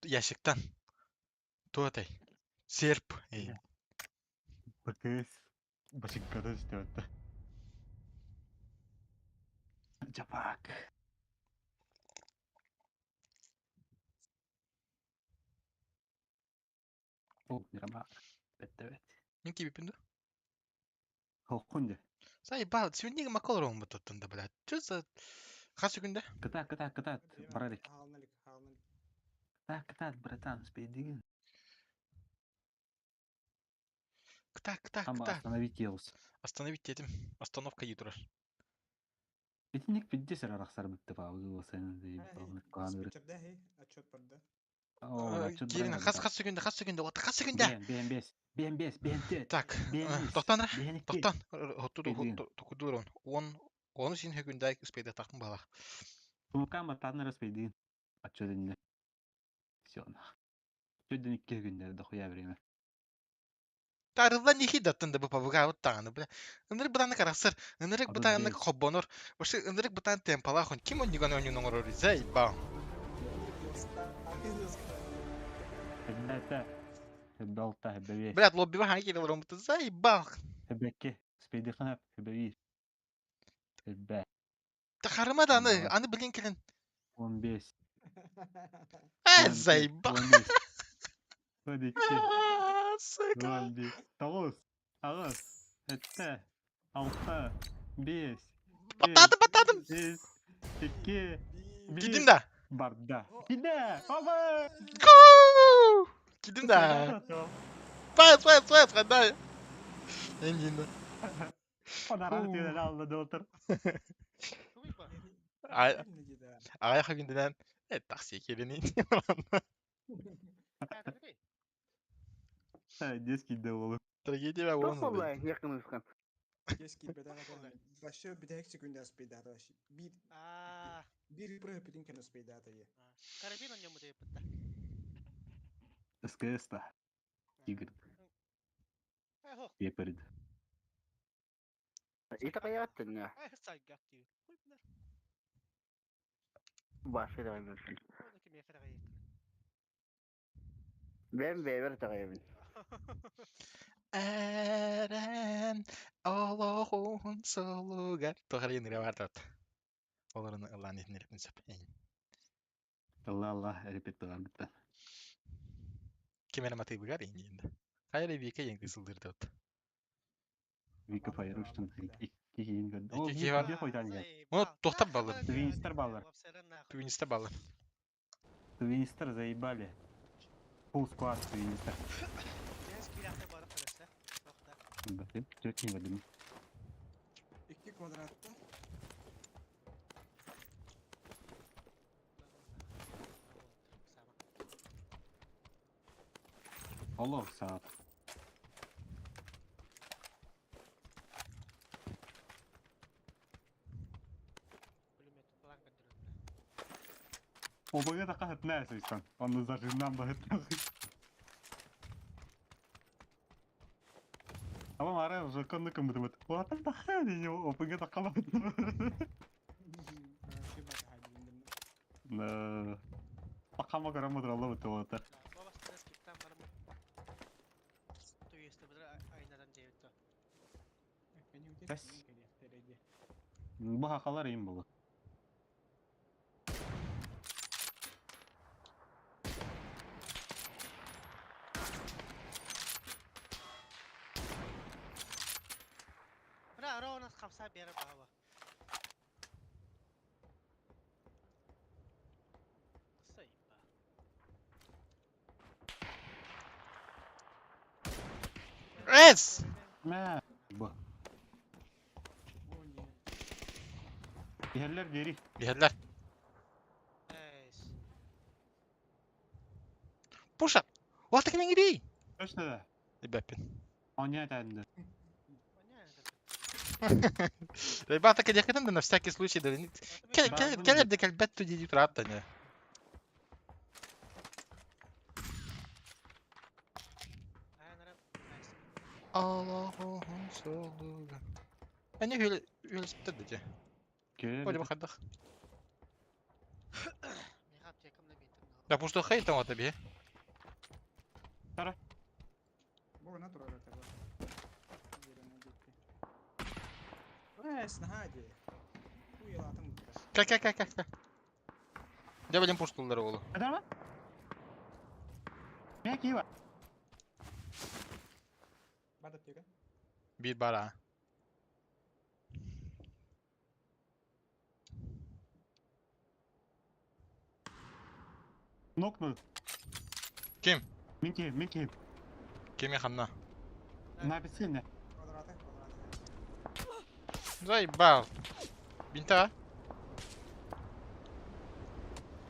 Ящиктан. Туох этэй? Серп. ПКС бачыҥката түстэ Жапак. Ол Мирамар. Бэттэ бэт. Мин киирбиппин дуо? Хоққун дьэ. Заебал, сегодня макол ромбутуттан да, блядь. Что за... Хас күндэ? Кытаат, кытаат, кытаат. Барар ик. Кытаат, кытаат, братан, успейдигин. Кытаат, кытаат, Ама кытаат. остановить елс. Остановить дедим. Остановка дии турар. Итинник пиддес эрэ арахсарбыт Отчет барда. Киирин хас хас секунда, хас секунда, вот хас секунда. Биэн бес, биэн бес, биэн төрт. Так, тохтон эрэ, тохтон. Токудурун. Он ону син хөкүндэ успейдатахпын балах. Тумукаан баттаатын эрэ успейдыгын. Отчет иннэ. Все нах. Чөддөн икки күндэ дохуя время. Тарыллан иһи даттын да бу пабыгаабыт даҕаны бля. Ынырык бытааннык арахсар, ынырык бытааннык холбонор, вообще ынырык бытаан темпалаах он ким онньуган оонньуун оҥорор заебал. Эбэтэ, эбэлта, эбэбиэс. Блядь, лоббиба хаҥа киирэ олороммут заебал. Эбэкки, спейдихан эбэбиир. Эбэ. Харыма да аны, аны билин кэлин. 15. Э, заебал. 12. Сука. 11. 9. 8. 7. 6. 5. Баттаатым, баттаатым. 3. 2. 1. Киирдим да. Барда. Киде! Оба! Гуу! Киирдим да. Пас, пас, пас, хандай. Эндин. Онаран түйен алды доктор. Аҕыйах күндүнэн такси киирин Детский болу. Трагедия Туох уон буолла якын Вообще бүтэһик секунда успейдаата вообще. Биир биир прыгаппытын кэннэ успейдаата е. Карабин онньоммут эппитта. СКС-та. Тигр. Пеперд. Итакаяттын Башы давай Бэм бэбер таҕайабын. Эрэн олоҕун солугар туох эрэ ыҥырыа баартабыт. Олорун ыллаан иһитиннэриэхпин сөп. Алла Алла репетиторбыта. Ким эрэ матыыбыгар иҥниин да. Хайа эрэ Вика диэн кыыс ыллыырдабыт. Вика Файруштан икки киһин көрдө. О, Икки киһи бар. биир хойутаан иһэр. Оны туохтар баллар? Твинстер баллар. Твинстер баллар. Твинстер заебали. Full squad Твинстер. Төрт киһи көрдүм. Икки квадратта. Олох саат. Обага да кахытна сыйсан. Оны зажимнан бахытна. Аба мара законны кымбытыбыт. What the hell не опыга да калабытна. Да. Пакама карамы дралла бут ота. Бэс. Бу хакалар им болу. Бра, ровно хамса бере баба. Эс! Мә. Бу. Иһэллэр дери. Биһэллэр. Эс. Точно да? Ребяпин. Он не это. Ребята, кэлиэххитин да на всякий случай да. Баар Кэлэр да кэлбэт ту дии тураат не. Аллаху солуга. Они хүлспитер дии. Ходи бахадах. Да пусто хей там вот би. Бу на турар это. Эс, наһаа дии. Уйалаатым бутар. Ка ка ка ка ка. Дьэ билим пустуллар оҕолу. Это ма? Мен кива. Бар аптека. Биир бара. Нокнул. Ким? Мин киһим, мин киһим. Кими ханна? Написыне. Квадраты, квадраты. Заебал. Бинта.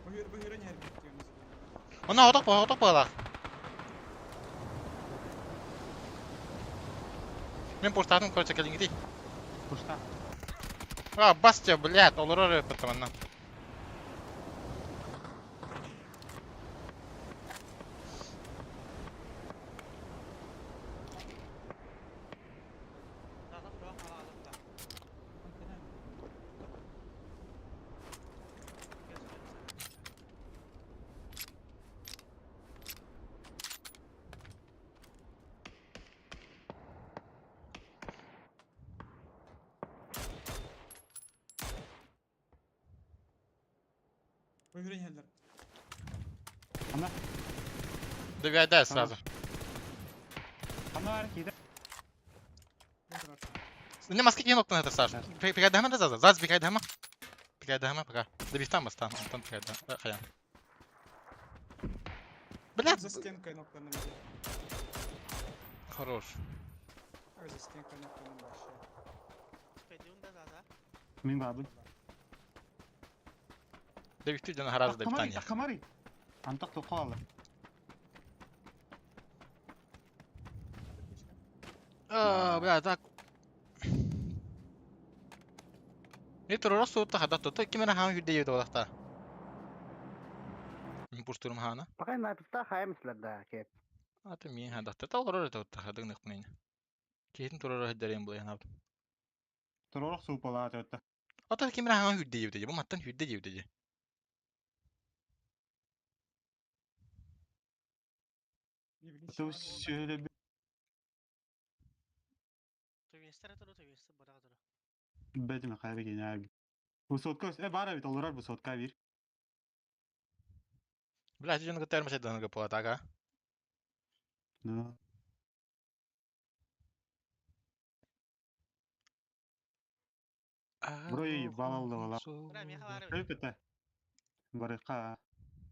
Бу хүрэн иһэр биттиэн. Она оток по оток балах. Мен пустатым, короче, кэлиҥҥитий. Пушта. А, Бастия, блядь, олорор это манна. Бу хүрэн иһэллэр. Ана. Добивай сразу. Ана бар киде. Бу турар. Не маски кинок на это, Саш. Пригайдама да заза. Заз пригайдама. Пригайдама пока. Добивтам бастан. Онтон пригайда. Хаян. Блядь. За стенкой ноктанным дии. Хорош. Ой, за стенкой ноктанным вообще. Мин бабын. Добивты дьон харазы Тахмари, добитание. тахмари. Антак тоқалы. А, бля, так. Не турора суутта хада то кимера хаан хүрдэ юдэ балахта. Мин пустурум хаана. Пока написта хаймслар да кеп. Аты мин хадатта та олорор это хадыгных пнын. Кихин турора хаддарен булай ханап. Туророх суупалаа төттө. Ата кимера хаан хүрдэ юдэ. Бу маттан хүрдэ юдэ. Ту сөйле бетиме хайбы генерал. Бу сотка бара бит олорор бу сотка бир. Бля, жөн гытар машайдан пола тага. Ну. Бро ебал да бала. Өпөтө. Барыка.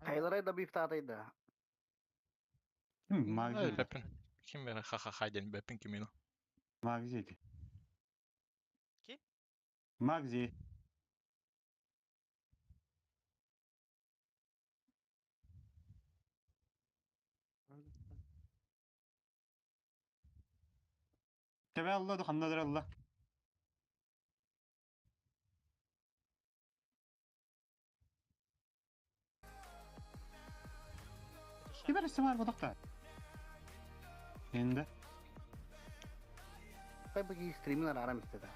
Хайларай да бифтатай да. Магзи. Бэпин. Ким бер ха-ха хайден бэпин кимину. Магзи. Ки? Магзи. Тебе алла да ханнадыр алла. Кибер истемар бодакта. Энди. Кай бу стримлар арам истеда.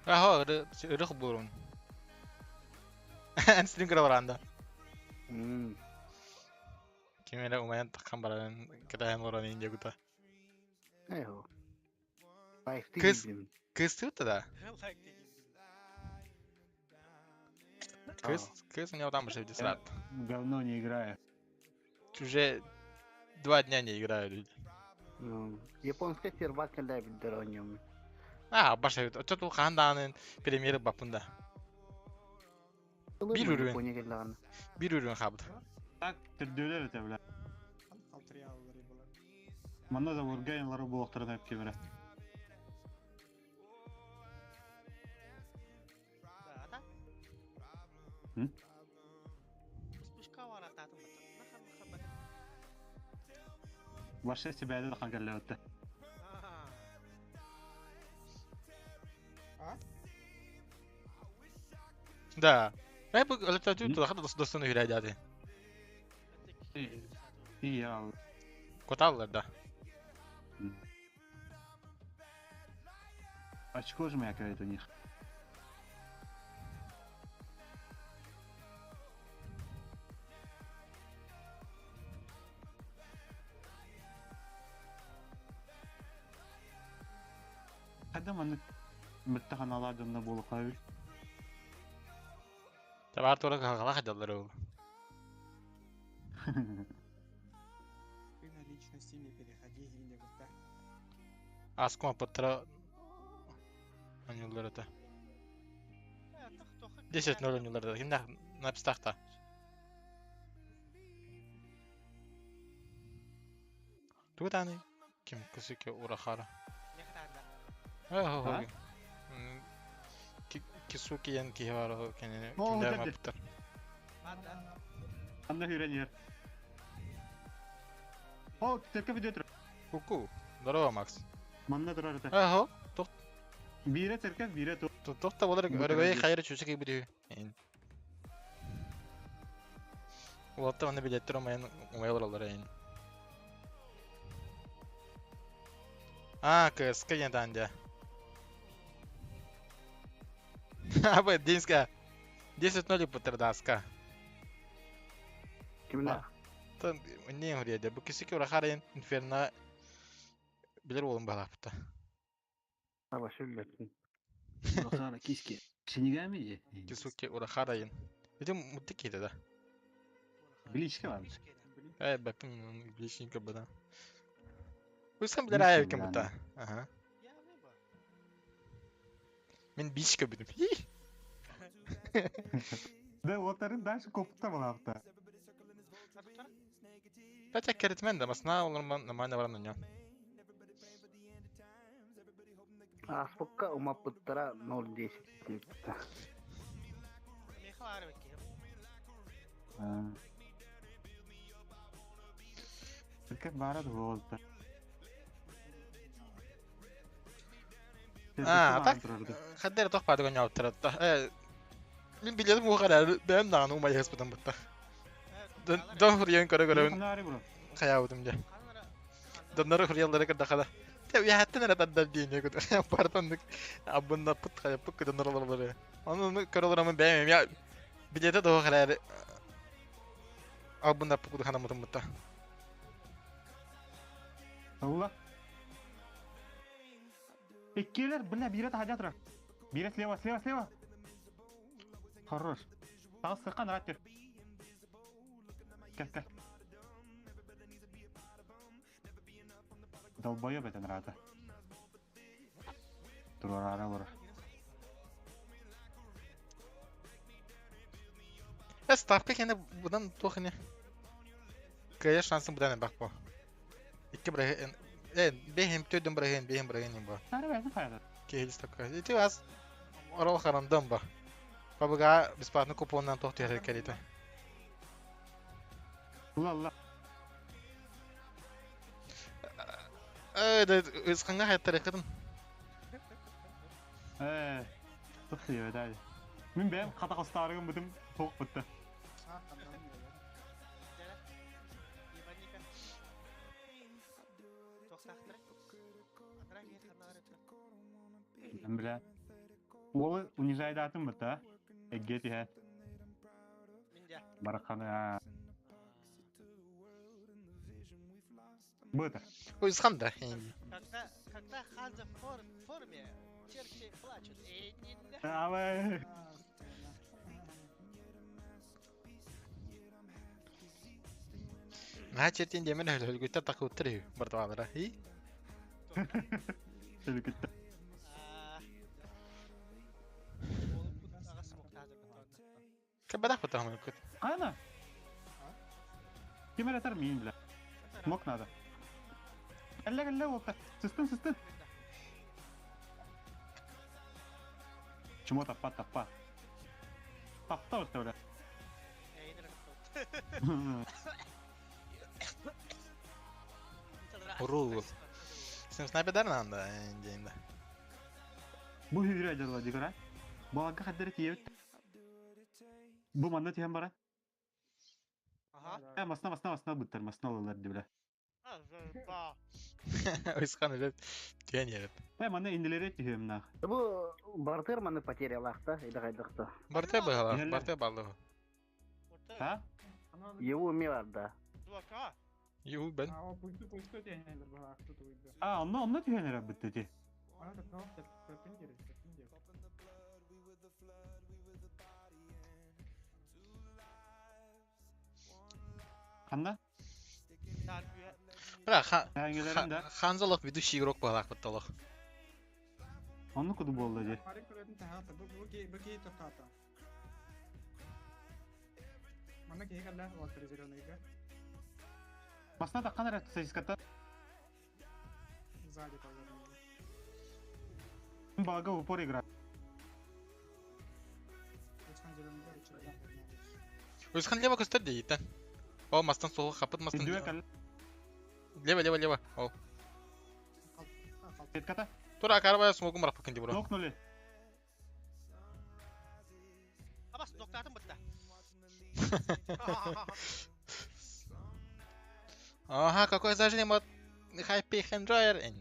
Аха, ыры бурун. Эн стрим кыра баранда. Кимера умаян таккан баран кытахан оран инде гута. Эйхо. Лайф Кыз- ти. Кыз да. Кыз, кыз у него там уже десрат. Говно не играю. Уже 2 дня не играю, люди. Ну, японский сервак кэлэ билдер оньом. А, баша, что тут ханданын премьер бапында. Бир уровень. Япония кэллаҕына. Бир уровень хабыт. Так, түрдөлөр өтө бля. Қалтырия булар. Манна да ургайнлары булактырын алып кемере. М? Ваше себя да хангаллаатта. А? Да. Бу өлөтөтү тулаха достон үһүрээдяти. Iya. Коталлар да. Очко жмякает у них. Хада маны мыттахан алаадынна буолуха эбит. Табаар тура кахала хадаллар ол. Ты на личности не переходи, не гуфта. Аскума паттара анюллар это. 10-0 анюллар да. Кимдах напистахта. Тугутаны ким кысыке урахара. А? Кисуки ян кихевара кенене О, кимдер вот это. мапыттар. Анна хүрен О, церковь идет. Куку. Здорово, Макс. Манна турар это. Ахо. Бире церковь, бире ту. Тохта болар Бу өрөгөй кәрәк. хайыр чүчүк бири. Улатта маны билеттер омайын омайлар олар эйн. А, КСК янтанде. Абы, Динска. 10-0 пытырдаска. Кимде? Тан не хурьяде. Бу кисики урахарайын инферно билер болун балапта. Аба шүллөтүн. Урахара киски. Шинигами же. Кисуки урахарайын. Видим муттики да. Бличка var. Э, бәпім бличника бада. Усам билер аяк кем бута. Ага. Мен бичка бидим. Да, вот арын дальше копта балапта. Пәтя керетмен да масна олар нормально баран уня. Аспыкка умаппыттара 0.10. Церковь барат волта. А, так хаддер тох бады гоня оттаратта. Э, мен билетим у карар, бәм дагы умай хеспетен бутта. Дон хурьян көрө көрө хаябытым же. Доннары хурьялары кырда када. Те яхаттан ара таддар дейне күт. Бартандык абында пыт хая пык доннар олар. Аны көрөлөр мен бәм я билете доо карар. Абында пык ханамытым бутта. Allah. Иккилер, бля, бире тахадя тұра. Бире слева, слева, слева. Хорош. Тағы сыққан раттер. Кел, кел. Долбоеб это рата. Турара бар. Э, ставка кене будан тохне. Кая шансым будан бак бу. Икки бир э бехим төдүм бир бехим бир ба. Сары бәзін файда. Кейл ставка. Ити аз орал харандам ба. Бабага бесплатно купоннан тохты керите. Алла, алла. Э, да ысқанга хаттар кыдым. Э, тоқты ебет әлі. Мен бәм қата қостарығым бүтім тоқ бітті. А, хандан билер. Мен білә. Олы унижайдатын бітті, а? Эгге тиһә. Бараққаны. Быта. Ысқан да. Когда Ханза в форме, черти плачут. Эй, не Абай. Ма чертин демен хөлгүттер такыптыр бардалара. Хи. Хөлгүттер. Кабадах потом күт. Ана. Кем әләтер мин бля. Мок надо. Әллә әллә болта. Систен систен. Чмо таппа таппа. Тапта өтті бля. Урул. Сен снайпердар нанда дейм да. Бу хүрэ дьалла дигара. Балага хаддары тиэбит. Бу манна түһэн бара. Ага. Э, масна масна масна буттар, масна алалар дибиле. Уйсхан үлет түһэн иһэр. Э, манна иннилери түһүөм наах. Бу бартыр маны потерялахта, или хайдахта. Барте быһалар, Иһэллэр. барте баллы. Ха? Его умелар да. Ю бен. А, пусть пусть тенелер баха тут уйду. А, онно онно түһэн эрэ бутта ти. Ана да тоқ теппин керек, теппин керек. Ханна? Бра, Әңгелерин да. Ханзалов ведущий игрок быһалаах бытталах. Онно куду болду ди. Парик көретін тахата, бу бу ки бу ки тоқтата. Мана ки калла вот зеленыйга. Масна таккан эрэ сосиската. Сзади повернули. Балага в упор игра. Уйсхан зеленыйга үчү. Уйсхан лево көстөр дейт. О, мастан солға қапыт мастан. Дүө кал. Лево, лево, лево. О. Сетката. Тура карабая смогу марап кенди бро. Нокнули. Абас, доктатын бытта. Ага, какой зажим от Happy Enjoyer.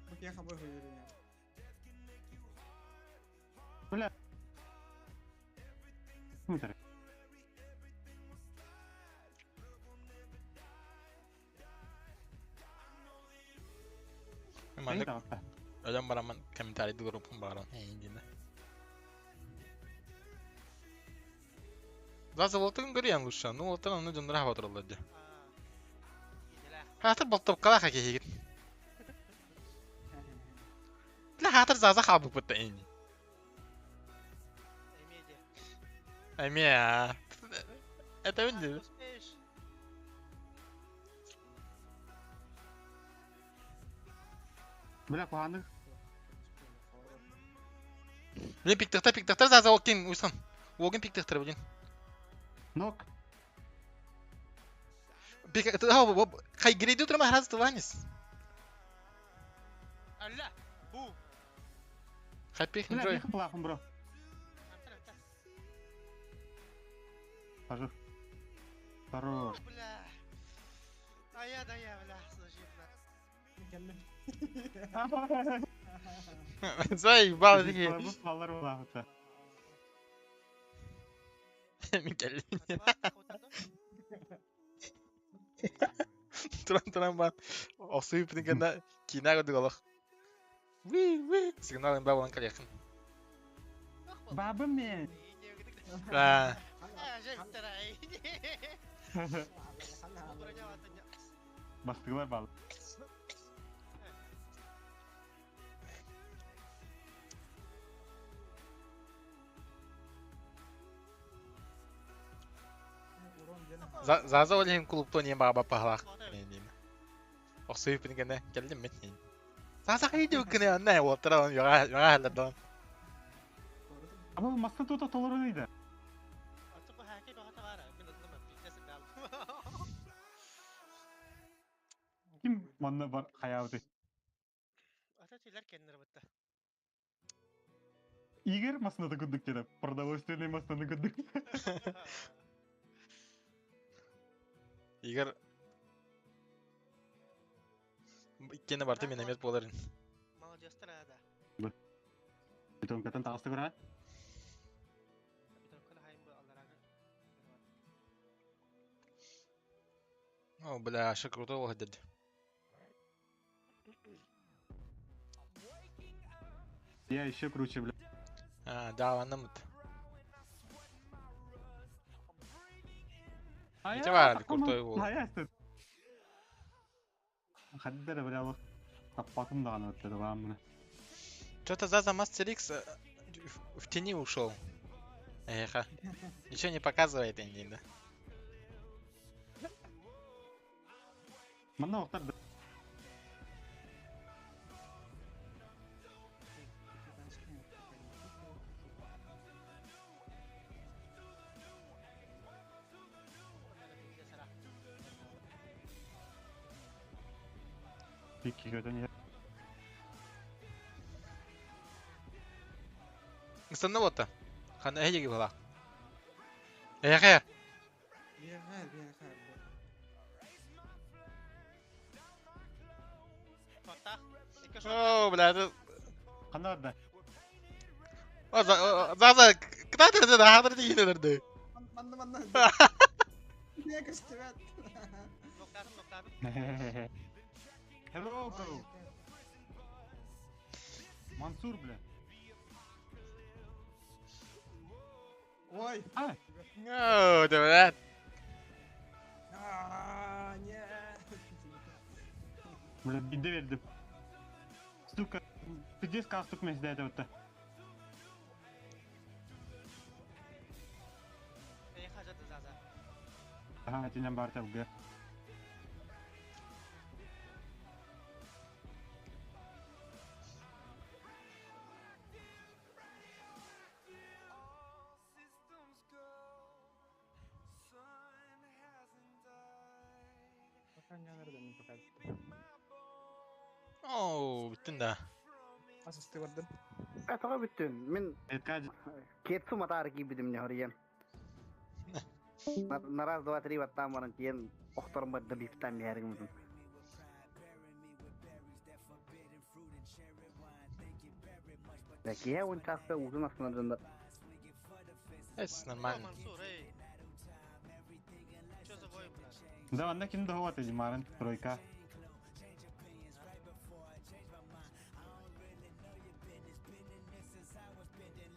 Бу ки хабы хуйрин. Бля. Митер. Маннык өлөн бараман комментарий группам баран. Эйдин. Заза болтун көрүен лучше. Ну, болтун аны жандыра батырылды. ди. Хатыр болтуп кала хакегит. Бля, хатыр заза хабык бутта эйни. Эме. Это видели? Бля, куханнык. Блин, пиктахта, пиктахта заза окин уйсан. Оген пиктахтар, блин. Нок. Пик, это, хай грейду трама раз туванис. Алла, бу. Happy Бля, enjoy. не плахом, бро. Хожу. Хорош. Бля. А я да я, бля, слушай, бля. Заебал, такие. Баллар булахыта. Туран туран бар. Осуй пиниганда кинаго дугалах. Ви ви сигнал им бабалан калехын. Бабым мен. А, Бастыгылар бал. Заза олехин клубто не баба пахлах. Осуй пиниганда келдим мен. Заза хайды күнэ анна отра яга яга халадан. Аба маста тута толору дейди. Ким манна бар хаябыты. Игорь масната курдук деді. Продовольственный масната курдук. Игорь Иккене барты миномет боларын. Молодежь да. Бетонкатын тағысты көрі. О, бля, аша круто выглядит. Я еще круче, бля. А, да, ладно. А Ити бар, крутой бол. А я тут. Хаддара, бля, лох. Таппатым даганы өттеді бам мына. Что-то Заза Мастер Икс в тени ушел. Эха. Ничего не показывает, Энди, да. Манна оқтар Икки көтөн иһэр. Ыстанна буолта. Ханна эһэ диэки быһалаах. Эһэхэ! Биэхэ, биэхэ. Тортах. Икки Оо, бля, Ханна барда? О, за, кытаатыр да, хаатыр тиийин өлөрдө. Манна, манна. Биэ көстүбэт. Ноктаатым, ноктаатым. Hello, bro. Мансур, бля. Ой. А, Оо, да, бля. А, нет. бля, биде бердим. Сука, пиздец кастук месте это вот. Эйха жады заза. Ага, тинен бар табга. Пока не надо, не пока. Оо, бүттүн да. Асысты бардым. Атаға бүттүн. Мен Это кетсу матары кийбидим не хорыйан. На раз, два, три, баттаан баран тиен охторон барда бифтан биһэригим. Киһэ он часта узун астынан Это нормально. Мансур, эй. Чё за бой, бля? Да, онна ким доҕуот эдимарын тройка.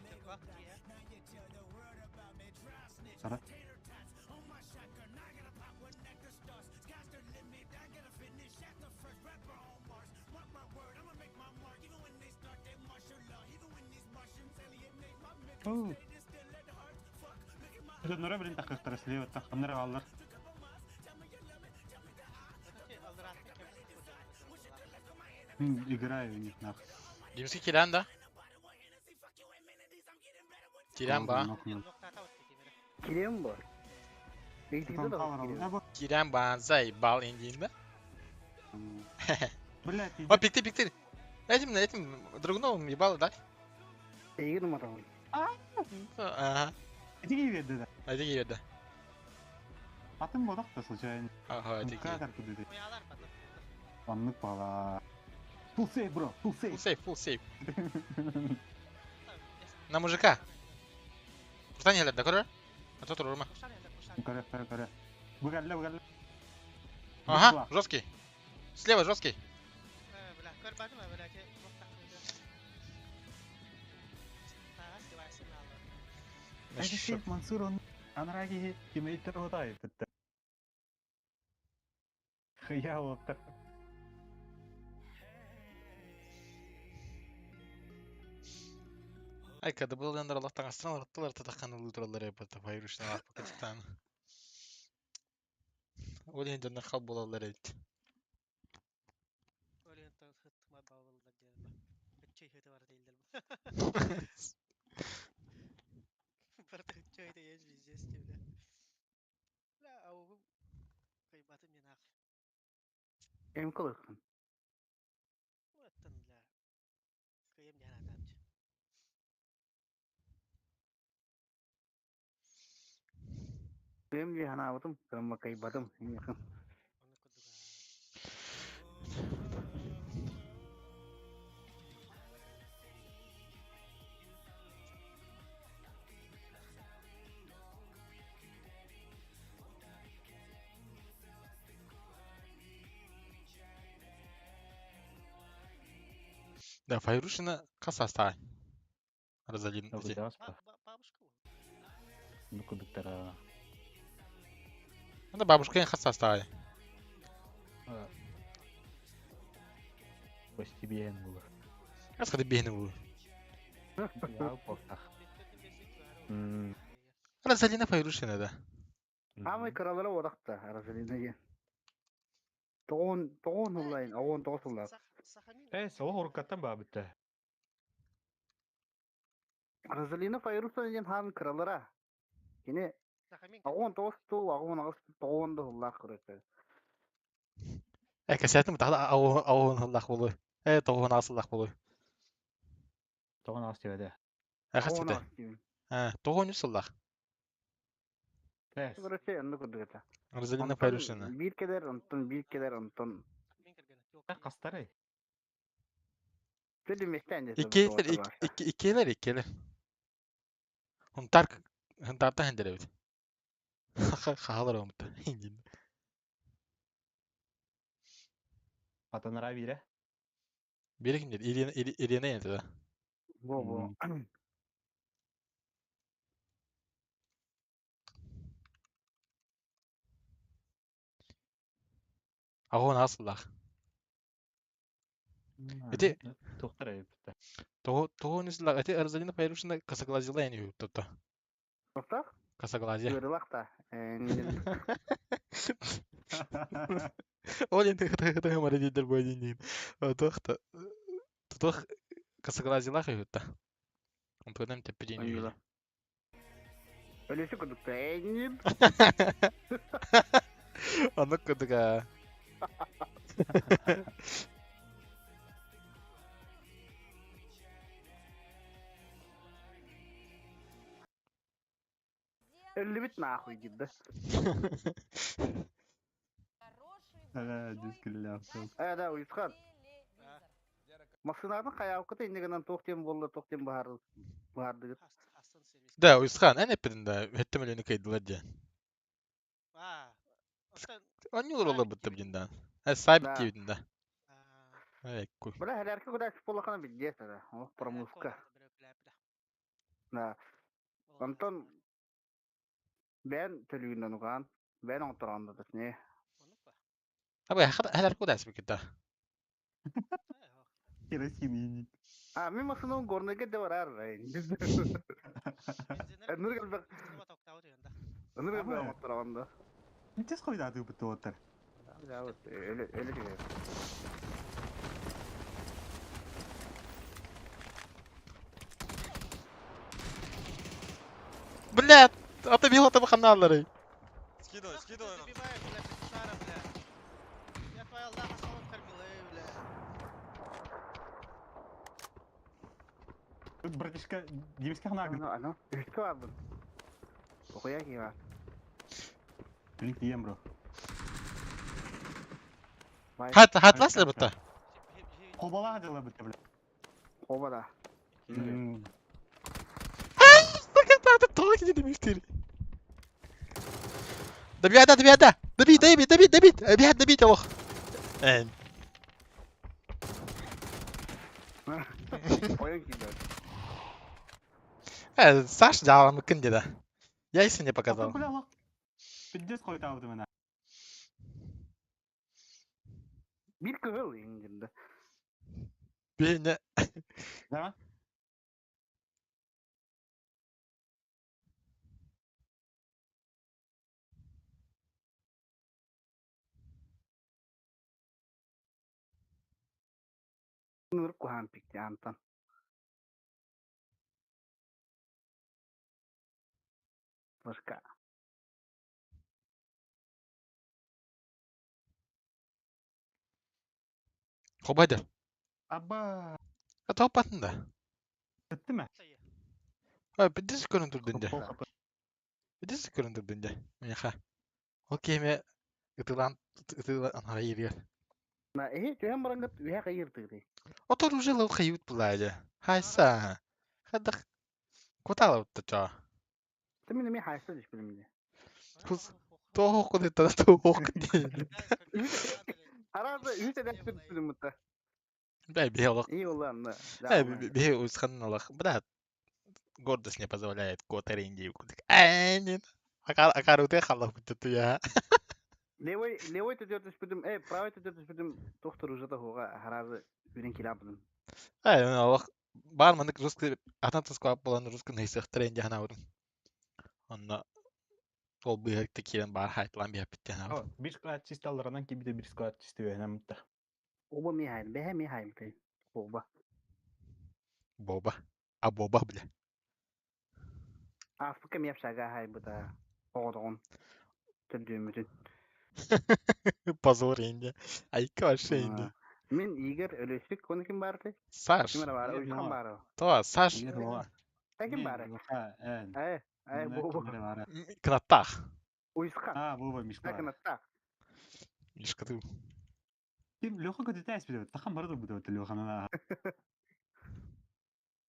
Черквах, кия. Сара. Оу. Донора блин такыктара слева такыннар аллар. Это те, алдыраатты кемсик көрдüm. Играю у них нахуй. Димски киран да? Киран ба. Ноктаата бат кемере. Кирем бу. Эйтиде да кирем. Киран ба, заебал индин да? Блять, О, пикти, пикти. Этим, этим, Драгуновым ебало, да? Эйгин матабын. Ага. иди веде да. Айди киирдэ. Атын бодак да случайно. Ага, айди киирдэ. Катар куды. Оялар бат. Аннык бала. Full save, bro. Full Full save. save, full save. На мужика. Куртан елер, да көрөр? А то турурма. Кушан елер, кушан. Көре, көре, көре. Бугалла, бугалла. Ага, жесткий. Слева жесткий. Бля, көр бадым, бля, ке ноктаат. Тагас девайсын алды. Это шеф Мансур, он анараги кимейтер отай бітті. Хыя оптар. Ай, когда был Лендер Аллахтан астан аттылар татакан улутуралар эпата файрушна лапкачтан. Ол енді нахал болалар эт. Ориентал хыттыма бабылдар деді. Үтчей хыты бар дейілдер. Барда үтчей хыты еш виздес бля. Бля, аугум кыйбатым мен ақ. Эм кылыкын. Оттан, бля. Кыйым яна атамчы. Эм же ханабытым, кырма кайбатым. Оны кудуга. Да, Файрушина касаста. Розалин. Бабушка ол. Ну кудуктара. Это бабушка не хасаста. Почти биэн булар. Асхады бейні бұл. Я портах. Розалина Файрушина, да. Амай кыралары одакта Розалина. Тоғон, тоғон улайын, оғон тоғыз улар. Сахамин. Э, сол хорукаттан ба бітті. Розалина Файруса деген хан кыралара. Кини Сахамин. оғон тоғыз тул, оғон ағыз тоғон да улар кырыты. Кэсээтим тахта ауын хыллах болуй. Тоғын асыллах болуй. Тоҕон аас тибэдэ. Хас тибэ. Тоғын үс сыллах. Пэс. Короче, оннук курдук этэ. Розалина Онтон Файрушина. биир кэлэр, онтон биир кэлэр, онтон Хастарай. Төлүмэстээн дьэ Иккиэлэр, иккиэлэр, иккиэлэр. Хунтар, хунтарта хендеребит. Хахалар омут. Атанара биирэ. Бире киндер, Ирина, Ирина это да. Бо-бо. Агон асыллах. Эти Тухтар эбитте. Того нислах, эти Розалина Файрушина косоглазила я не тут. Тоқтақ? Косоглазия. Ыарылах та. Олен ты марадидер бойдинин. Тохта. Тох косоглазила хаютта. Он потом тебе перенюли. Өлесі курдук та. Эңин. Аны кыдыга. Өллүбүт нахуй дидді. Дискілляпсыз. Да, уйысқан. Машинаны қаяққыта иннегенен тоқтен болды, тоқтен бахарды. Астан сервис. Да, уйсхан, эн эппитин да, хэттем элени кайдылар диэн. Аа. Оттон Онньулар олар бытта билин да. Сайбит Да. диэбитин да. Экку. Бля, хәрәркі куда болақана билдес, да. О, промывка. Да. Онтон бән төлүүнөн угаан, бән оңторонда не. Абы хәләр куда әсбик да. Керосин иник. А, мен машинаның горныйга да барар. Өнөр Абы. гэлбэ оңторонда. Нитес қойда бітті отыр. Да, вот, эле эле деген. Блядь, ата бил ата баханалары. Скидывай, скидывай нам. Забивай, бля, петушара, бля. Я твоя Аллаха салом кормила, бля. Тут братишка, немецкий ханагын. Ано, ано. Үстү абын. Окуя кима. Блин, тием, бро. Хат хат ласлар бутта. Қобала дела бітті, бля. Оба да. Та тоқ дедим үстери. Добей, да, добей, да. Добей, добей, добей, добей. Добей, добей, алох. Эн. Оян кима. Саш жаламы кын деді. Я если не показал. Бля, лақ. Пиздец қойда ауды мына. Бир кыгыл ингинде. Бейне. Да? Нур кухан пикти антан. Башка. Хобайдер. Аба. Ата опатын да. Бітті ме? Ай, бидис көрін турдунде. Бидис көрін турдунде. Меха. Окей, ме ытылан ытылан хайыр. На, э, түһэн барангат үһэ кайыртыгы. Отор уже лыл хайют булайды. Хайса. Хадах. Кутала утта ча. Тэмин эми хайса диш билимде. Кус того куды та того куды. Аразы үһэ дәс билим мутта. Бля, бе И улан. Бе усхан алах. Бля, гордость не позволяет кот аренди. Ай, Акар акар уте халах бутты я. Левой левой төтөс бидим, э, правой төтөс бидим, доктор уже да хога харазы бүрен килабын. Ай, алах бар мандык русский атан тускап болан русский нейсэх тренди хана урун. Онна ол быһык кирен бар хайтлан бия питтен О, бир склад чисти алларанан кибите бир склад чисти бэһэнэммитта. Оба ми хайм, бэхэ ми хайм тэ. Оба. Боба. А боба, бля. Африка ми апшага хай бута. Оҕотоҕун. Төрдүөмүтүн. Позор инде. Айка вообще инде. Мин Игорь Өлөсүк, оны ким барды? Саш. Ким бары? Уйхан бары. То, Саш. Ким бары? Э, э, бу. Кынаттах. Уйхан. А, бу Мишка. Кынаттах. Мишка ты. Ким Леха көтүтэ эспит. Тахан бары да бу Леханы.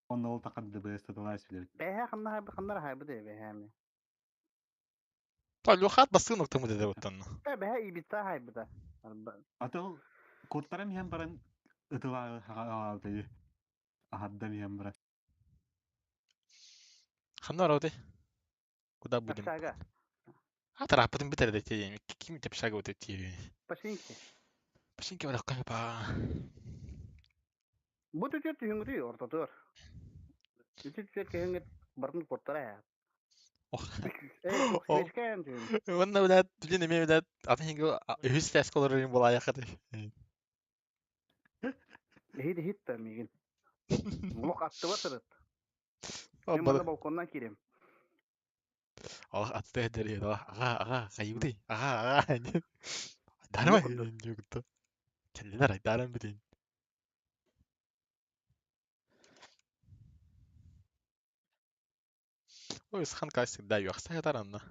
Онно ол тахан ДБС таталаа эспит. Бэһэ ханна ханна хайбы де бэһэ. То Лехат басын октамы деде оттан. Бэһэ ибита хайбыта. Аты кодтарым иһэн баран ытыла аҕалты. Ахаддан иһэн баран. Ханна роты? Куда будем? Общага. А тарапытын битер де Ким общага вот эти. Пашинки. Пашинки бар па. Бу түтөр түһүңүрү ортотур. Түтөр түтөр кеһиңит барын куттара. Ох. Э, кешкен түһүн. Онна блядь, блин, эме блядь, атын хинги үһүс тәс колорын була якаты. Хит хит та мигин. Лок атты батырыт. Мен мында балконнан кирем. Аллах атты дер edi. Ага, ага, кайыды. Ага, ага. Дарма югутtu. Келдилер айдарым битин. Ой, хан кайсы да юкса таранна.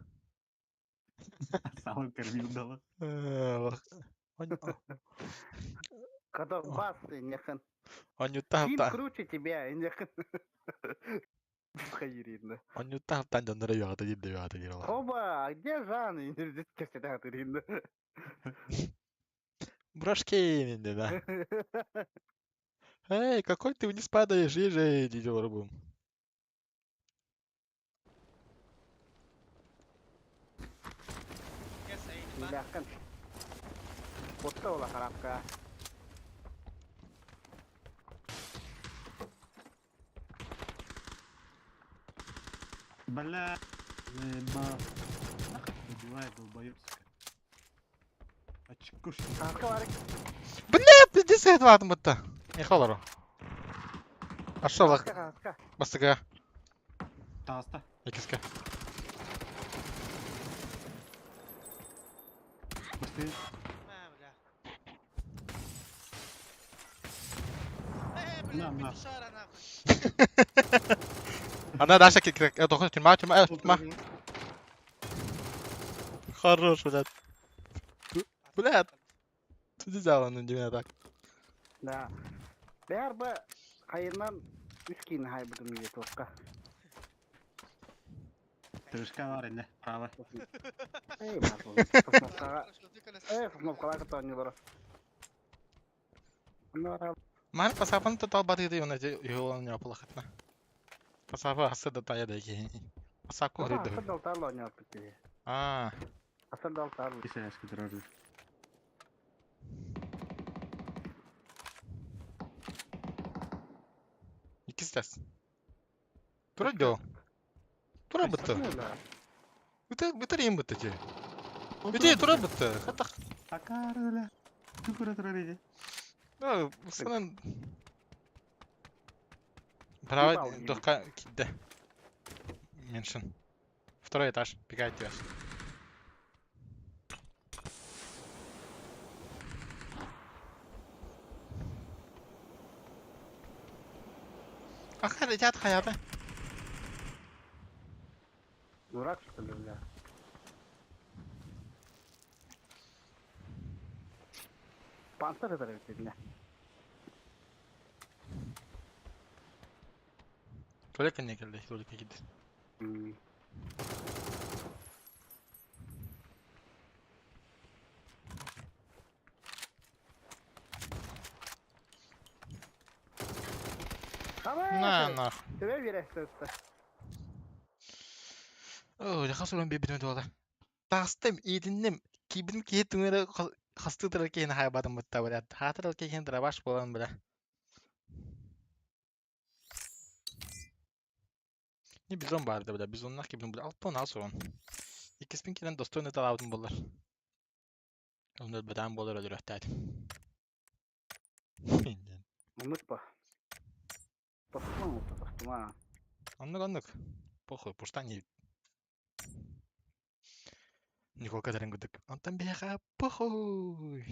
Салып кормил дала. Когда бас нехен. Онюта Ким круче тебя, нехен. Хайринда. Онюта тан жандара югата диде югата диде. Оба, а где Жан? Кесетә Брашки инде да. Эй, какой ты вниз падаешь, ежи, диде орбум. Ләкин. Отта ола харапка. Бля, заебал. Убивает, долбоёб, сука. Очкушка. Арка бар. Бля, пиздец, я два бытта. Не холору. А шо лах? Арка. Бастыга. Таста. Икиске. Басты. Бля. Э, бля, На, на. петушара нахуй. Она дальше кик, тюрьма, тюрьма, тюрьма. Хорош, блядь. Блядь. Ты взял на меня так. Да. Бәр бу хайырнан үч кин хай бу миге токка. Тышка бар инде, право. Эй, бар бу. Кнопкага. Эй, кнопкалар тоннылар. Нора. Ман пасапан то талбаты ты на его не оплахатна. Пасапа асада тая даки. Пасаку Асыр далтарлы ойнап бітті. А. Асыр далтарлы. Кисәшке дорожу. Икистес. Тура дел. Тура бытты. Бытыр им бытты те. Бите тура бытты. Хата. Акарыла. Тура тура деди. Да, санан. Право, дока кидде. Меншин. Второй этаж. Пикайте вас. Ах, летят хаяты. Дурак, что ли, бля? Панцир это ведь, бля. Только не келди, только киди. На, нах. Тебе вересте. О, хасуран бибитме туала. Тастым, идиннем, кибин киетүңөрө хастыдыр кейин хайбадым бутта бля. Хатыр кейин драбаш болан бля. Не бизон барды бля, бизоннах кибин бля. Алтон асуран. Иккиспин килен достойный талабытым болар. Онда бадан болар өлөрөттәт. Unutma. Тостума, тостума. Оннук, оннук. Похуй, пушта не. Николка этэрин курдук. Онтон биһиэхэ похуй.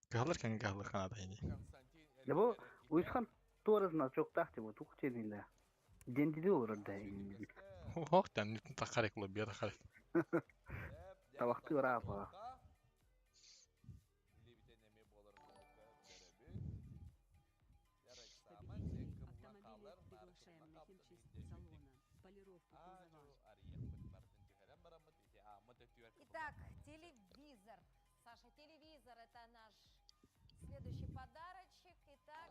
Кыһаллар кэҥэ кыһаллар ханаата ини. Дьэ бу Уйусхан туора значоктаах типа туох диэнилэ. Дендиди олорор да иннибит. Ох, там тахарик лобби тахарик. Табахтыы ыраапа. Итак, телевизор. Саша, телевизор – это наш следующий подарочек. Итак...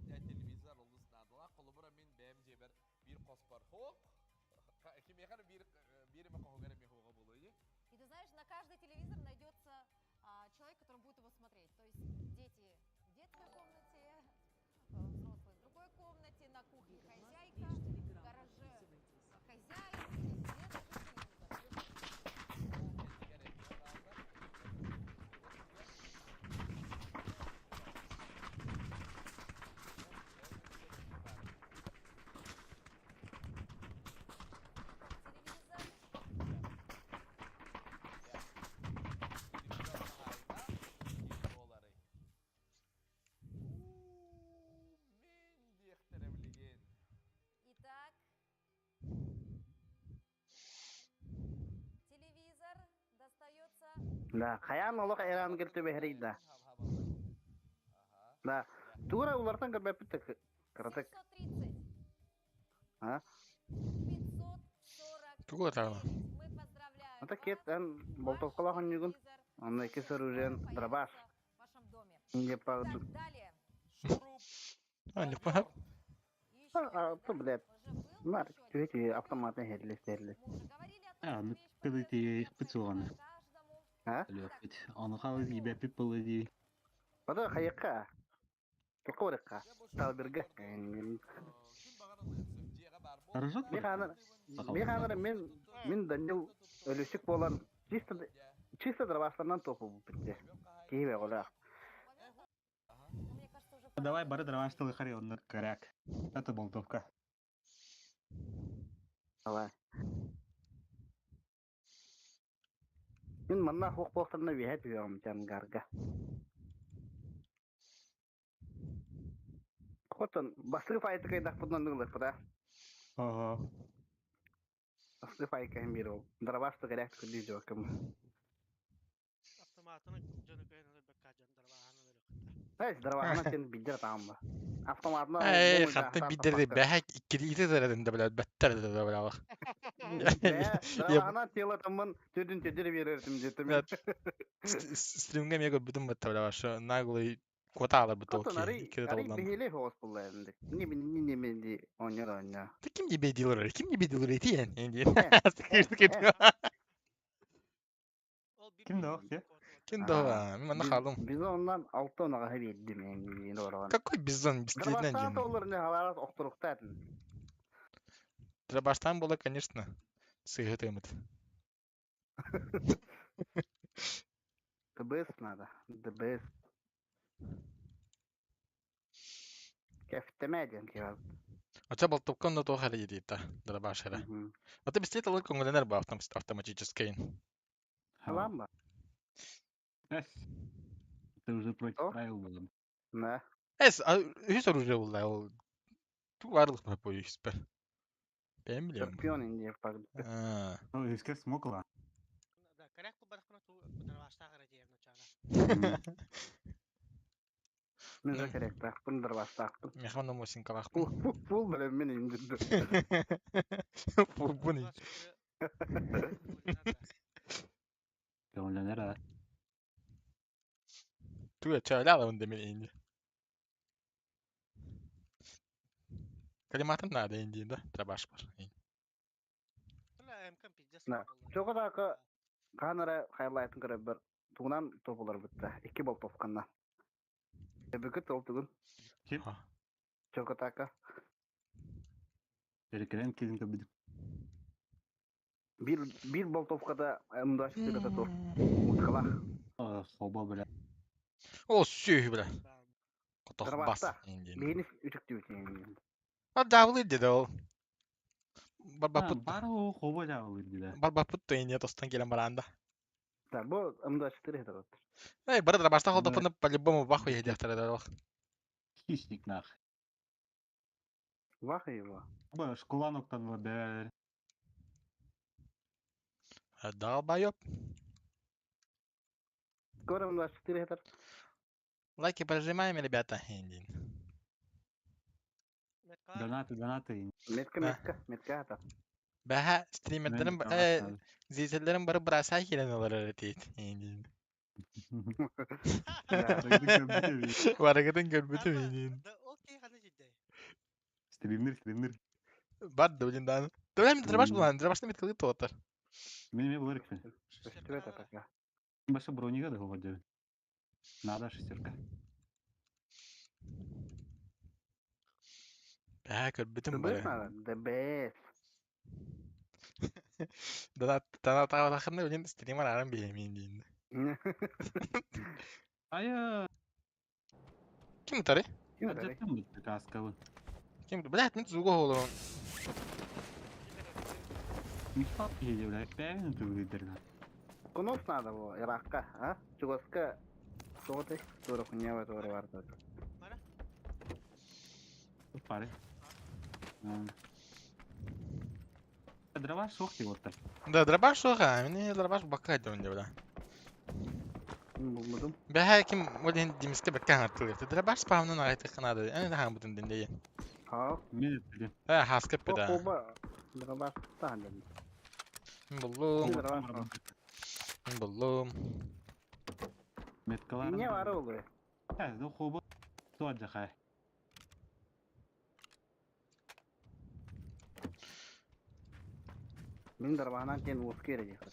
телевизор олус наадалаах. Холобура мин бэйэм дьиэбэр биир хоспор хоп. Кимиэхэ эрэ биир биир эмэ хоһугар эмиэ хоһуга буолуо И ты знаешь, на каждый телевизор найдется человек, который будет его смотреть. То есть дети в детской комнате, взрослые в другой комнате, на кухне хозяйка, в гараже хозяин, везде нужен телевизор. Итак, телевизор достается... Да, хайаан олох эраан түбэһэрий да. Да, тура улартан көрбөппүт кыратык. 730. А? 549. Тугу атаҕына? Мы поздравляем Ата вас. кет эн болтовкалаах онньугун, онно икки соружен дробаш. В вашем доме. Не по... Так, далее. А, не понял. Еще А, один, то, да? блядь, Уже был нар, еще один түһэ телевизор. автоматын херлес-херлес. Мы уже говорили о том, А, что ну, вещь когда полезна ты их абсолютно пиццуаны. каждому. А? Лёпить. Он хал ебепи полыди. Бада хайыкка. Токорыкка. Талберге. Рожок Миханар, Миханар мен мин Данил өлүсүк болан чисто чисто дробаштарынан топу битте. Киһи ола. Мне кажется, уже Давай бары дровашталы хари, он коряк. Это болтовка. Давай. Мин манна хук бохтарна виһэ түһөм жангарга. Хотон басты файты кайдах путнан нылыр пыта. Ого. Басты файка хем бир ол. Дробашты коряк күдү жокум. Автоматını дьону көйөн өлөрбөккө дьон дарбааһын өлөрүөхтэ. Эс дробашна сен бидер таамба. Автоматна Эй, хантан бидерди бэһэк иккилиите зэрэдин да билэр бэттэр да билэр. Дробашна тело таммын төдүн төдүр берердим дедим. Стримге мега бүтүн бэтте билэр башы наглый квоталар бу Хотон толки ари иккиде ари толдан. бихиле хоос буллаянды. Не не не не не оньор оньор. Ты ким не дилер? Ким не дилер тиен? Инди. Ол бир Ким да ох, Ким да мен манна халым. Biz ondan алты онаға бердим мен орған. Какой бизон бесплатно Дробаштан ден. толыр не халарас охторуктатын. Дробаштан было, конечно. Сыгытымыт. The best надо. The best. Кәфтемәден кирәк. Ача болтовкан да тоха дейт дробашера. А ты бесплатно лык конгленер ба автоматический. Аламба. Эс. Это уже против Что? правил было. Да. Эс, а үс оружие булла ол. Ту барлык па бой үспер. Бен билем. Скорпион инде пак. А. Ну, иске смокла. Да, коряк булбатахына туу дарбаштаах эрэ диэм начала. Мен же керек тақпын дробаштақпын. Мехман мосин калах. Пул пул білем мен инде. Бу не. Көңүллэнэр а. Ту чайла онда мен инди. Калиматын надо инди да, трабаш бар. Бля, МК пиздец. Да. Чоҕо Канара хайлайтын көрө бір тугунан топулар битте. Икки болтовканна. Бүгүт ол тугун. Ким? Чокотака. Перекрен килин көбүдүк. Бир бир болтовкада мындаш тирата тур. Муткала. Хоба бля. О, сүй бля. Потох бас Дробашта. индин. Биһини үтүктүбүт. А дьаабылыыр деді ол. Барбаппыт. Бар о хобо жаабылыр диде. Барбаппыт то ине тостон келен бараанда. Да, бу М24 это. Эй, бары дробашта холдоппуна по-любому баху ехдехтер дорох. Хищник нах. Ваха его. Бу школа ноктан бар бер. Долбоёб. Скоро М24 это. Лайки прожимаем, ребята. Индин. Донаты, донаты. Метка, Да. метка, метка это. Бэһэ стримердерин зрительлерин бары бросай киирэн олорор этиит. Индин. Барыгытын көрбүтүм индин. Стримнер, стримнер. Бар да блин дааны. Дөрәм дробаш булан, дробашны бит кылыт тоттар. Мен мен булар икпин. Что это такое? Баша бронига да хобо дебин. Надо шестерка. Бэһэ көрбүтүм The бары. best надо. The best. Донат донат табатахына блин стример арам биһим индин. Ая, Ким утары? Ким это? аджаттым бит каскабы. Ким блядь, мен зуго олорон. Михал еде бля, пәйін түгідерді. Кунос надо было, Иракка, а? Чугоска. Что ты? Тура хуйня тура варта. Пары. Дрова шохти вот так. Да, дробаш соға, мені дробаш бакка дөн бля. Булмадым. Бэһэ ким блин димиске бэккэ хантылыр. Дробаш спамнын агайты ханады. Эне да хамбытын дендей. Ха. Мен өтті. Э, хаскеп да. Оба. Дробаш тандым. Буллум, Дробаш. буллум. Меткалар. Не бар ол. Ә, ну хобо. Туа жахай. Мин дробанан кен ускере дехат.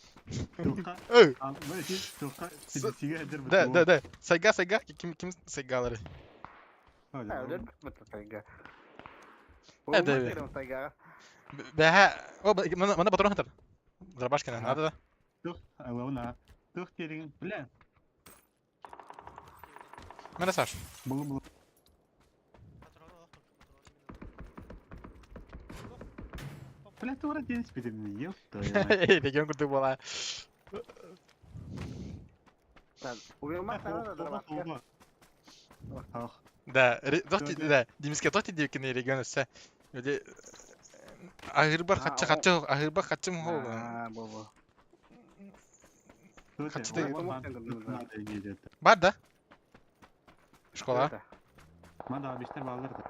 Туха. Эй, Ал, бәши, туха. Сиге әдір да, да, да. Сайга, сайга, ким ким сайгалары. А, өдер бит тайга. Э, да, да. Тайга. Бэһэ, о, мына мына патрон хатар. Дробаш кена, надо да. Тух, алауна. Тух тереген, бля. Мына Саш. Булу булу. Бля, тура день спитим, ёп твою мать. Эй, регион курдук була. Так, убилмак надо дробашка. Хобо. Ах, Да, тохти, Да, да, димиске тохти диэкини регион өссө. Өде Ахырбар хатчы хатчы, ахырбар хатчы мхол. А, бо-бо. Хатчы Надо Бар да? Школа. Мада биштер балдар да.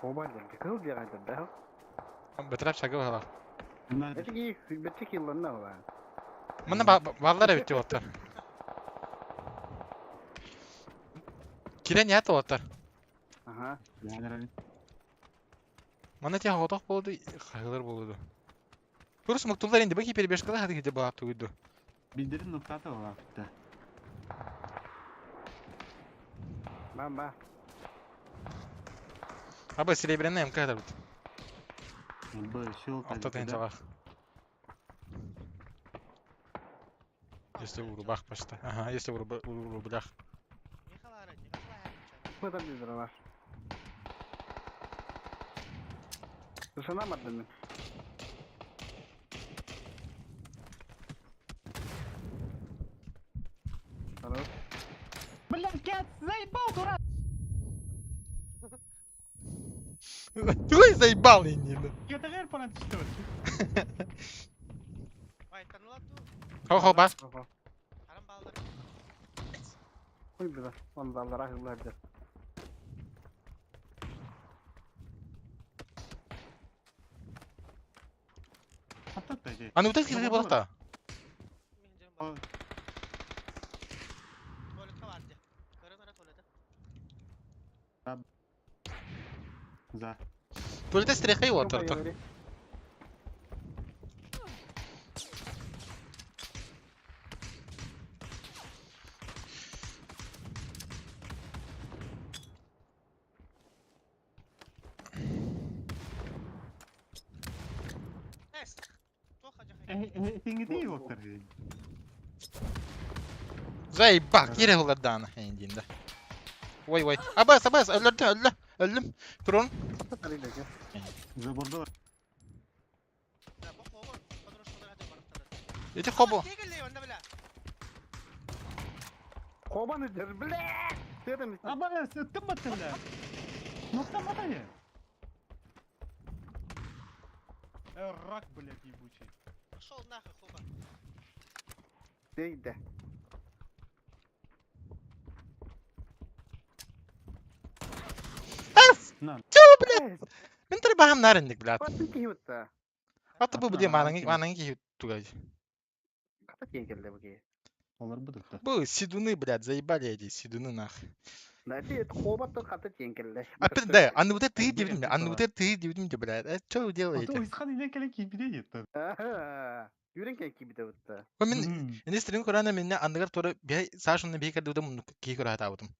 Оба дерди. Кыл дегендер да. Бөтүрәп шагы бар. Надо. Эти бетти килланна ола. Мына баллар бит оттар. Кирен ят оттар. Ага. Мана те хотох болду, хайылар болду. Курс муктулар инде баки перебежкада хады где была туйду. Билдирин ноктата ола. Да. Ба-ба. Аба серебряная МК это бит. Б, щел Алта тенчалах. Если в рубах почти. Ага, если в рублях. Бу да дробаш. Сана мардым. Хорош. Бля, кет, заебал, дурак! Ты заебал, Нина. Я гер понад что? Хо-хо, бар. Ой, бля, он даллара хылларды. Аны утас кирге болакта. За. Туалетте стрехай оттар. Тиңити оттар. Заебал, кире хуладана. Эндинде. Ой, ой. Абас, абас, өлөрдүм, өллө. Өллүм. Турун. Заборда. Ити хобо. Хобан ыдыр, бля! Тыатам Абас, ыттым баттында. Ну там матане. Рак, блядь, ебучий. Пошел нахуй, хоба. Дейді. На. Чё, блядь? Мен төр баһам нарынник, блядь. Баттын киһи бутта. Аты бу блядь, манаңы манаңы киһи тугай. Хата киһи келді бу киһи. Олар будут. Бу сидуны, блядь, заебали эти сидуны нах. Да, ти хобаттан хата тиэн келді. Опять, да, а ну вот это ты дивдим, а ну вот это ты дивдим, блядь. Что вы делаете? Уйсхан инен келен кийбиде етті. Юрен кен кибите бутта. Мен Инестерин көрәнә минне андыгар туры бей Сашаны бей кердүдә моны ки көрә табытым.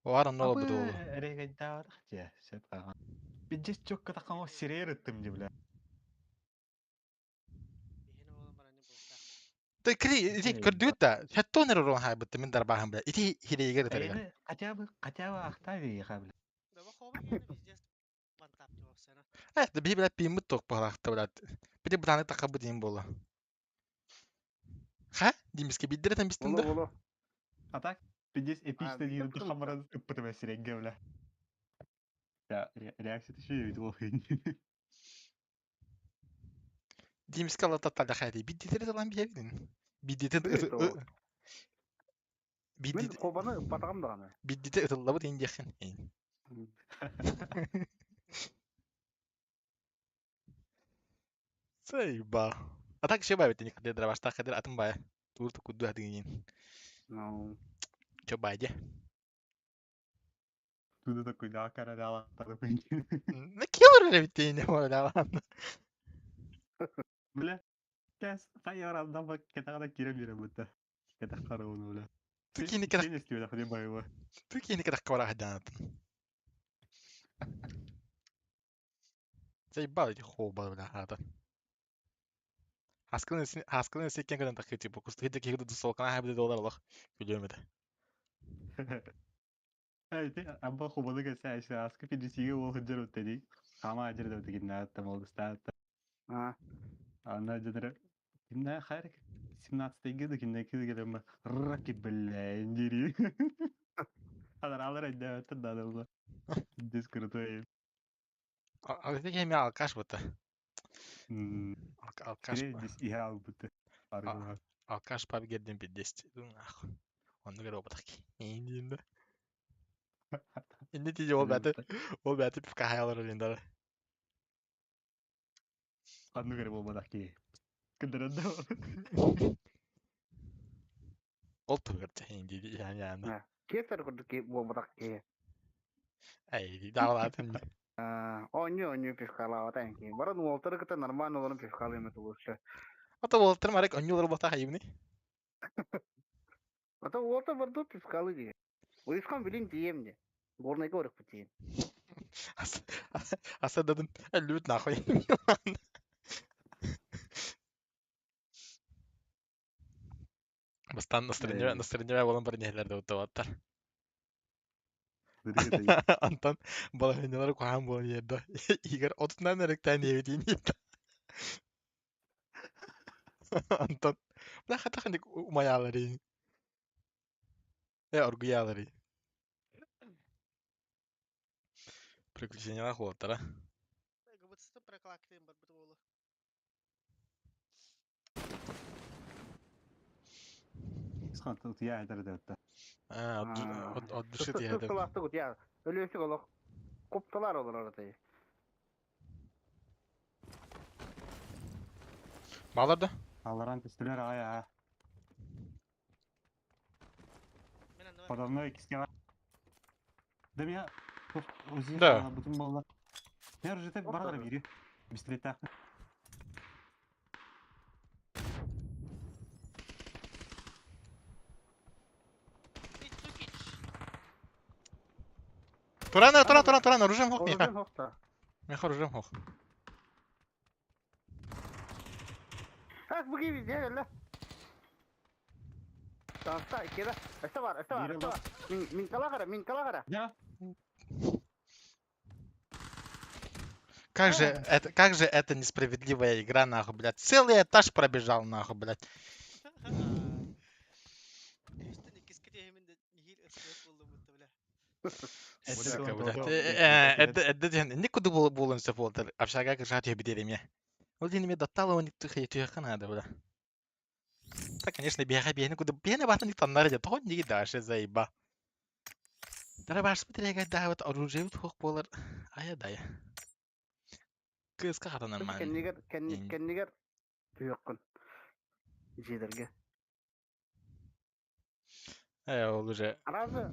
Олар онно бу болу. Регайдар, же, сеп ага. Биджес чокка такан сирер ыттым же, бля. Ты кри ити көрдүт да, хаттонер урон хай бутты мин дарбаһым бля. Ити хирегер тарга. Хотя бы, хотя бы ахтави ха, бля. Э, да би бля пимут ток палахта бля. Биде бутаны така бу дим болу. Ха? Димиске биддер там бистин да. Болу, болу. А так, пиздец эпично дейін хамаран ыппытым сиренге, бля. Да, реакция еще я видел. Димиске алла таталда хайди. Биддер талан биебин. Биддер Мен хобаны ыппатагам даҕаны. Биддите ытыллабыт индиэхин. Сайба. А так ще бай бит никде дравашта хадер атын бай. Тур ту куду хадыгин. Ну. Чо байде? Туда такой да, карадала, На килор бит не мора Бля, кәс, хайярандан бак кетагада кирем бире бутта. Кетак карауны, бля. Тукини кара. Тукини кара кара хаданатын. Заебал эти хоба, бля, хата. Хаскылын хаскылын секкен көдөн такы типа кустыгы кигди дусолкана хабды доллар лох күлөмөдө. Эй, ти абба хобаны кәсә айша аскы пидисиге ол хыджар өттеди. Хама ажыр да өтегин на там олды ста. А. Ана жадыр. Кимне хайр 17 года кинне киз келем раки бля индири. Алар алар айда өттө да да. Дис крутой. Ал эти алкаш бута. Алкаш. Дис ихал бута. Алкаш пап герден пиддести. Нахуй. Онну көрө обатак. Индинде. Инде тиже ол бәті, ол бәті пивка хаялар өлендары. Анну көрө болбадак ки. Кындырында. Ол тугырча инди яны яны. Кесар курдук ки болбадак ки. Эй, даалатын. Оню оню пивкалаабата энки. Баран уолтары кыта нормально олорун пивкалыйм это лучше. Ата уолтар марек оню олор бата хайыбны. Ата уолтар барду пивкалы ди. Уйускан билин дием де. Горнайга орық бутейин. Аса дадым, әлүт нахуй. Бастан настроение настроение болон бар нехлерде утабаттар. Антон балахинялар кухан болон ерді. Игорь отунан эректен ебитин ебит. Антон. Бля хата хандик умаялары. Э оргуялары. Приключениялар хуоттара. ГБЦ проклактыйм бар бит болу. Исхан тут я это это. А, от души ты это. Сылақты я. Өлөсүк олох. Копталар олар араты. Балар да? Аларан тестілер ай а. Подо мной киске. Да меня Да. Бүтін балалар. Мен уже барар бири. Быстрее так. Турана, туран, туран, туран, оружием хох Оружием хох та. Меха оружием хох. Так, буги везде, ля. Таста, кеда. Өстө бар, өстө бар, өстө бар. Мин мин кала мин кала Да. Как же это несправедливая игра, нахуй, блядь. Целый этаж пробежал, нахуй, блядь. Сука, блядь. Это, это, никуда было булын болдыр. Общага кыржат бидереме. Ол ден ме даттала он түйе надо, бля. Так, конечно, бега бегни куда бегни батын таннар де тоон диги даше заиба. Дара баш битреге да вот оружие вот хок болар. Ая дая. Кыска хата нормально. Кеннигер, кеннигер түйөккүн. Жидерге. Э, ол уже. Аразы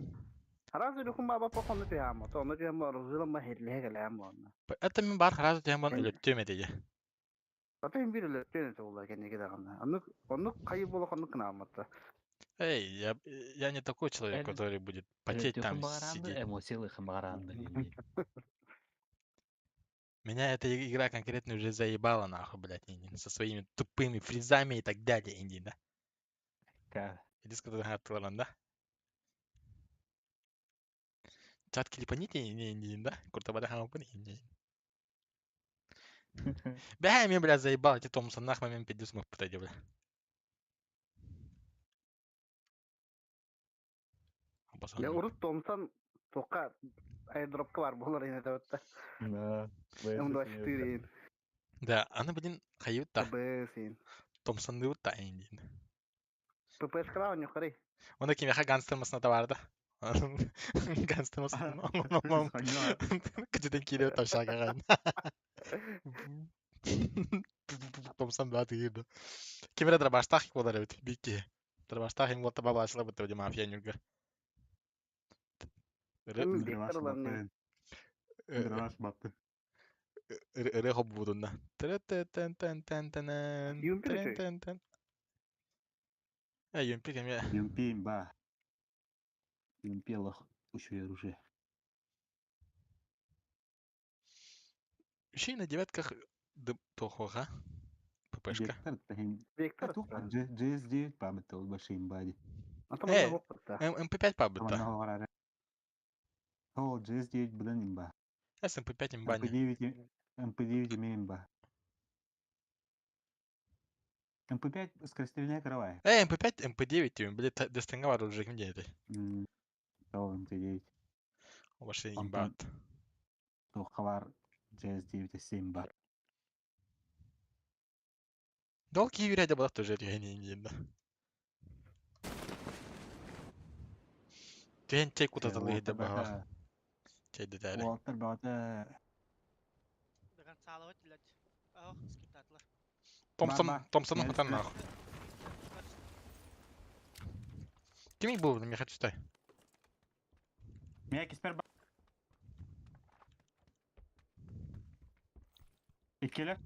Аразы рухум баба похону түйәм. То оны түйәм оружие ма херлеге келәм оны. Это мен бар харазы түйәм бан өлөттөм эдеге. Ата им бир өлөттөм эте олар кеннеге дагы. Аны оны кайы бола ханны кынаматта. Эй, я не такой человек, который будет потеть там сидеть. Меня эта игра конкретно уже заебала, нахуй, блядь, со своими тупыми фризами и так далее, инди, да? Иди да? Чат клипаните, не, не, да? Куртабада хамапын, не. Бля, меня, бля, заебал, эти Томпсон, нахуй, момент 50 смог подойди, бля. Я урут Томпсон тока airdropка бар болар эне деп Да. М24. Да, аны блин хайып та. ТБ Томпсон дыбыт та эндин. ППС-кра у них Оны кимеха гангстер масына барды. Гангстер масына. Кычытын кире тавшага. Томпсон да тыгырды. Кимре дробаштах болар бит бикки. Дробаштах им болта баба ашыла бит мафия нюрга. Дробаш бапты. Ыры хоп будунна. Тен. Юмпи кеме. Юмпи имба. Юмпи лох еще оружие. Еще и на девятках тохоха. ППшка. Вектор. GS9 пабыта большие имбади. МП5 пабыта. О, GS9 блин имба. СМП5 имба. МП9 МП9 имба. МП5 скорострельная каравай. МП5, МП9, блин, дестенговар уже где это? О, МП9. Ваши имба. Тухавар GS9 имба. Долгие юряде была тоже не да. Тен чей куда то бага. Чей детали. Уолтер бата. Томпсон, Томпсон хатан нахуй. Ким был, мне хочу стой. Меня киспер Иккеле.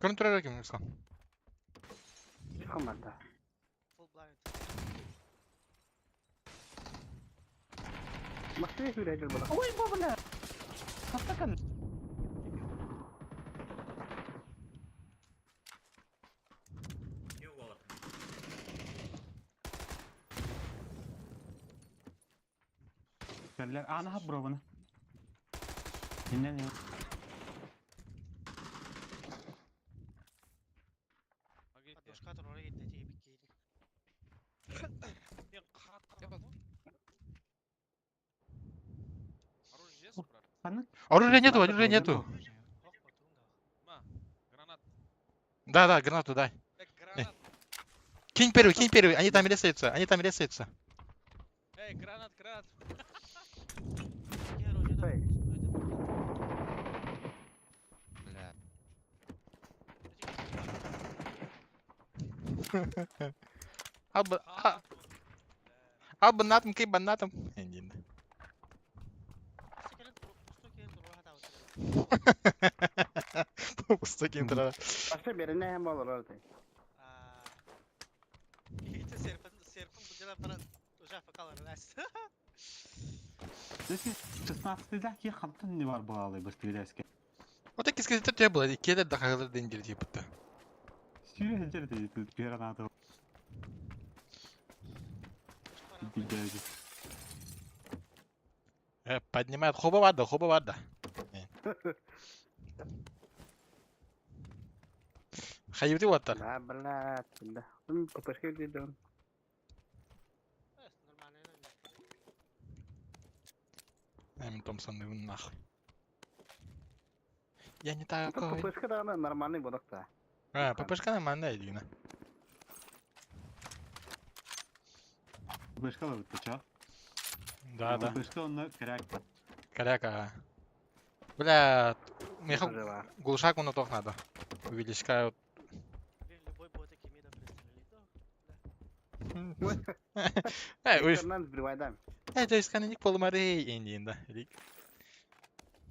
Контролер ким искал? Команда. Москве хүрәҗил була. Ой, бабла. Хастакан. Керлер, ана хап бробаны. Иннен yok. Оружия нету, оружия нету. Да, да, гранату дай. Кинь первый, они там резаются, они там резаются. Эй, гранат, гранат. Бля. Албы натом, кей банатом. Пустой кинтра. Başta birine hem olur orada. Здесь 16 да, ки хантын не бар бағалы бір түйдәске. Вот кискесите төһө буолар, иккиэлэр да хаһыалар да индир диэбитэ. Сүүрэ сылдьар этэ түһэр анаата. Билдээбит. Поднимает хоба бар да, хоба бар да. Хайыбыты уоттар. Да, блядь, да. ППшка дедон. Эми Томпсон нахуй. Я не такой. ППшка да нормальный бодок да. А, ППшка нормальная дигина. ППшка лабытта ча. Да, да. ППшка онно коряк. Коряка. Бля, меха глушак он тох надо. Увеличка. Любой бота кемида Э, уж. Э, то есть каник полумарей индинда.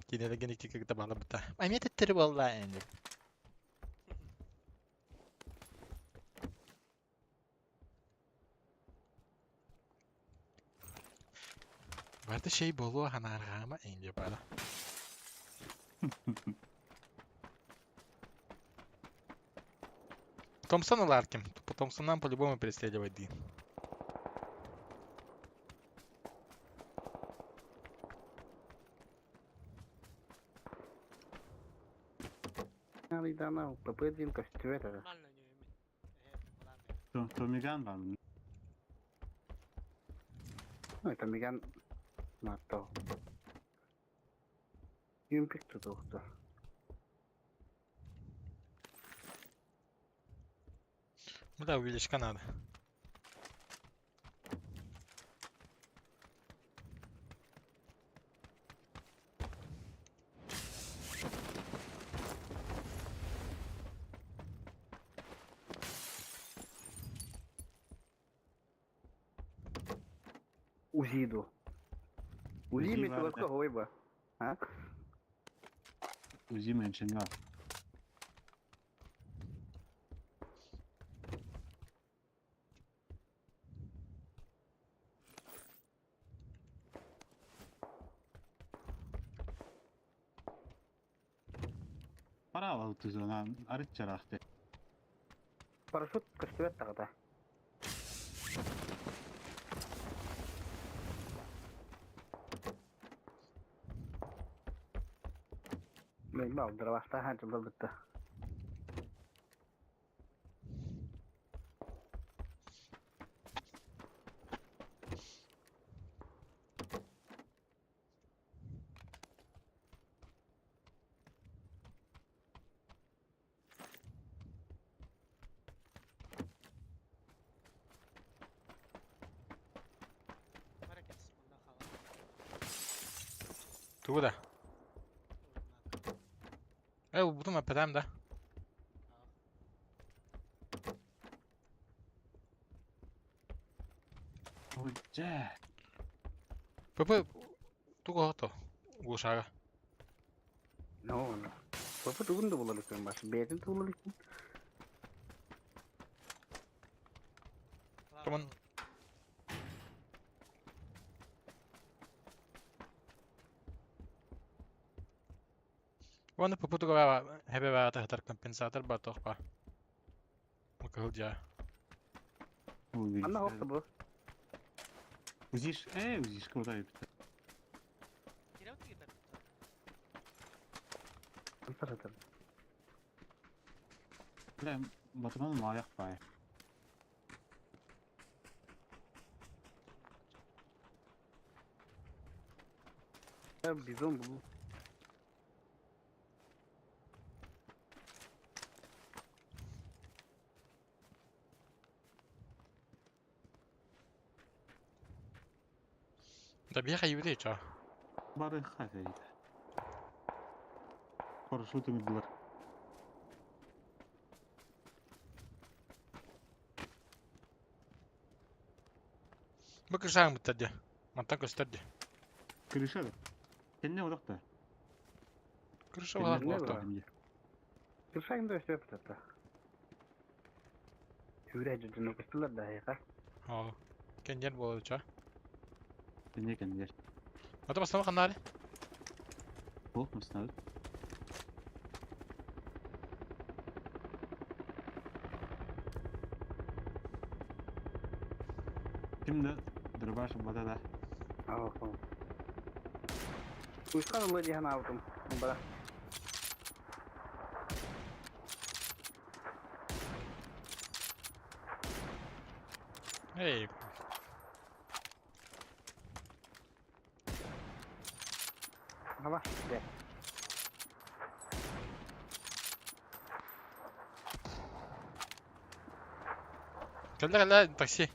Кинелеген икки бала бута. Ай мен теттери болла энди. Барда şey болу ханаргама энди бара. Томпсон Ларкин. Томпсон нам по-любому преследовать ди. Томиган вам. Ну, Томиган на то. Юмпик тут ухта. Ну да, увеличка надо. Узиду. Узи металлурга хойба. А? Узи меньше. Пора тузана арычарахты. Парашют көстүбэт тагыта. Мен балдырабахта ханчылар бітті. Туда. Бутум аппетам да. Ой, ПП туго хото. Гушага. No, no. ПП тугун да болар екен баш. Бетін тугун екен. Томан Уонна ПП туга хебе баата хатар компенсатор бар тохпа. Макыл жа. Анна хопты бу. Узиш, узиш куда Бля, батыман лаяқ бай. Бизон бу. Да беха юдей ча. Бары хafaydı. Парашютами булар. Бу кышаң бутады. Мантан көстөрдү. Крыша да. Кенне одақта. Крыша бар болду. Крыша инде өстөп бітті. Түрә жүдүнө көстүлөр да хайка. Оо. Кендер болду ча. Кенне кендер. Ата басама канары. Бок мыстады. Ким да дробаш ылбата да. Уйхан ылла дии санаабытым. Бара. Эй, Аба, дьэ. Кэллэ кэллэ такси.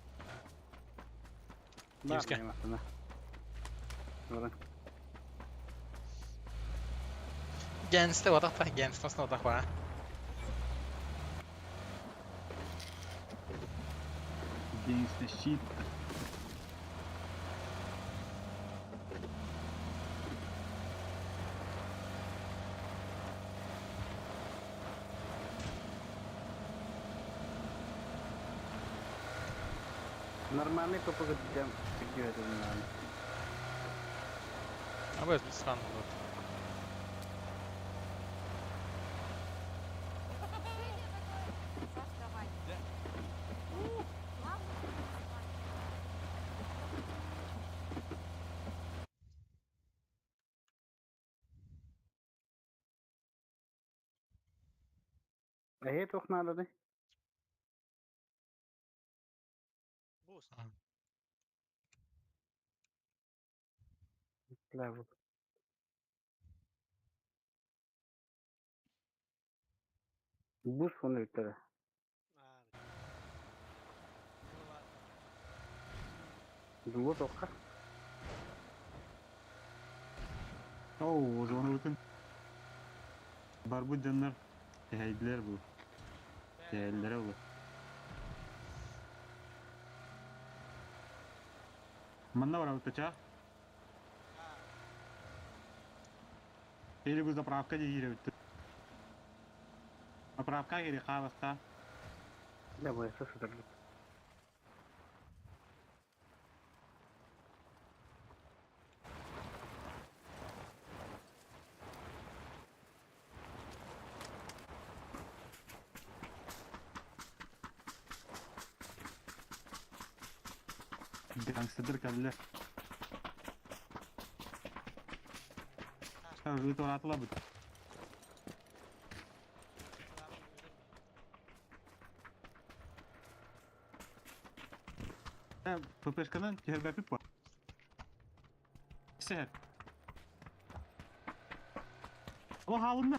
Бар Киевскэ. массына. Баран. Гэнстэ отах па, гэнстэ отах па. Gangsta shit. Нормальный ППГ дем кирдиэтин. А бу странно вот. Решение такое. Саш, давай. Главное, что не звать. Эһи туох нааданы? Буст. Левел. Бус оны бүттөрө. Аа. Була. Дуо тоққа. Оу, уже бүтүн. Барбыт дьоннор тэһэйдилэр бу. Тэһэллэрэ бу. Манна барабыт ча. Аа. Или бу заправка дии бүттү. Заправка кири хааласта. Да бу эсэ сытыр. Gangsterdir кэллэ. Ыт оратылабыт. ППшканан түһэрбэппит буо. Сэр. О хаалынна.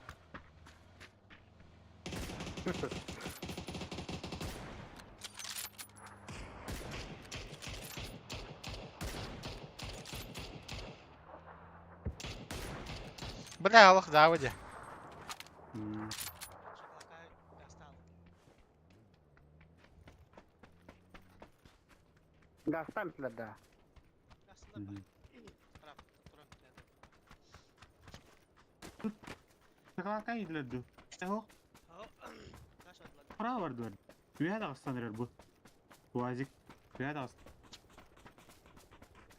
Бля, Аллах заводе. Шоколадка достал. Гастан да. Гастан ба. Трап, трап. Шоколадка идлер ду. Эхо, Оо. Наш отлад. право бар дуар. Үһэ дагыстан эрэр бу. Уазик. Үһэ дагыс.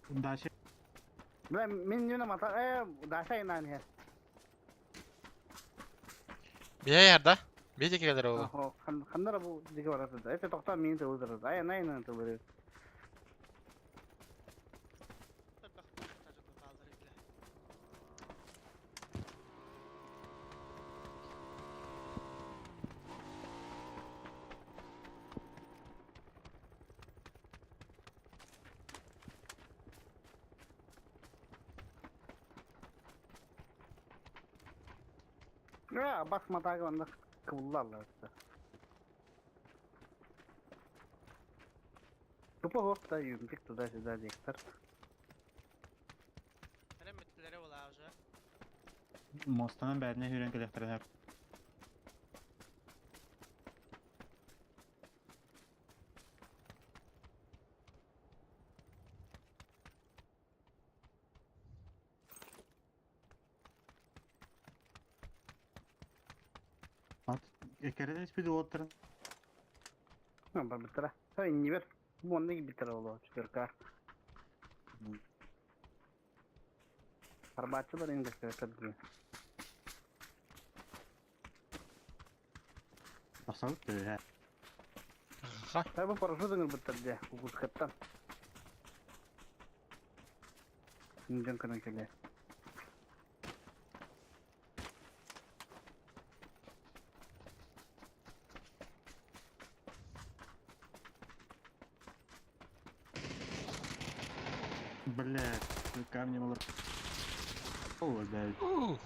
Дальше. Бля, мин нүнэ мата даша инан хэ. Бия ярда. Бия келер ол. Ханнара бу диге бараты да. Это тохта мин тылдыр. Ай най на тылдыр. Бах, тажы баалар иле. Я бас матага онда кыллалар. Тупо хопта юмпик туда-сюда диктор. Эрем биттилere була уже. Мостанан бәріне хүрен келехтерен Ат, экерен испиди оттырын. Бар биттера. Та иннибер. Бу онда биттера болу четверка. Арбатчылар инде көтөрдү. Тахсабыт төһө. Ха. Та бу парашютын биттер де. Кукускаттан. Дьон көрөн кэлиэ. Блядь, камнем олор. О, блядь. Уу.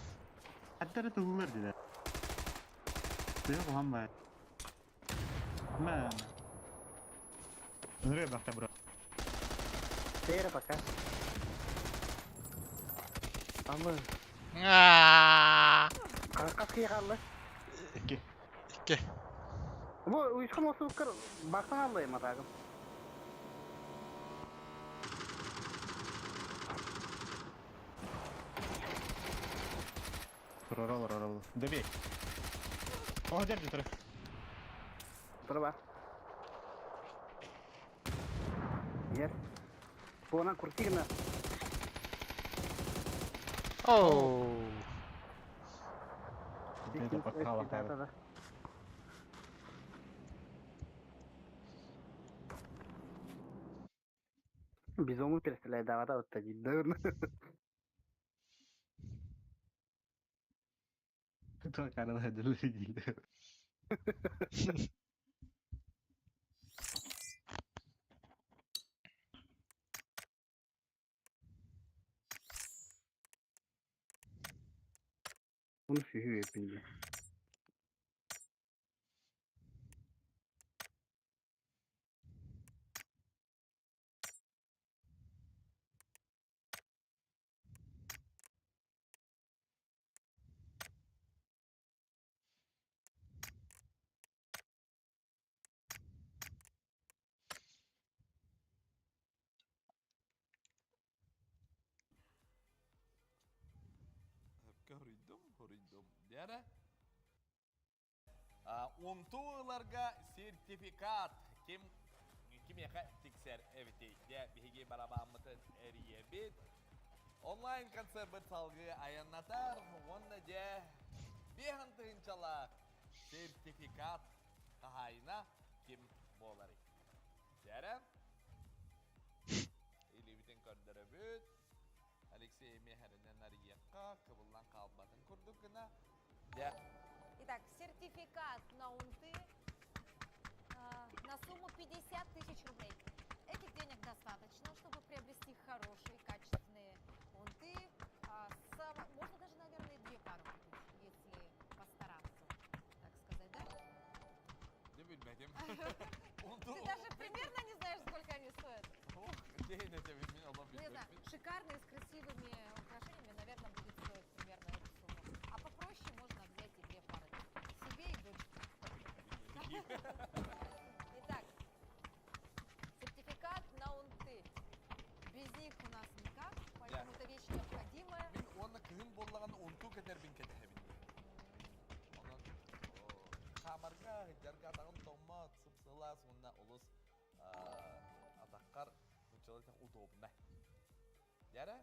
Аттары тыллар дилер. Тыа куһан бай. Мэ. Ныры бахта бро. Тиэрэ пока. Амы. Аа. Хас киһи хаалла? Икки. Икки. Бу уйсхан осуккар баксан аллайым атагым. Турар олор. Добей. О, держи, тур. Тура Yes. Буонан крути гына. Оу. Это пока Да, да. Бизону переставляй, да, вот так, да. Туа карала хадылы. Bunu sühü yapınca. Хоруйдум, хоруйдум. Дәрі. Унтууларга сертификат ким кимиэхэ тиксэр эбитий? Дьэ, биһиги барабааммытын эрийэбит. Онлайн концерт салгыы айаннатар уонна дьэ биэһэн тыһыынчалаах сертификат хаһаайына ким буоларый? Дьэрэ. Илиибитин көрдөрөбүт. Алексей эмиэ эрэнэн арыйыахха, кыбыллан хаалбатын курдук гына. Дьэ, Итак, сертификат на унты на сумму 50 тысяч рублей. Этих денег достаточно, чтобы приобрести хорошие, качественные унты. Можно даже, наверное, две пары купить, если постараться, так сказать, да? Дьэ билбэтим. Ты даже примерно не знаешь, сколько они стоят. Ох, день это мин олох Ну, не знаю, билбэппин. шикарные, с красивыми украшениями, наверное, будет стоить примерно эту сумму. А попроще можно взять и две пары. Себе и дочке. Итак, сертификат на унты. Без них у нас никак, поэтому это вещь необходимая. Мин уонна кыһын буоллаҕына унтуу кэтэрбин кэтэһэбин. Онон хаамарга, сылдьарга атаҕым тоҥмот, сып-сылаас уонна олус атаххар нууччалыы удобно. Дьэрэ,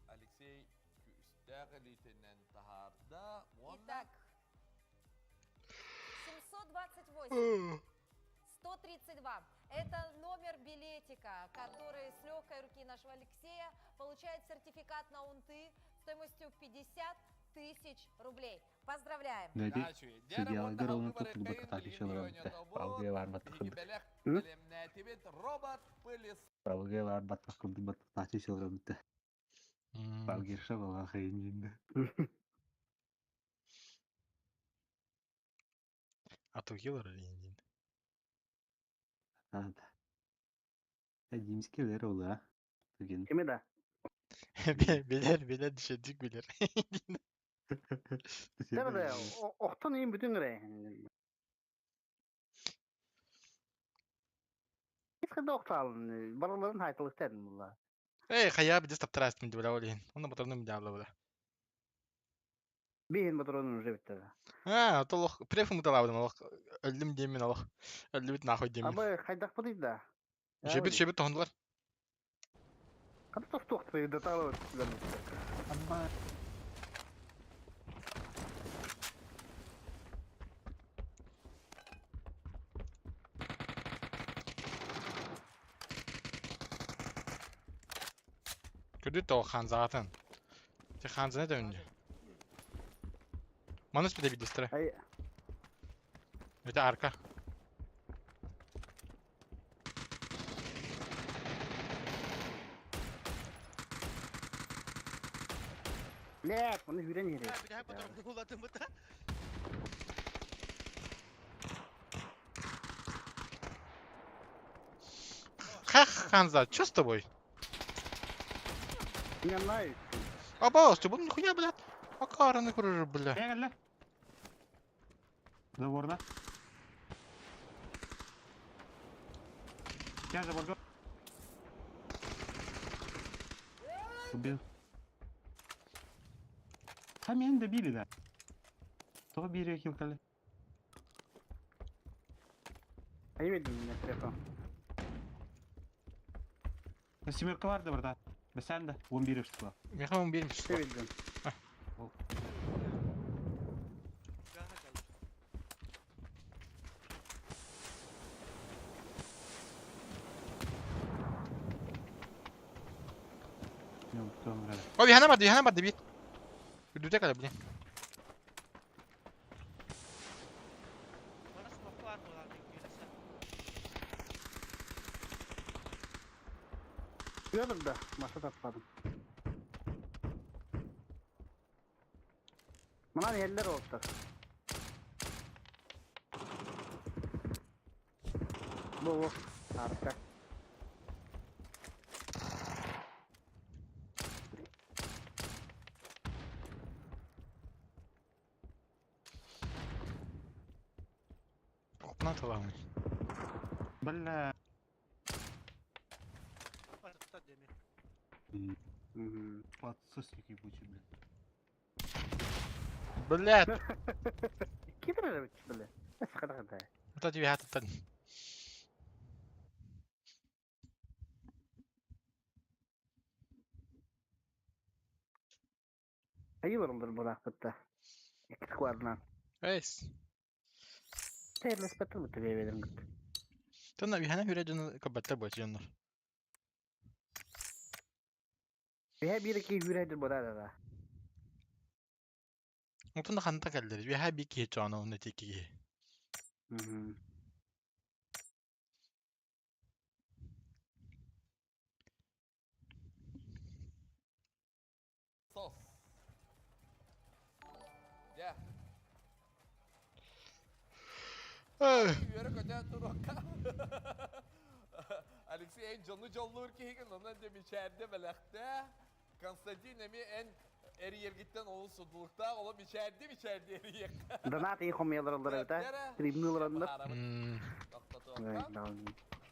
Алексей күүстээх илиитинэн таһаарда уонна Итак, 728 132. Это номер билетика, который с легкой руки нашего Алексея получает сертификат на унты стоимостью 50 тысяч рублей. Поздравляем! Дачи. Дьэрэ уонна Судьяларгар алгы оны тутулбут барыаххайын атаки билигин чылырабыта. Палгы бар биһиги баттах бэлэх М? бэлэмнээтибит робот пылесос. Палгы бар баттах курдук баттах чылырабыта. Палгирша була хайнинда. А то хилер или не? Ада. Димскилер ола. Тугин. Кими да? Билер, билер, дишедик билер. Да, да, охтон иин бүтүн гыре. Кис охталын, барыларын хайтылык була. Эй, хайа бидес таптарастым деп ойлайын. Оны батырным дябла була. Биһин батронун уже битте. А, то лох преф муталабдым олох. Өлдүм деймин олох. Өлдүбүт нахуй деймин. Абы хайдах бутый да. Жебит, жебит тоһондулар. Када тохтуохты да талы. Амма. Көрдүт тоҕо ханзаатын. Те ханзаны да үнде. Маныс бите бидестре. Ай. Это арка. Блядь, оны хүрен иһэр. Бүтэһик патронун улатым быта. Хах, Ханза, чё с тобой? Не знаю. Абаас, ты был нихуя, блядь. Акараны көрөр, бля. Кэллэ. Заборда. Я заборга. Убил. Сами добили, да. То бире килкали. А я видел меня телефон. Семерка бар да брат. Бесен да, 11 числа. Меха 11 Ты числа. видел. Гаха кэллэ. О, бихана барды, бихана барды, бит. Үрдүтэ кэлэ, блин. Манас мокко бар буолар киирсэ. Gördüm да, masa tatladım. Мына yerler oldu. Bu bu. Harika. Опна таламын. Бля. Атта деми. Мгм. Подсосники ебучий, блядь. Блядь. Кидр бля. Сахара да. Это тебе хатыттан. Айылырымдыр булакпытта. Экскварна. Эйс. Терлес баттыр бу тебебедин гыт. Тына бихана хүрэ дьону кабаттар буолчу дьоннор. Бе бир ки хүрәдир бу да да. Отун ханта кэллэр. Биха би киһи чоно онно тики киһи. Мгм. Сос. Дьэ. Үөрэ көтө туруокка. Алексей эн дьону дьоллуур киһигин, онон дьэ мичээрдэ бэлэхтээ. Константин эмиэ эн эрийэргиттэн олус судулуктаах, оло мичээрди мичээрди эрийиэххэ. Донат и хомьялар да. Тримнулар. Тохтотуохха.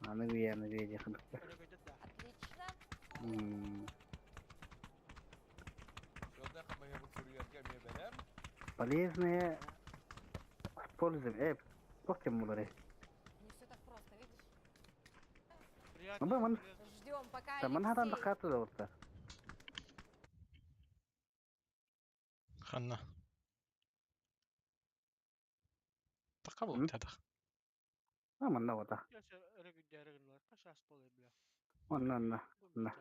Аны уяны беде хындык. Отлично. Жолда хамайыбыт суруйарга эмиэ бэлэм. Полезные пользы. Туох тем булары. Не все так просто, видишь? Приятно. Ну, ман- Ждем, пока Таман хатан Алексей каты да болта. Ханна. Така М? буолук тадах. Аман на вода. Онна онна. На.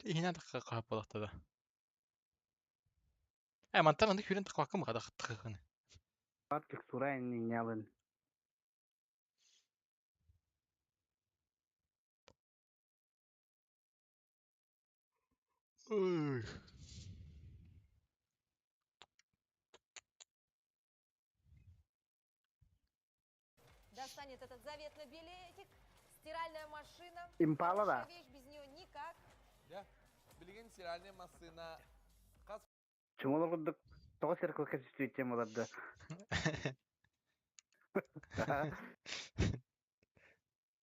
Иһинэн така каһап буолахтада. Э, мантан аны хүрэн такваккым хадах тахыхын. Бат текстура нялын. Ой. достанет этот заветный билетик. Стиральная машина. Импала да. Хорошая вещь, без нее никак. Дьэ. Билигин стиральная массыына хас Чумолор курдук тоҕо сер качестве темаларда.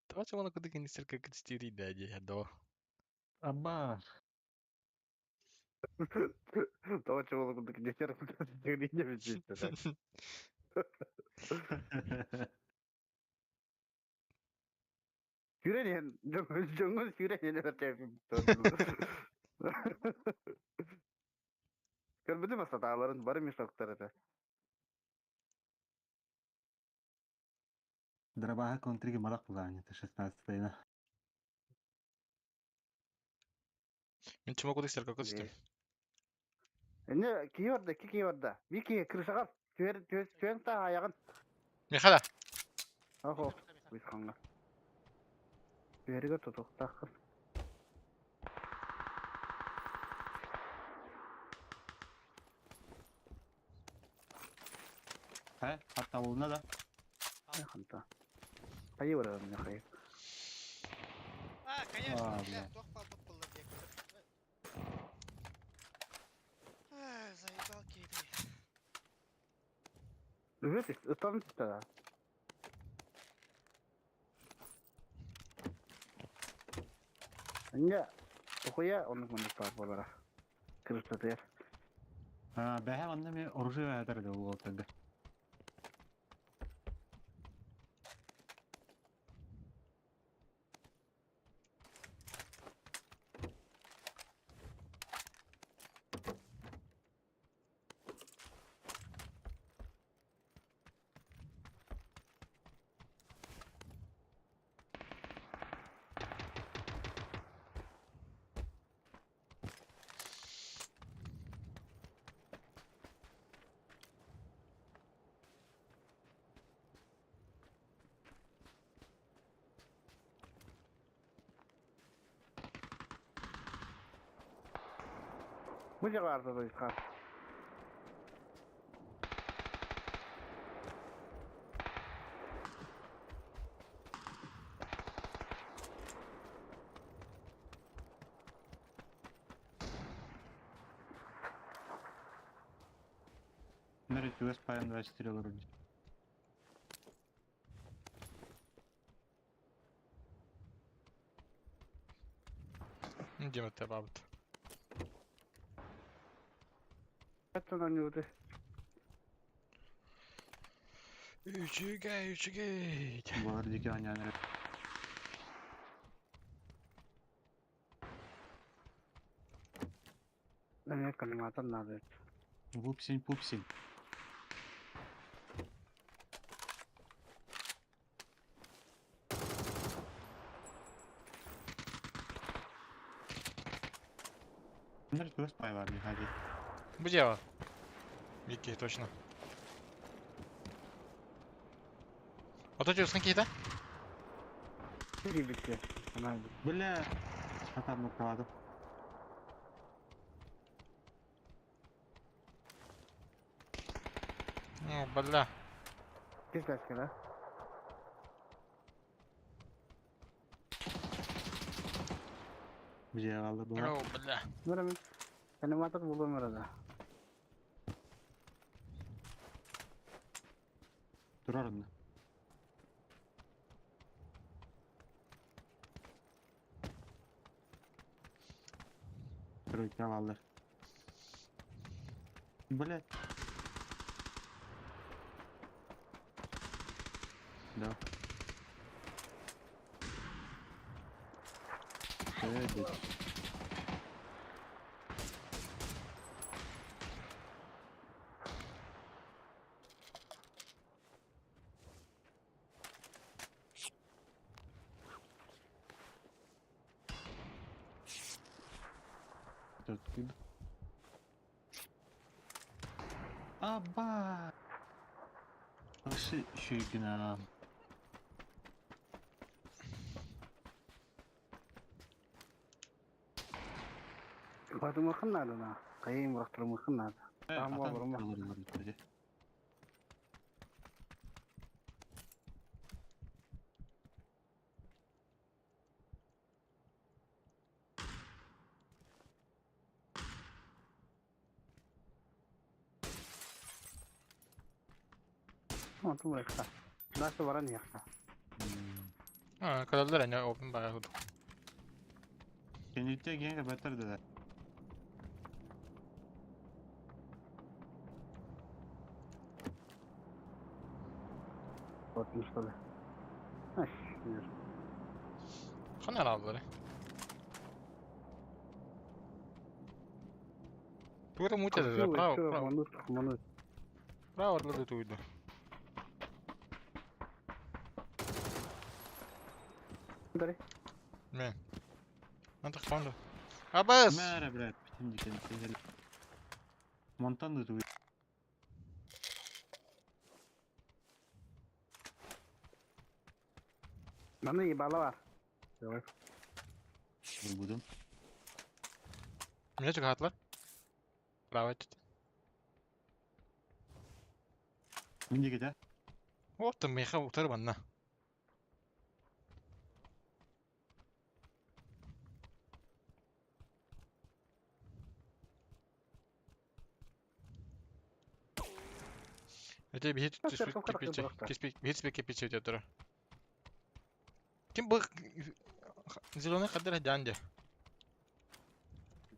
Тоа чоңоно кудык инисер кыкытстири да же до. Аба. Тоҕо чумолор курдук десер качестве не битти. Сүрен жоңгон сүрен өтөп. Көрбүтүм астатааларын бары мешоктар это. Дробаха контриги малак булааны, 16 на. Мин чумок кудик стерка түстүм. Эне киһи барда, икки киһи барда. Биир киһи крышаҕар түһэр түһэр түһэн таһаайаҕын. Михаила. Охо, уйхаҥҥа. Түһэригэр тутуохтааххын. Хэ, хаттабылына да. Ханта. Хайы барар Михаил. А, конечно, А, бля, бля. туох палбыт булла диэк. Заебал киһи. Үһүс ытан да. Инде тухуя оннук маннык баар буолара. Кырыстатыгар. А, бэһэ манна ми оружие бэһэтэр да уолтарга. Бу дьаҕаарда дойха. Нөрү түгэс пайан 24 олорор. Дима te бабыт. Хаттан анньыбыты. Үчүгэй, үчүгэй. Болар дики аньяныр. Эмиэ коллиматор наада эбит. Вупсень пупсень. Нөрү түгэс пай бар Михаил. Бу дьиэҕэ. Вики, точно. Ото чусын киһитэ? Киирбитте. Анаа Бля, хатан нукталадым. О, бля. Кис да? Бу дьиэҕэ аллар буолар. О, бля. Бара мин. Коллиматор булуом эрэ. Турар онно. Тройка аллар. Блять. Да. Э, блядь. Тут ты. Аба! Вообще еще и гна. Батымахын наада на. Кайым бырахтырмахын наада. Там Атан буолар, алар битти. Онтум бырахта. Дальше баран яхта. А, кадаллар эне опын бага кудук. Кенитте генге бетер деді. Вот, ну что ли. Ай, нет. Ханар аллар. Тура мутя да, Красиво, право, всё, право. манут, манут. Право отлады туйду. Дари. Мен. Антах фонда. Абыс! Мээрэ, блядь, бүтүн дикэн сиһэл. Монтан да тугуй. Манна ебало бар. Давай. Булбудум. Меня чугаһаатылар. Браво эттит. Мин диэки Вот миэхэ утары манна. Это биһи биһи кирпичи өтө Ким бу зеленый хадыр дян де.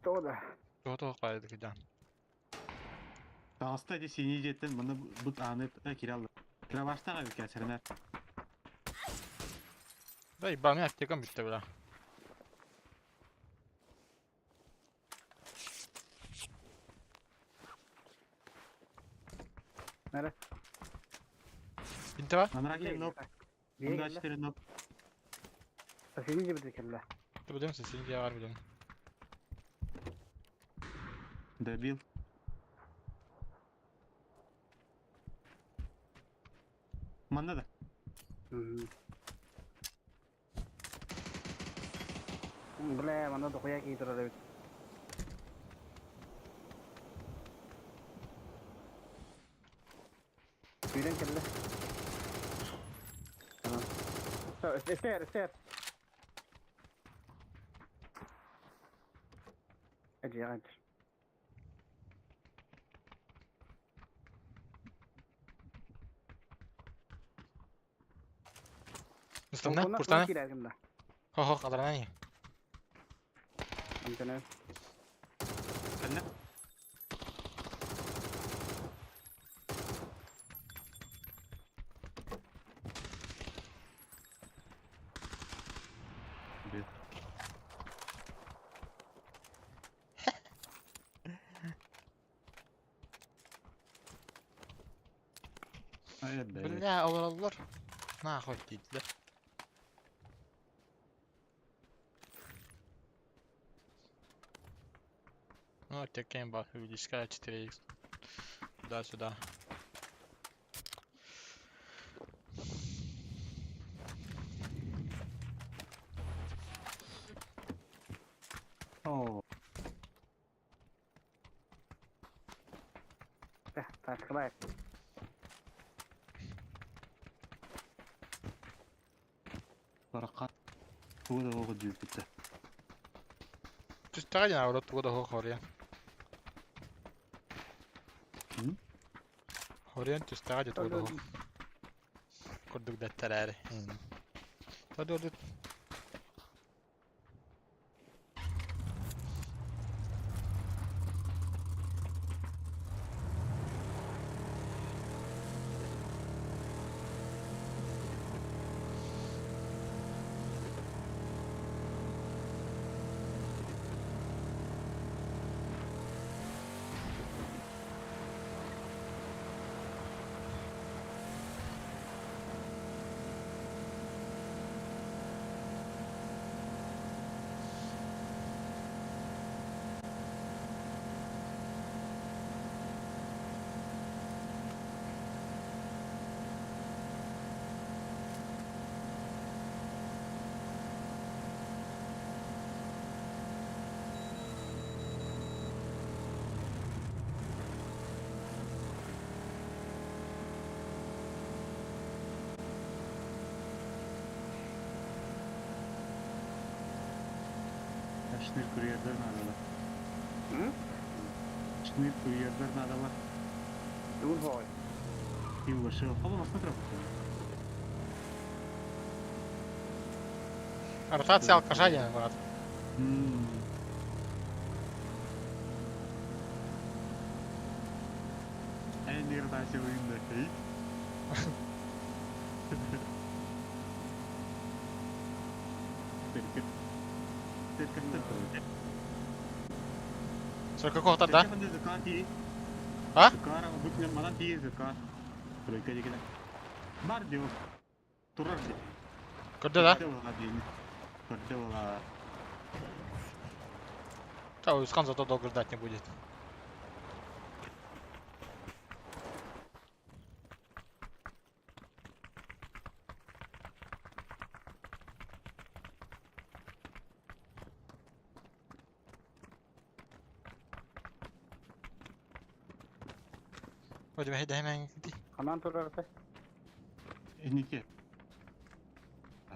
То да. То то кайды дян. Таҕыста ити синий дьиэттэн манна бут ааны киирэ алла. Кроваштаах эбит кээсэринэр. Да ебаный аптекам бүттэ бля. Нere? Бинте бар? Анараа киһи ноп. Мында четыре ноп. Соседний дьиэ кэллэ. Ты будем соседний дьиэ бар будем. Добил. Манна да. Бля, манна дохуя киһи турар эбит. Сүүрэн кэллэ. Эстер, эстер. Эдьиэҕэ Ыстамна, куртана. Хо-хо, каларана Интернет. Кэллэ. Бил. Ай, бля. Бля, олороллор. Нахуй дииллэр. Ну, аптека имба, увеличка 4х. Туда-сюда. Оо. Так, давай. Баракка. Тугу да оҕо дьүүрбүттэ. Түстэҕэ диэн аврот тугу да суох хоруйан. Хоруйан түстэҕэ диэн тугу да суох. Курдук дэттэрээри. Тоду Шныр курьердер надо. Шныр курьердер надо. Ур И вышел. Оба посмотрел. Ротация алкаша диэн брат. Эй, не ротация выйдет. Сорка кохтар да? А? Бар дио. Турар ди. Көрдө да? Да, Уйусхан зато долго ждать не будет. Вроде бы дэхэмэн ди. Ханан турар этэ? Инники.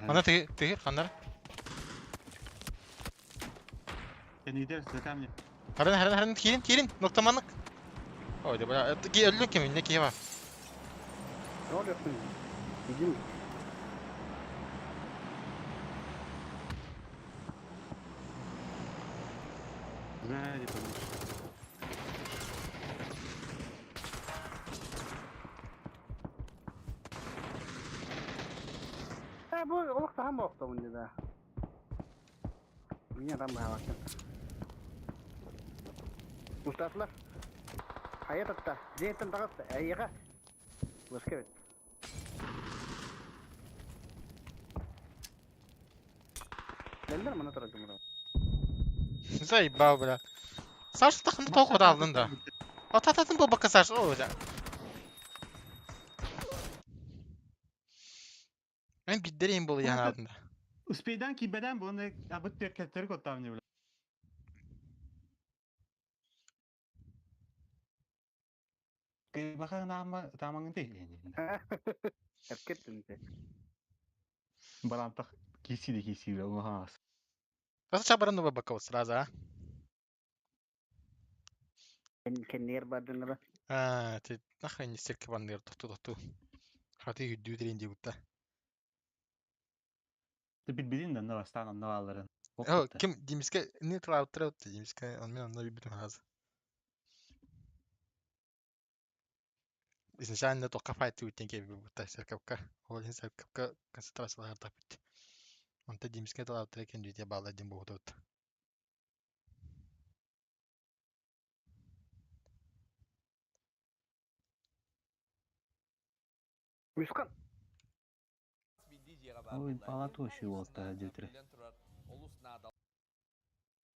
Ана ты ты ханнар. Кэнидер за камни. Харан харан харан киирин киирин ноктаманнык. Ой, да бля, ки өллүн ким инне киһи бар. Ne oluyorsun? Gidin. Сзади побежишь. Ha bu олох таһан боохтобун да. Меня там баалакын. Устатлар. Хайа татта. Дьиэттэн таҕыс эйиэхэ. Лыска эбит. Лэллэр мана турар дьоммут. Заебал, бля. Саша тахын тоқ алдын да. Ататын буолбакка Саша, о, бля. Мен биддерейин буолу янаадын да. Успейдан кибеден буны абыт төркеттер коттамны бля. Баха наама тамаңын тей. Эпкеттин те. Барантах киси де киси бля, улахас. Просто чабаран буолбакка вот сразу, а? Кеннер бардынара. А, ты нахрен не стерки бандер, тохту тохту. Хаты хүддүү дерин дии Ты бит да нова стан новаларын. О, ким Димиске не трауттыр Димиске, он мен онно билбитим хаз. Изначально тоққа файт үттен кеби бутта серкапка. Ол ин серкапка концентрациялар тапыт. Онта Димиске трауттыр экен дүйте баала дим буутут. Уйускан. Ой, палату еще вот дютре.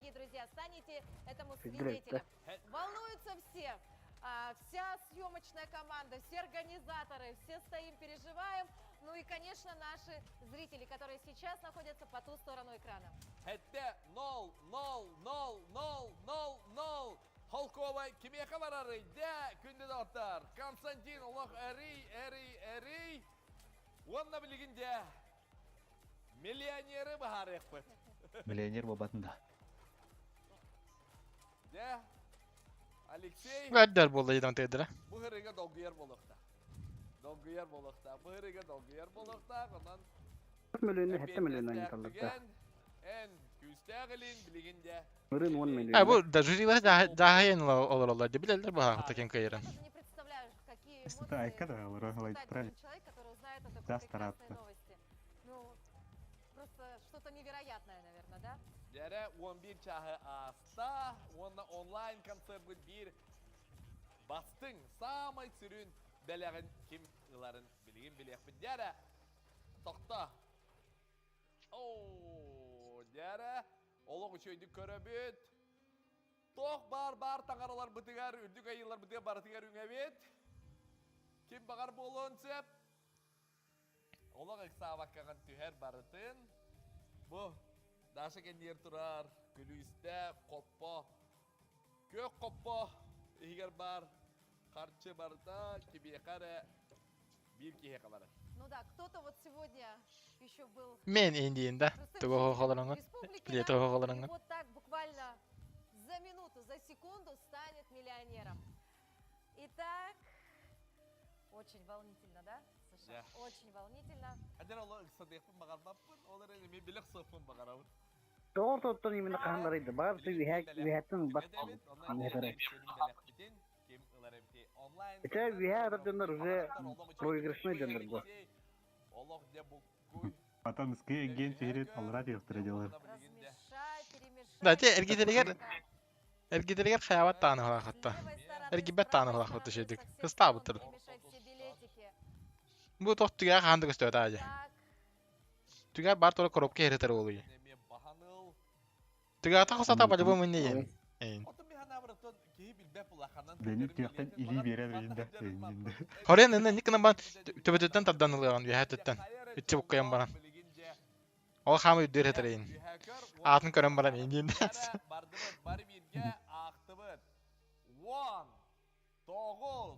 Дорогие друзья, станете этому Играть, да? свидетелем. Волнуются все. А, Вся съемочная команда, все организаторы, все стоим, переживаем. Ну и, конечно, наши зрители, которые сейчас находятся по ту сторону экрана. Хетте 0 0 0 0 0 0 Холкова кимиэхэ барарый? Дэ, күндү доҕоттор. Константин олох эрий, эрий, эрий. Уонна билигин дьэ миллионеры быһаарыахпыт. Миллионер бабатын да. Дьэ, Алексей Бәрдер болды едан тедірі. бу ырыга долгуйар буолуохтаах. Долгуйар буолуохтаах. Бу ырыга долгуйар буолуохтаах. Онон Миллионы, хетте миллионы эппиэтинэстээх таллар да. түгэн эн күүстээх илин билигин дьэ Мырын 10 А, миллион. бу да жюрилар дахайын олоролар деп билелер бу хакта кен кайырын. Я даже не представляю, какие Да, эмоции когда испытает должен человек, который узнает о такой Да, прекрасной стараться. новости. Ну, просто что-то невероятное, наверное, да? Дьэрэ 11 чаһы ааста, уонна онлайн концерт биир бастыҥ, саамай сүрүн бэлэҕин ким ыларын билигин билиэхпит. Дьэрэ, тохто. Оо, дьэрэ, олох үчүгэйдик көрөбүт. Туох баар баар таҥараларбытыгар, үрдүк айыыларбытыгар барытыгар үҥэбит. Ким баҕар буолуон сөп. Олох ыксаабаккаҕын түһэр барытын. Бу Даша кэннигэр турар күлүүстэ хоппо, күөх хоппо иһигэр баар харчы барыта кимиэхэ эрэ биир киһиэхэ барар. Ну да, кто-то вот сегодня еще был Мен индиинда. простым Тугу жителем холораңын. республики, Билет да, и холораңын. вот так буквально за минуту, за секунду станет миллионером. Итак, очень волнительно, да, Саша? Да. Очень волнительно. Адер олох ыксатыахпын баҕарбаппын, ол эрэн эмиэ билэх суохпун баҕарабын. Тоҕор тоттон именно хаһаннарыйды. Бар ты виһәттин бас. Это виһә дьоннор уже проигрышный дьоннор бу. Потом скей ген сигарет алрат делар. Размешай, перемешай. Да, те эргитеригер Пока. эргитеригер хаябат тааны холахатта. С левой стороны, с Эргибет правой тааны холахатта стороны, шедик. со всех Кыстаабыттыр. сторон перемешать все билетики. Бу тох түгә ханды көстөт ажы. Так, Түгә бар туры коробка херетер болуй. Түгә та хосата по-любому не ем. Эйин. Бэни түөхтэн илии биэрэр ыйында ыйында. Хорен ынна никынан бан төбөтүттэн тардан ылыаҕын үөһэ өттүттэн. Иччи буккайан баран. Ол хаамы үрдүөр этэр эйин. Аатын көрөн баран эйин. Бардыбыт, бары бииргэ аахтыбыт. 10, 9,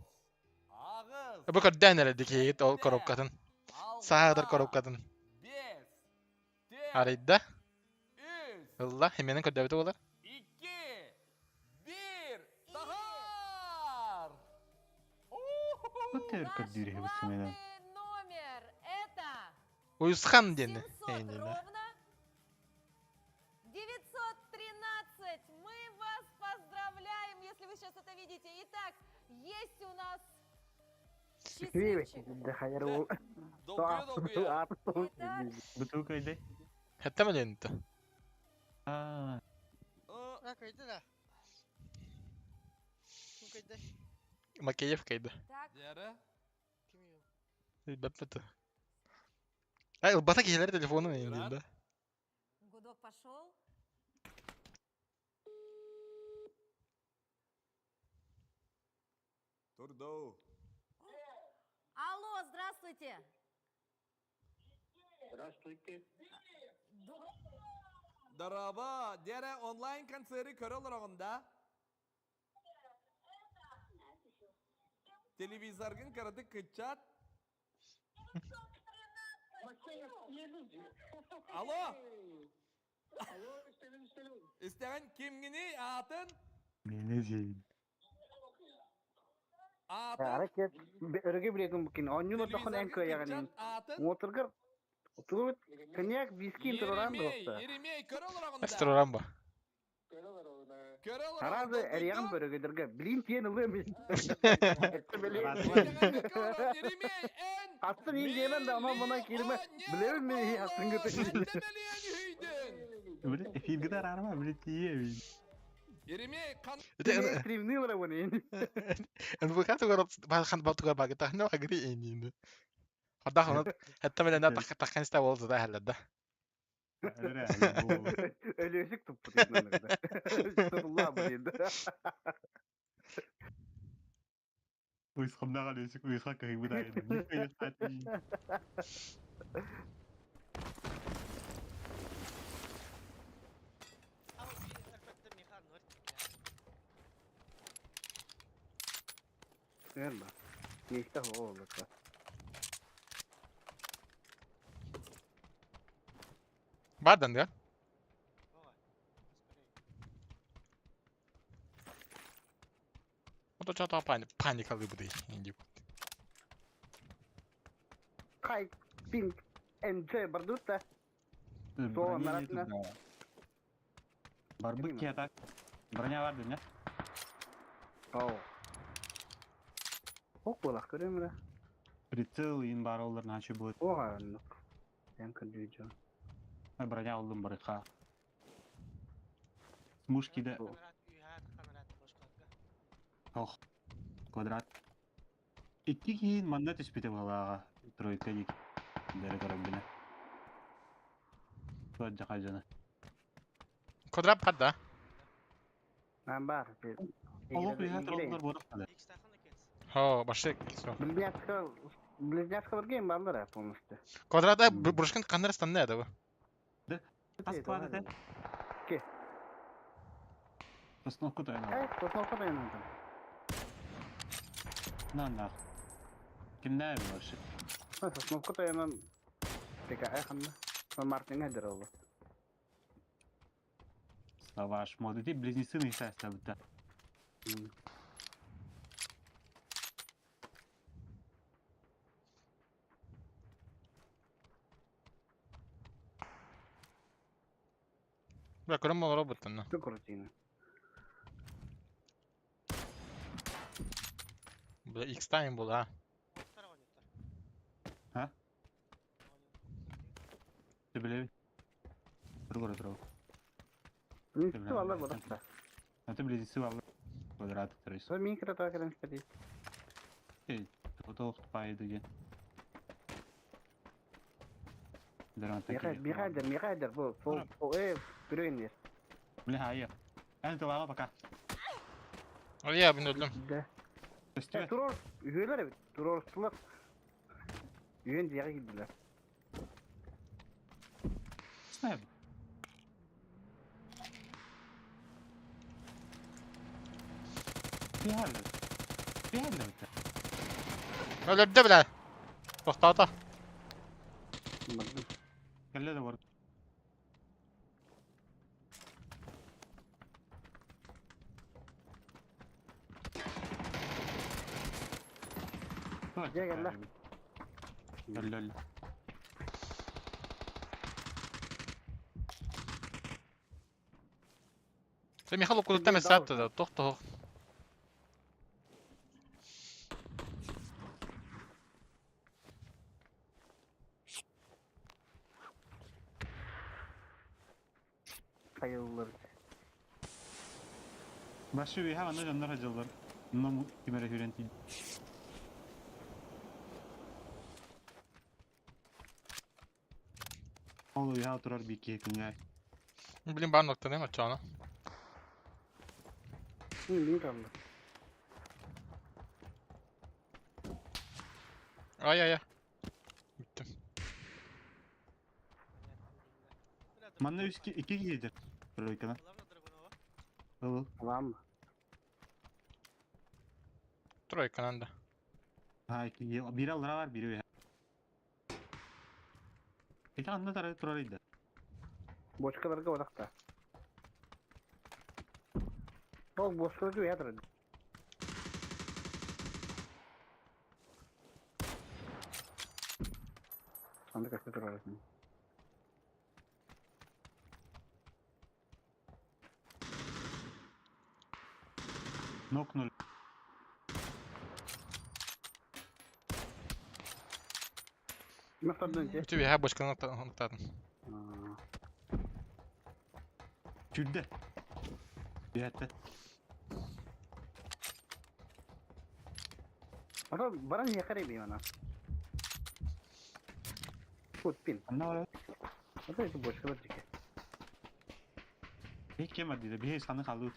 8, Бу көрдөөн эрэ дикиһигит ол коробкатын. Саһаатар коробкатын. 5, Арыйда. 3, Ылла, химиянан көрдөөбүтэ буолар. 2, 1, тахар! Тут тэр көрдүүр Наш иһибит сымыйынан. главный номер это Уйусхан диэн. 700 Эйин. ровно 913. Мы вас поздравляем, если вы сейчас это видите. Итак, есть у нас счастливчик. Хайар ол. Долгуя, долгуя. Итак, Бутылка иде. Хэтте мөлүөнтэ. Аа, А, кайда да. Ким кайда? Макеев кайда. так, Дәрі. Ким юу? Бэппэт. Ай, ылбата киһилэр телефонун эйин диэн да. гудок пошел. Турдоу. Алло, здравствуйте. Здравствуйте. Дараба, дәрі онлайн концерті көрі оларағында. Телевизоргын көрді кытчат. Алло. Истеген кимгини атын? мени зейин. Атын? Аракет өргө билетин букин. Оннун отохон эн көйәгәнин. Атын? Отыргыр. Тугут коньяк виски тураран Еремей, доста. Еремей көрі оларағында. Эстроран ба. Көрі Таразы эриян бөрөгөдөргө билин тиен ылы мен. Еремей, эн Астын ин диэмен да ама мына кирме. Билебин мен астын көтө. Биле эфирге да арама биле тие бин. Еремей, қан Стримни бара буны. НВК тугар бахан батугар багыта хна агри эйин. Хада хана хэтте мөлүөнэ таххан иста болду да хәлләдә. Өлөсүк туппут инде. Тутулла бу инде. Уйсхамнага лесик уйха кайбы да иде. А, би әлбәттә механ бар. Верно. Нихта хоолута. Бардан да. Ото чата паникалы буды инди. Хай пинг НЖ бардута. Барбы кета. Броня бар ден, Оу. Ок болак көрөм да. Прицел ин бар олар наче будет. Ога. Эң күндү Броня алдым барыха. Смушки да. Ох. Квадрат. Икки кийин манна түспүтэ балаага. Тройка дик. Дәрі көрөбүнэ. Туат жака жана. Квадрат падда. Мен бар. Олох уйха троллар борох када. Хо, башы кисо. Близняшка близняшка барген барлар полностью. Квадрата бурушкин кандар станна да бу. Ас квадрат. Ке. Постановка то Э, постановка то надо. На на. Кимнә башы? Постановка то янан. Тека айханна. Мартин хәдер олы. Славаш моды ти близнецы на иса бит. Бля, көрөм бол роботтан. Ту крутина. Бля, X time бол а. А? Ты билеби. Другой трол. Близнецы алла борохта. А ты близнецы алла. Квадрат тройс. Со микро та керен скади. Эй, то пайды ген. Михайдер, Михайдер, Михайдер, бу, бу, э, бүрөйнер. Бля, хайя. Эн тылаама пока. Ой, мин өллүм. Да. Көстүбэт. Турор, үһүөлэр эбит. Туруорустулар. Үһүөн дьиэҕэ киирдилэр. Снайп. Пиаллы. Пиаллы это. Өлөрдө бля. Тохтоото. Бардым. Кэллэ да бар. Дьэ кэллэ. Кэллэ өллө. Сен Михаил укулуттан мессаатта да тох тох. Хайыллар. Башы үөһэ манна дьоннор сылдьаллар. Онно ким эрэ сүүрэн тиийдэ. Ол үөһэ турар биир киһи күҥҥэ. Блин, баар ноктаныам оччоҕуна. Мин kaldı. Ай ай ай. Бүттүм. Манна үс ки- икки киһи дэр. Тройкана. Ыл. Tamam. Тройканан да. Ha икки киһи. Биир аллара бар, биир үөһэ. Ити анна тара турар ыйда. Бочкаларга odakta. Ол бочкаларга уя турар. Анда көстө турар. Нокнули. Мөхтөрдөн че. Үтү үөһэ бочканы ноктаатым. Сүүрдэ. Үөһэттэн. Ата баран якар эби мана. Путпин. Анна бар. Ата ити бочкалар дике. Биһи кем бар диде. Биһи саны халыы.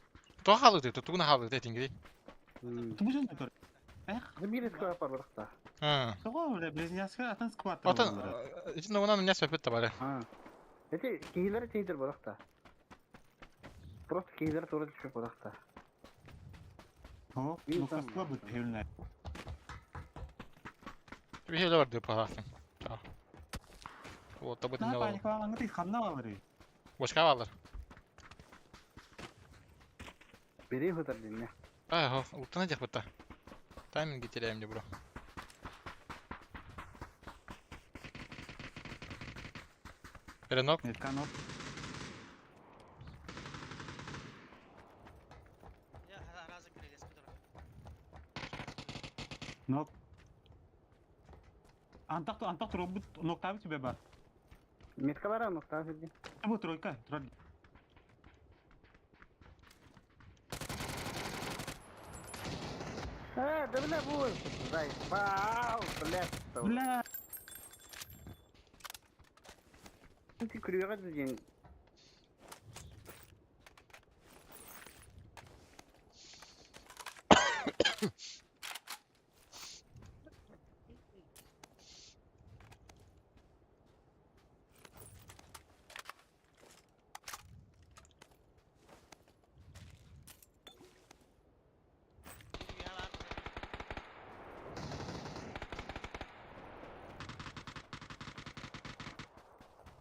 Тоҕо хаалыты, тугуна хаалыты этиҥгирий. Тубу дьон тур. Эх, Бир сквад бар баракта. тоҕо бля, близняшка атын сквад Отон тураллар. ити ногунан эмне сөпөт да бары. Эти киһилер тейдер баракта. Просто киһилер тура түшүп баракта. О, Мин ну там- кастла бут хевнэ. Биһи эле бар деп паласын. Вот табыт На эмне болду. паникалаңы ти ханна балары. Бочка балар. Бери хытар динне. Ай, хо, ултана дьах бутта. Тайминги теряем де бро. Перенок. Метканок. Нок. Антах антах робот ноктабы тебе бар. Метка бара нокта сиди. Бу тройка, тройка. Э, да бля бу. Заебал, блядь. Бля. Ти күрүгө ден.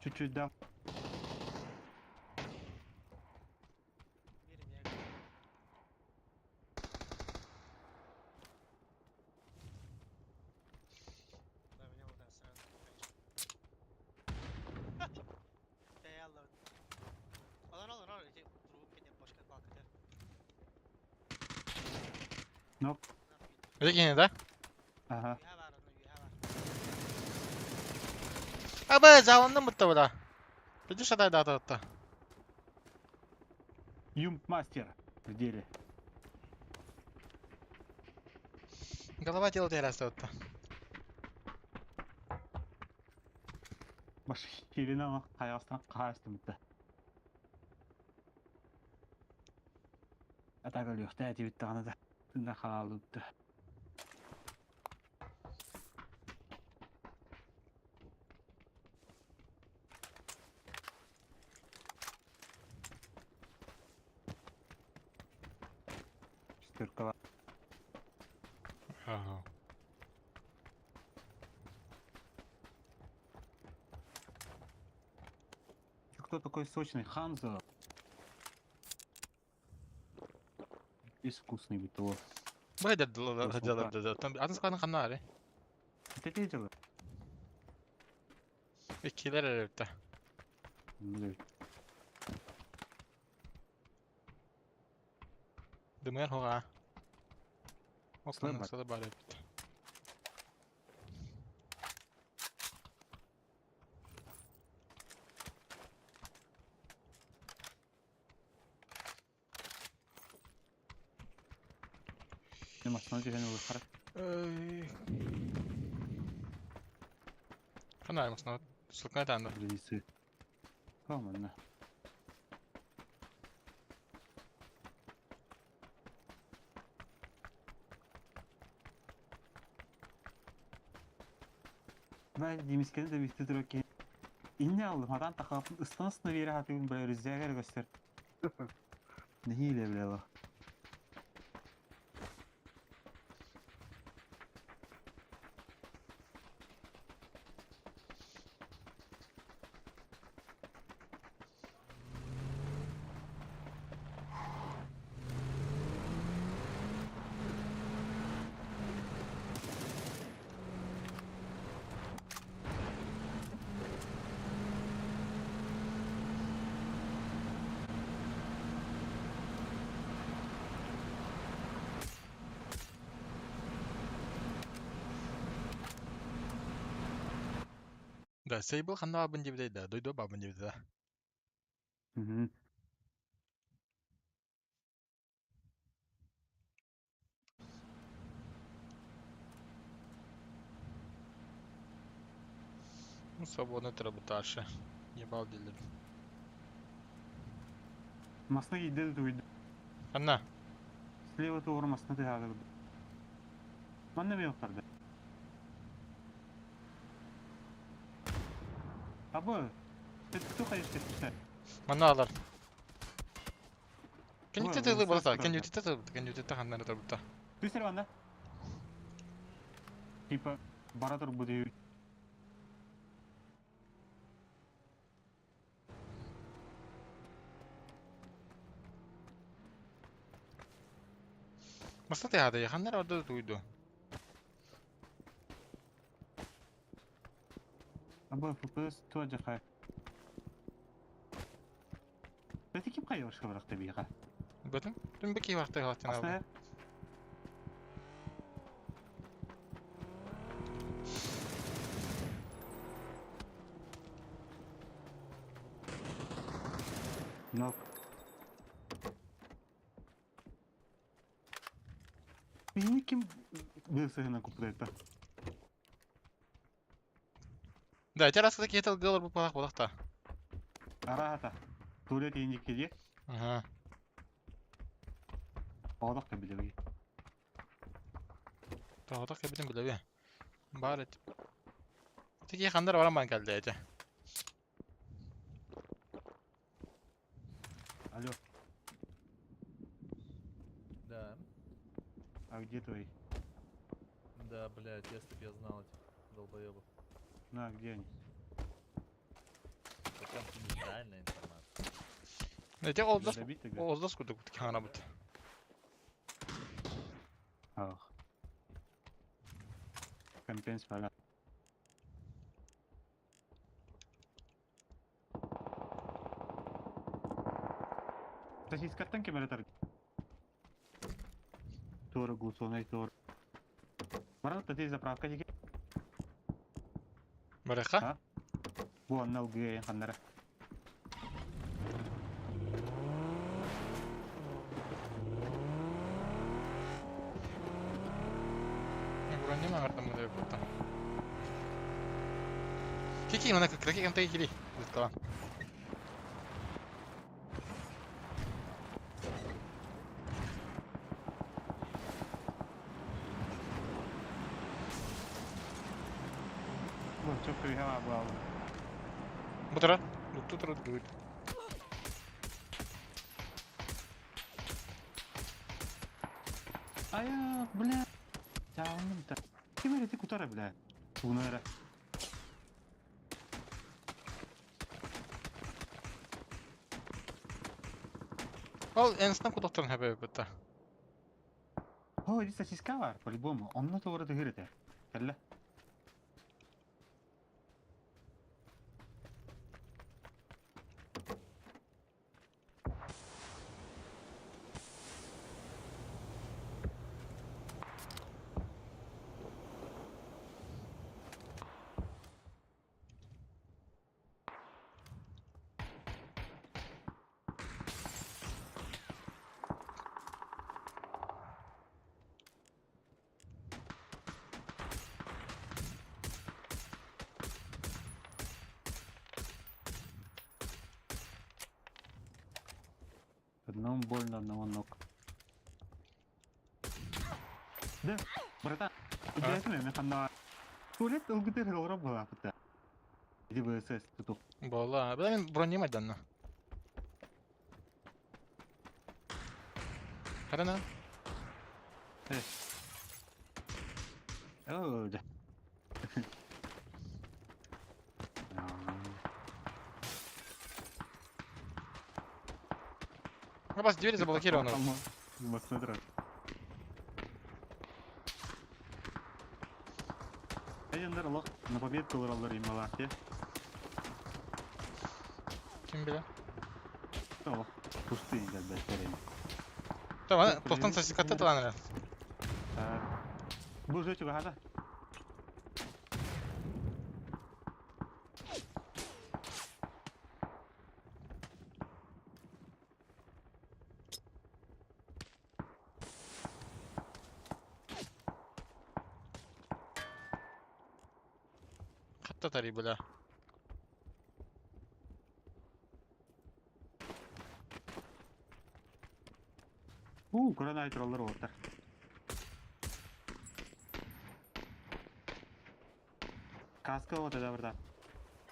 Чуть-чуть дам. Нок. Öyle да? Ага. Абы, жалындым бутта буда. Биди шадай да атты. Юмп мастер в деле. Голова тело терясты атты. Баш херина ма каястан каастым бутта. А так өлүөхтэй этибит даҕаны да тыына хаалбыт. Шестерка Ага. Кто такой сочный? Ханзо. Безвкусный биток. Бай да там атын складын ханна аре. Ты видела? Иккилер эрэ Блядь. Дымыр хоға. Слабо. Окна сада бар эбит. Не машина түһэн ылыххара. Ханна машина ссылка таанда. Границы. Команна. Ben Dimiskeni de bitti duruyor ki. İnne aldım. Hadan takapın ısına bir yere hatırım böyle rüzgar göster. Ne hile bile la. Да, Сейбл ханна бабын дебидей да, дойду бабын дебидей да. Мгм. Ну, свободно трабуташе. Ебал дилер. Масна gitti de duydu. Ханна. Слева doğru masna tehada. Manna bir yoklardı. Абы, ты кто хочешь писать? Манна алар. Ой, Кенютте тылы вон болса, сас кенютте тылы, кенютте ханна трабута. Ты серванда? Типа, баратор будет. Масна tehada, ханна орда дуйду. Абы, ФПС тоже хай. Да ты ким хайваш хабарак табиға? Бөтен? Түн беки вакты хаттан Асна? Нок. Мені ким бысына купрета? Да, те раз таки это гылар бу палак болакта. Арата. Туалет ендикеде. Ага. Одақ та білеуге. Тоғытақ кебитин билеби. Бар эт. Тики хандар баран бан келди эти. Алло, Да. а где твои? Да, блядь, если б я знал этих долбоебов. На, где они? Это конфиденциальная информация. Эти олдас Добить тогда? олдас кудук тики хана бут. Ах. Компенс пора. Сосискаттан кем аратар? Тора гусонай тор. Барат ты заправка диге. Бараха? А? Бу аннал ге ханнара. Бура не маңартам мындай бутта. Кики мына краки кантай кили. Буткала. Чөк күйе бар. Бу турар. Лутту турар дуу. Ая, бля. Чаалным та. Ким эрэ кутара, бля. Тугуна эрэ. Ол энстан кутахтарын хэбэ бытта. О, иди сосиска бар, по-любому. Онно туора тыгыр этэ. Кэллэ. Одному больно, одного ног. Да, братан, иди мен ханна. Туалет ылгытыр олоро була пыта. Иди ВСС туту. Буолла. Бля мен бронем айданна. Харана. О, да. Ну, бас двери заблокированы. Эйендер лох на победку ылалар ималар те. Ким биле? Олох пустые бәттерин. Tamam, тохтан сосиската таланыр. Бу же чугахата. Хатта тари бля. У, көрөн айтыралар оттар. Каска вот это брат.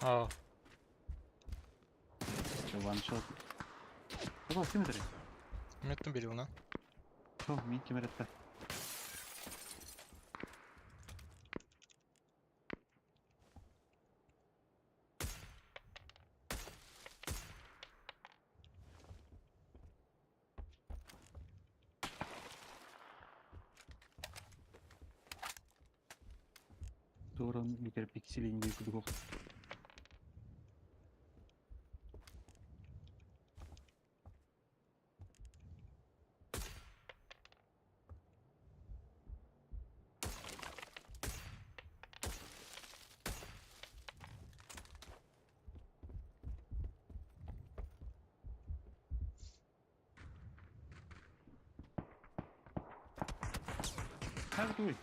Аа. Ваншот. О, симметри. Меттен бери уна. О, мин кемеретте. Торон микропикселин кудук. Как ты?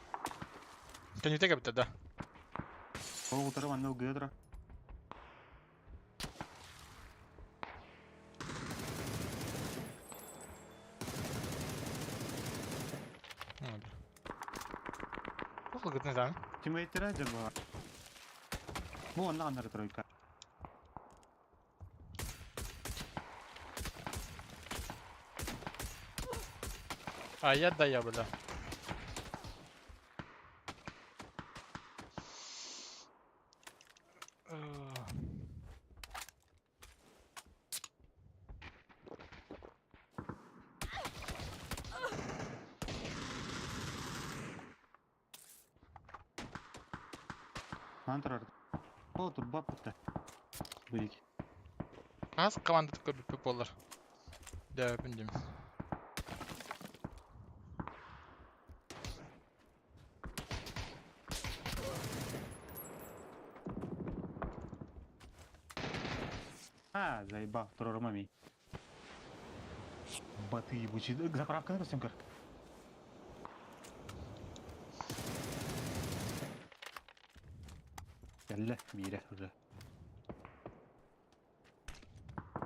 Кенете кепте да. Ол утары манна гыдра. Охол гытны дан. Тиммейттер жаба. Бу онна аннары тройка. А я да я бля. Антар. О, тут бабка. Буйки. Аз команда такой бүппүк болар. Да, билдим. А, заебал, второй мами. Баты ебучий. Заправка на съемках. Кэллэ, биирэ уже.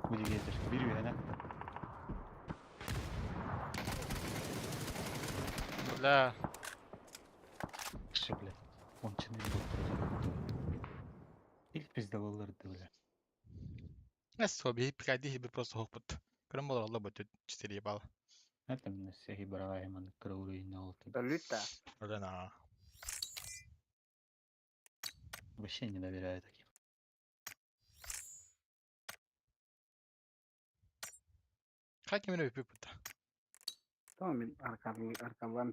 Бу дигетер. Бир үһэнэ. Бля. Кіші, блядь. Он чынын был. Пиздоваллар да, бля. Эс, биһи пикайди хибит просто хохпут. Көрөн болор алла бөтүт 4 балл. Это мне всех барагай ман кыра уровень алты. Люта. Өлөн аа. Вообще не доверяю таким. Хай кимине бүппүт. Tamam, мен аркалам.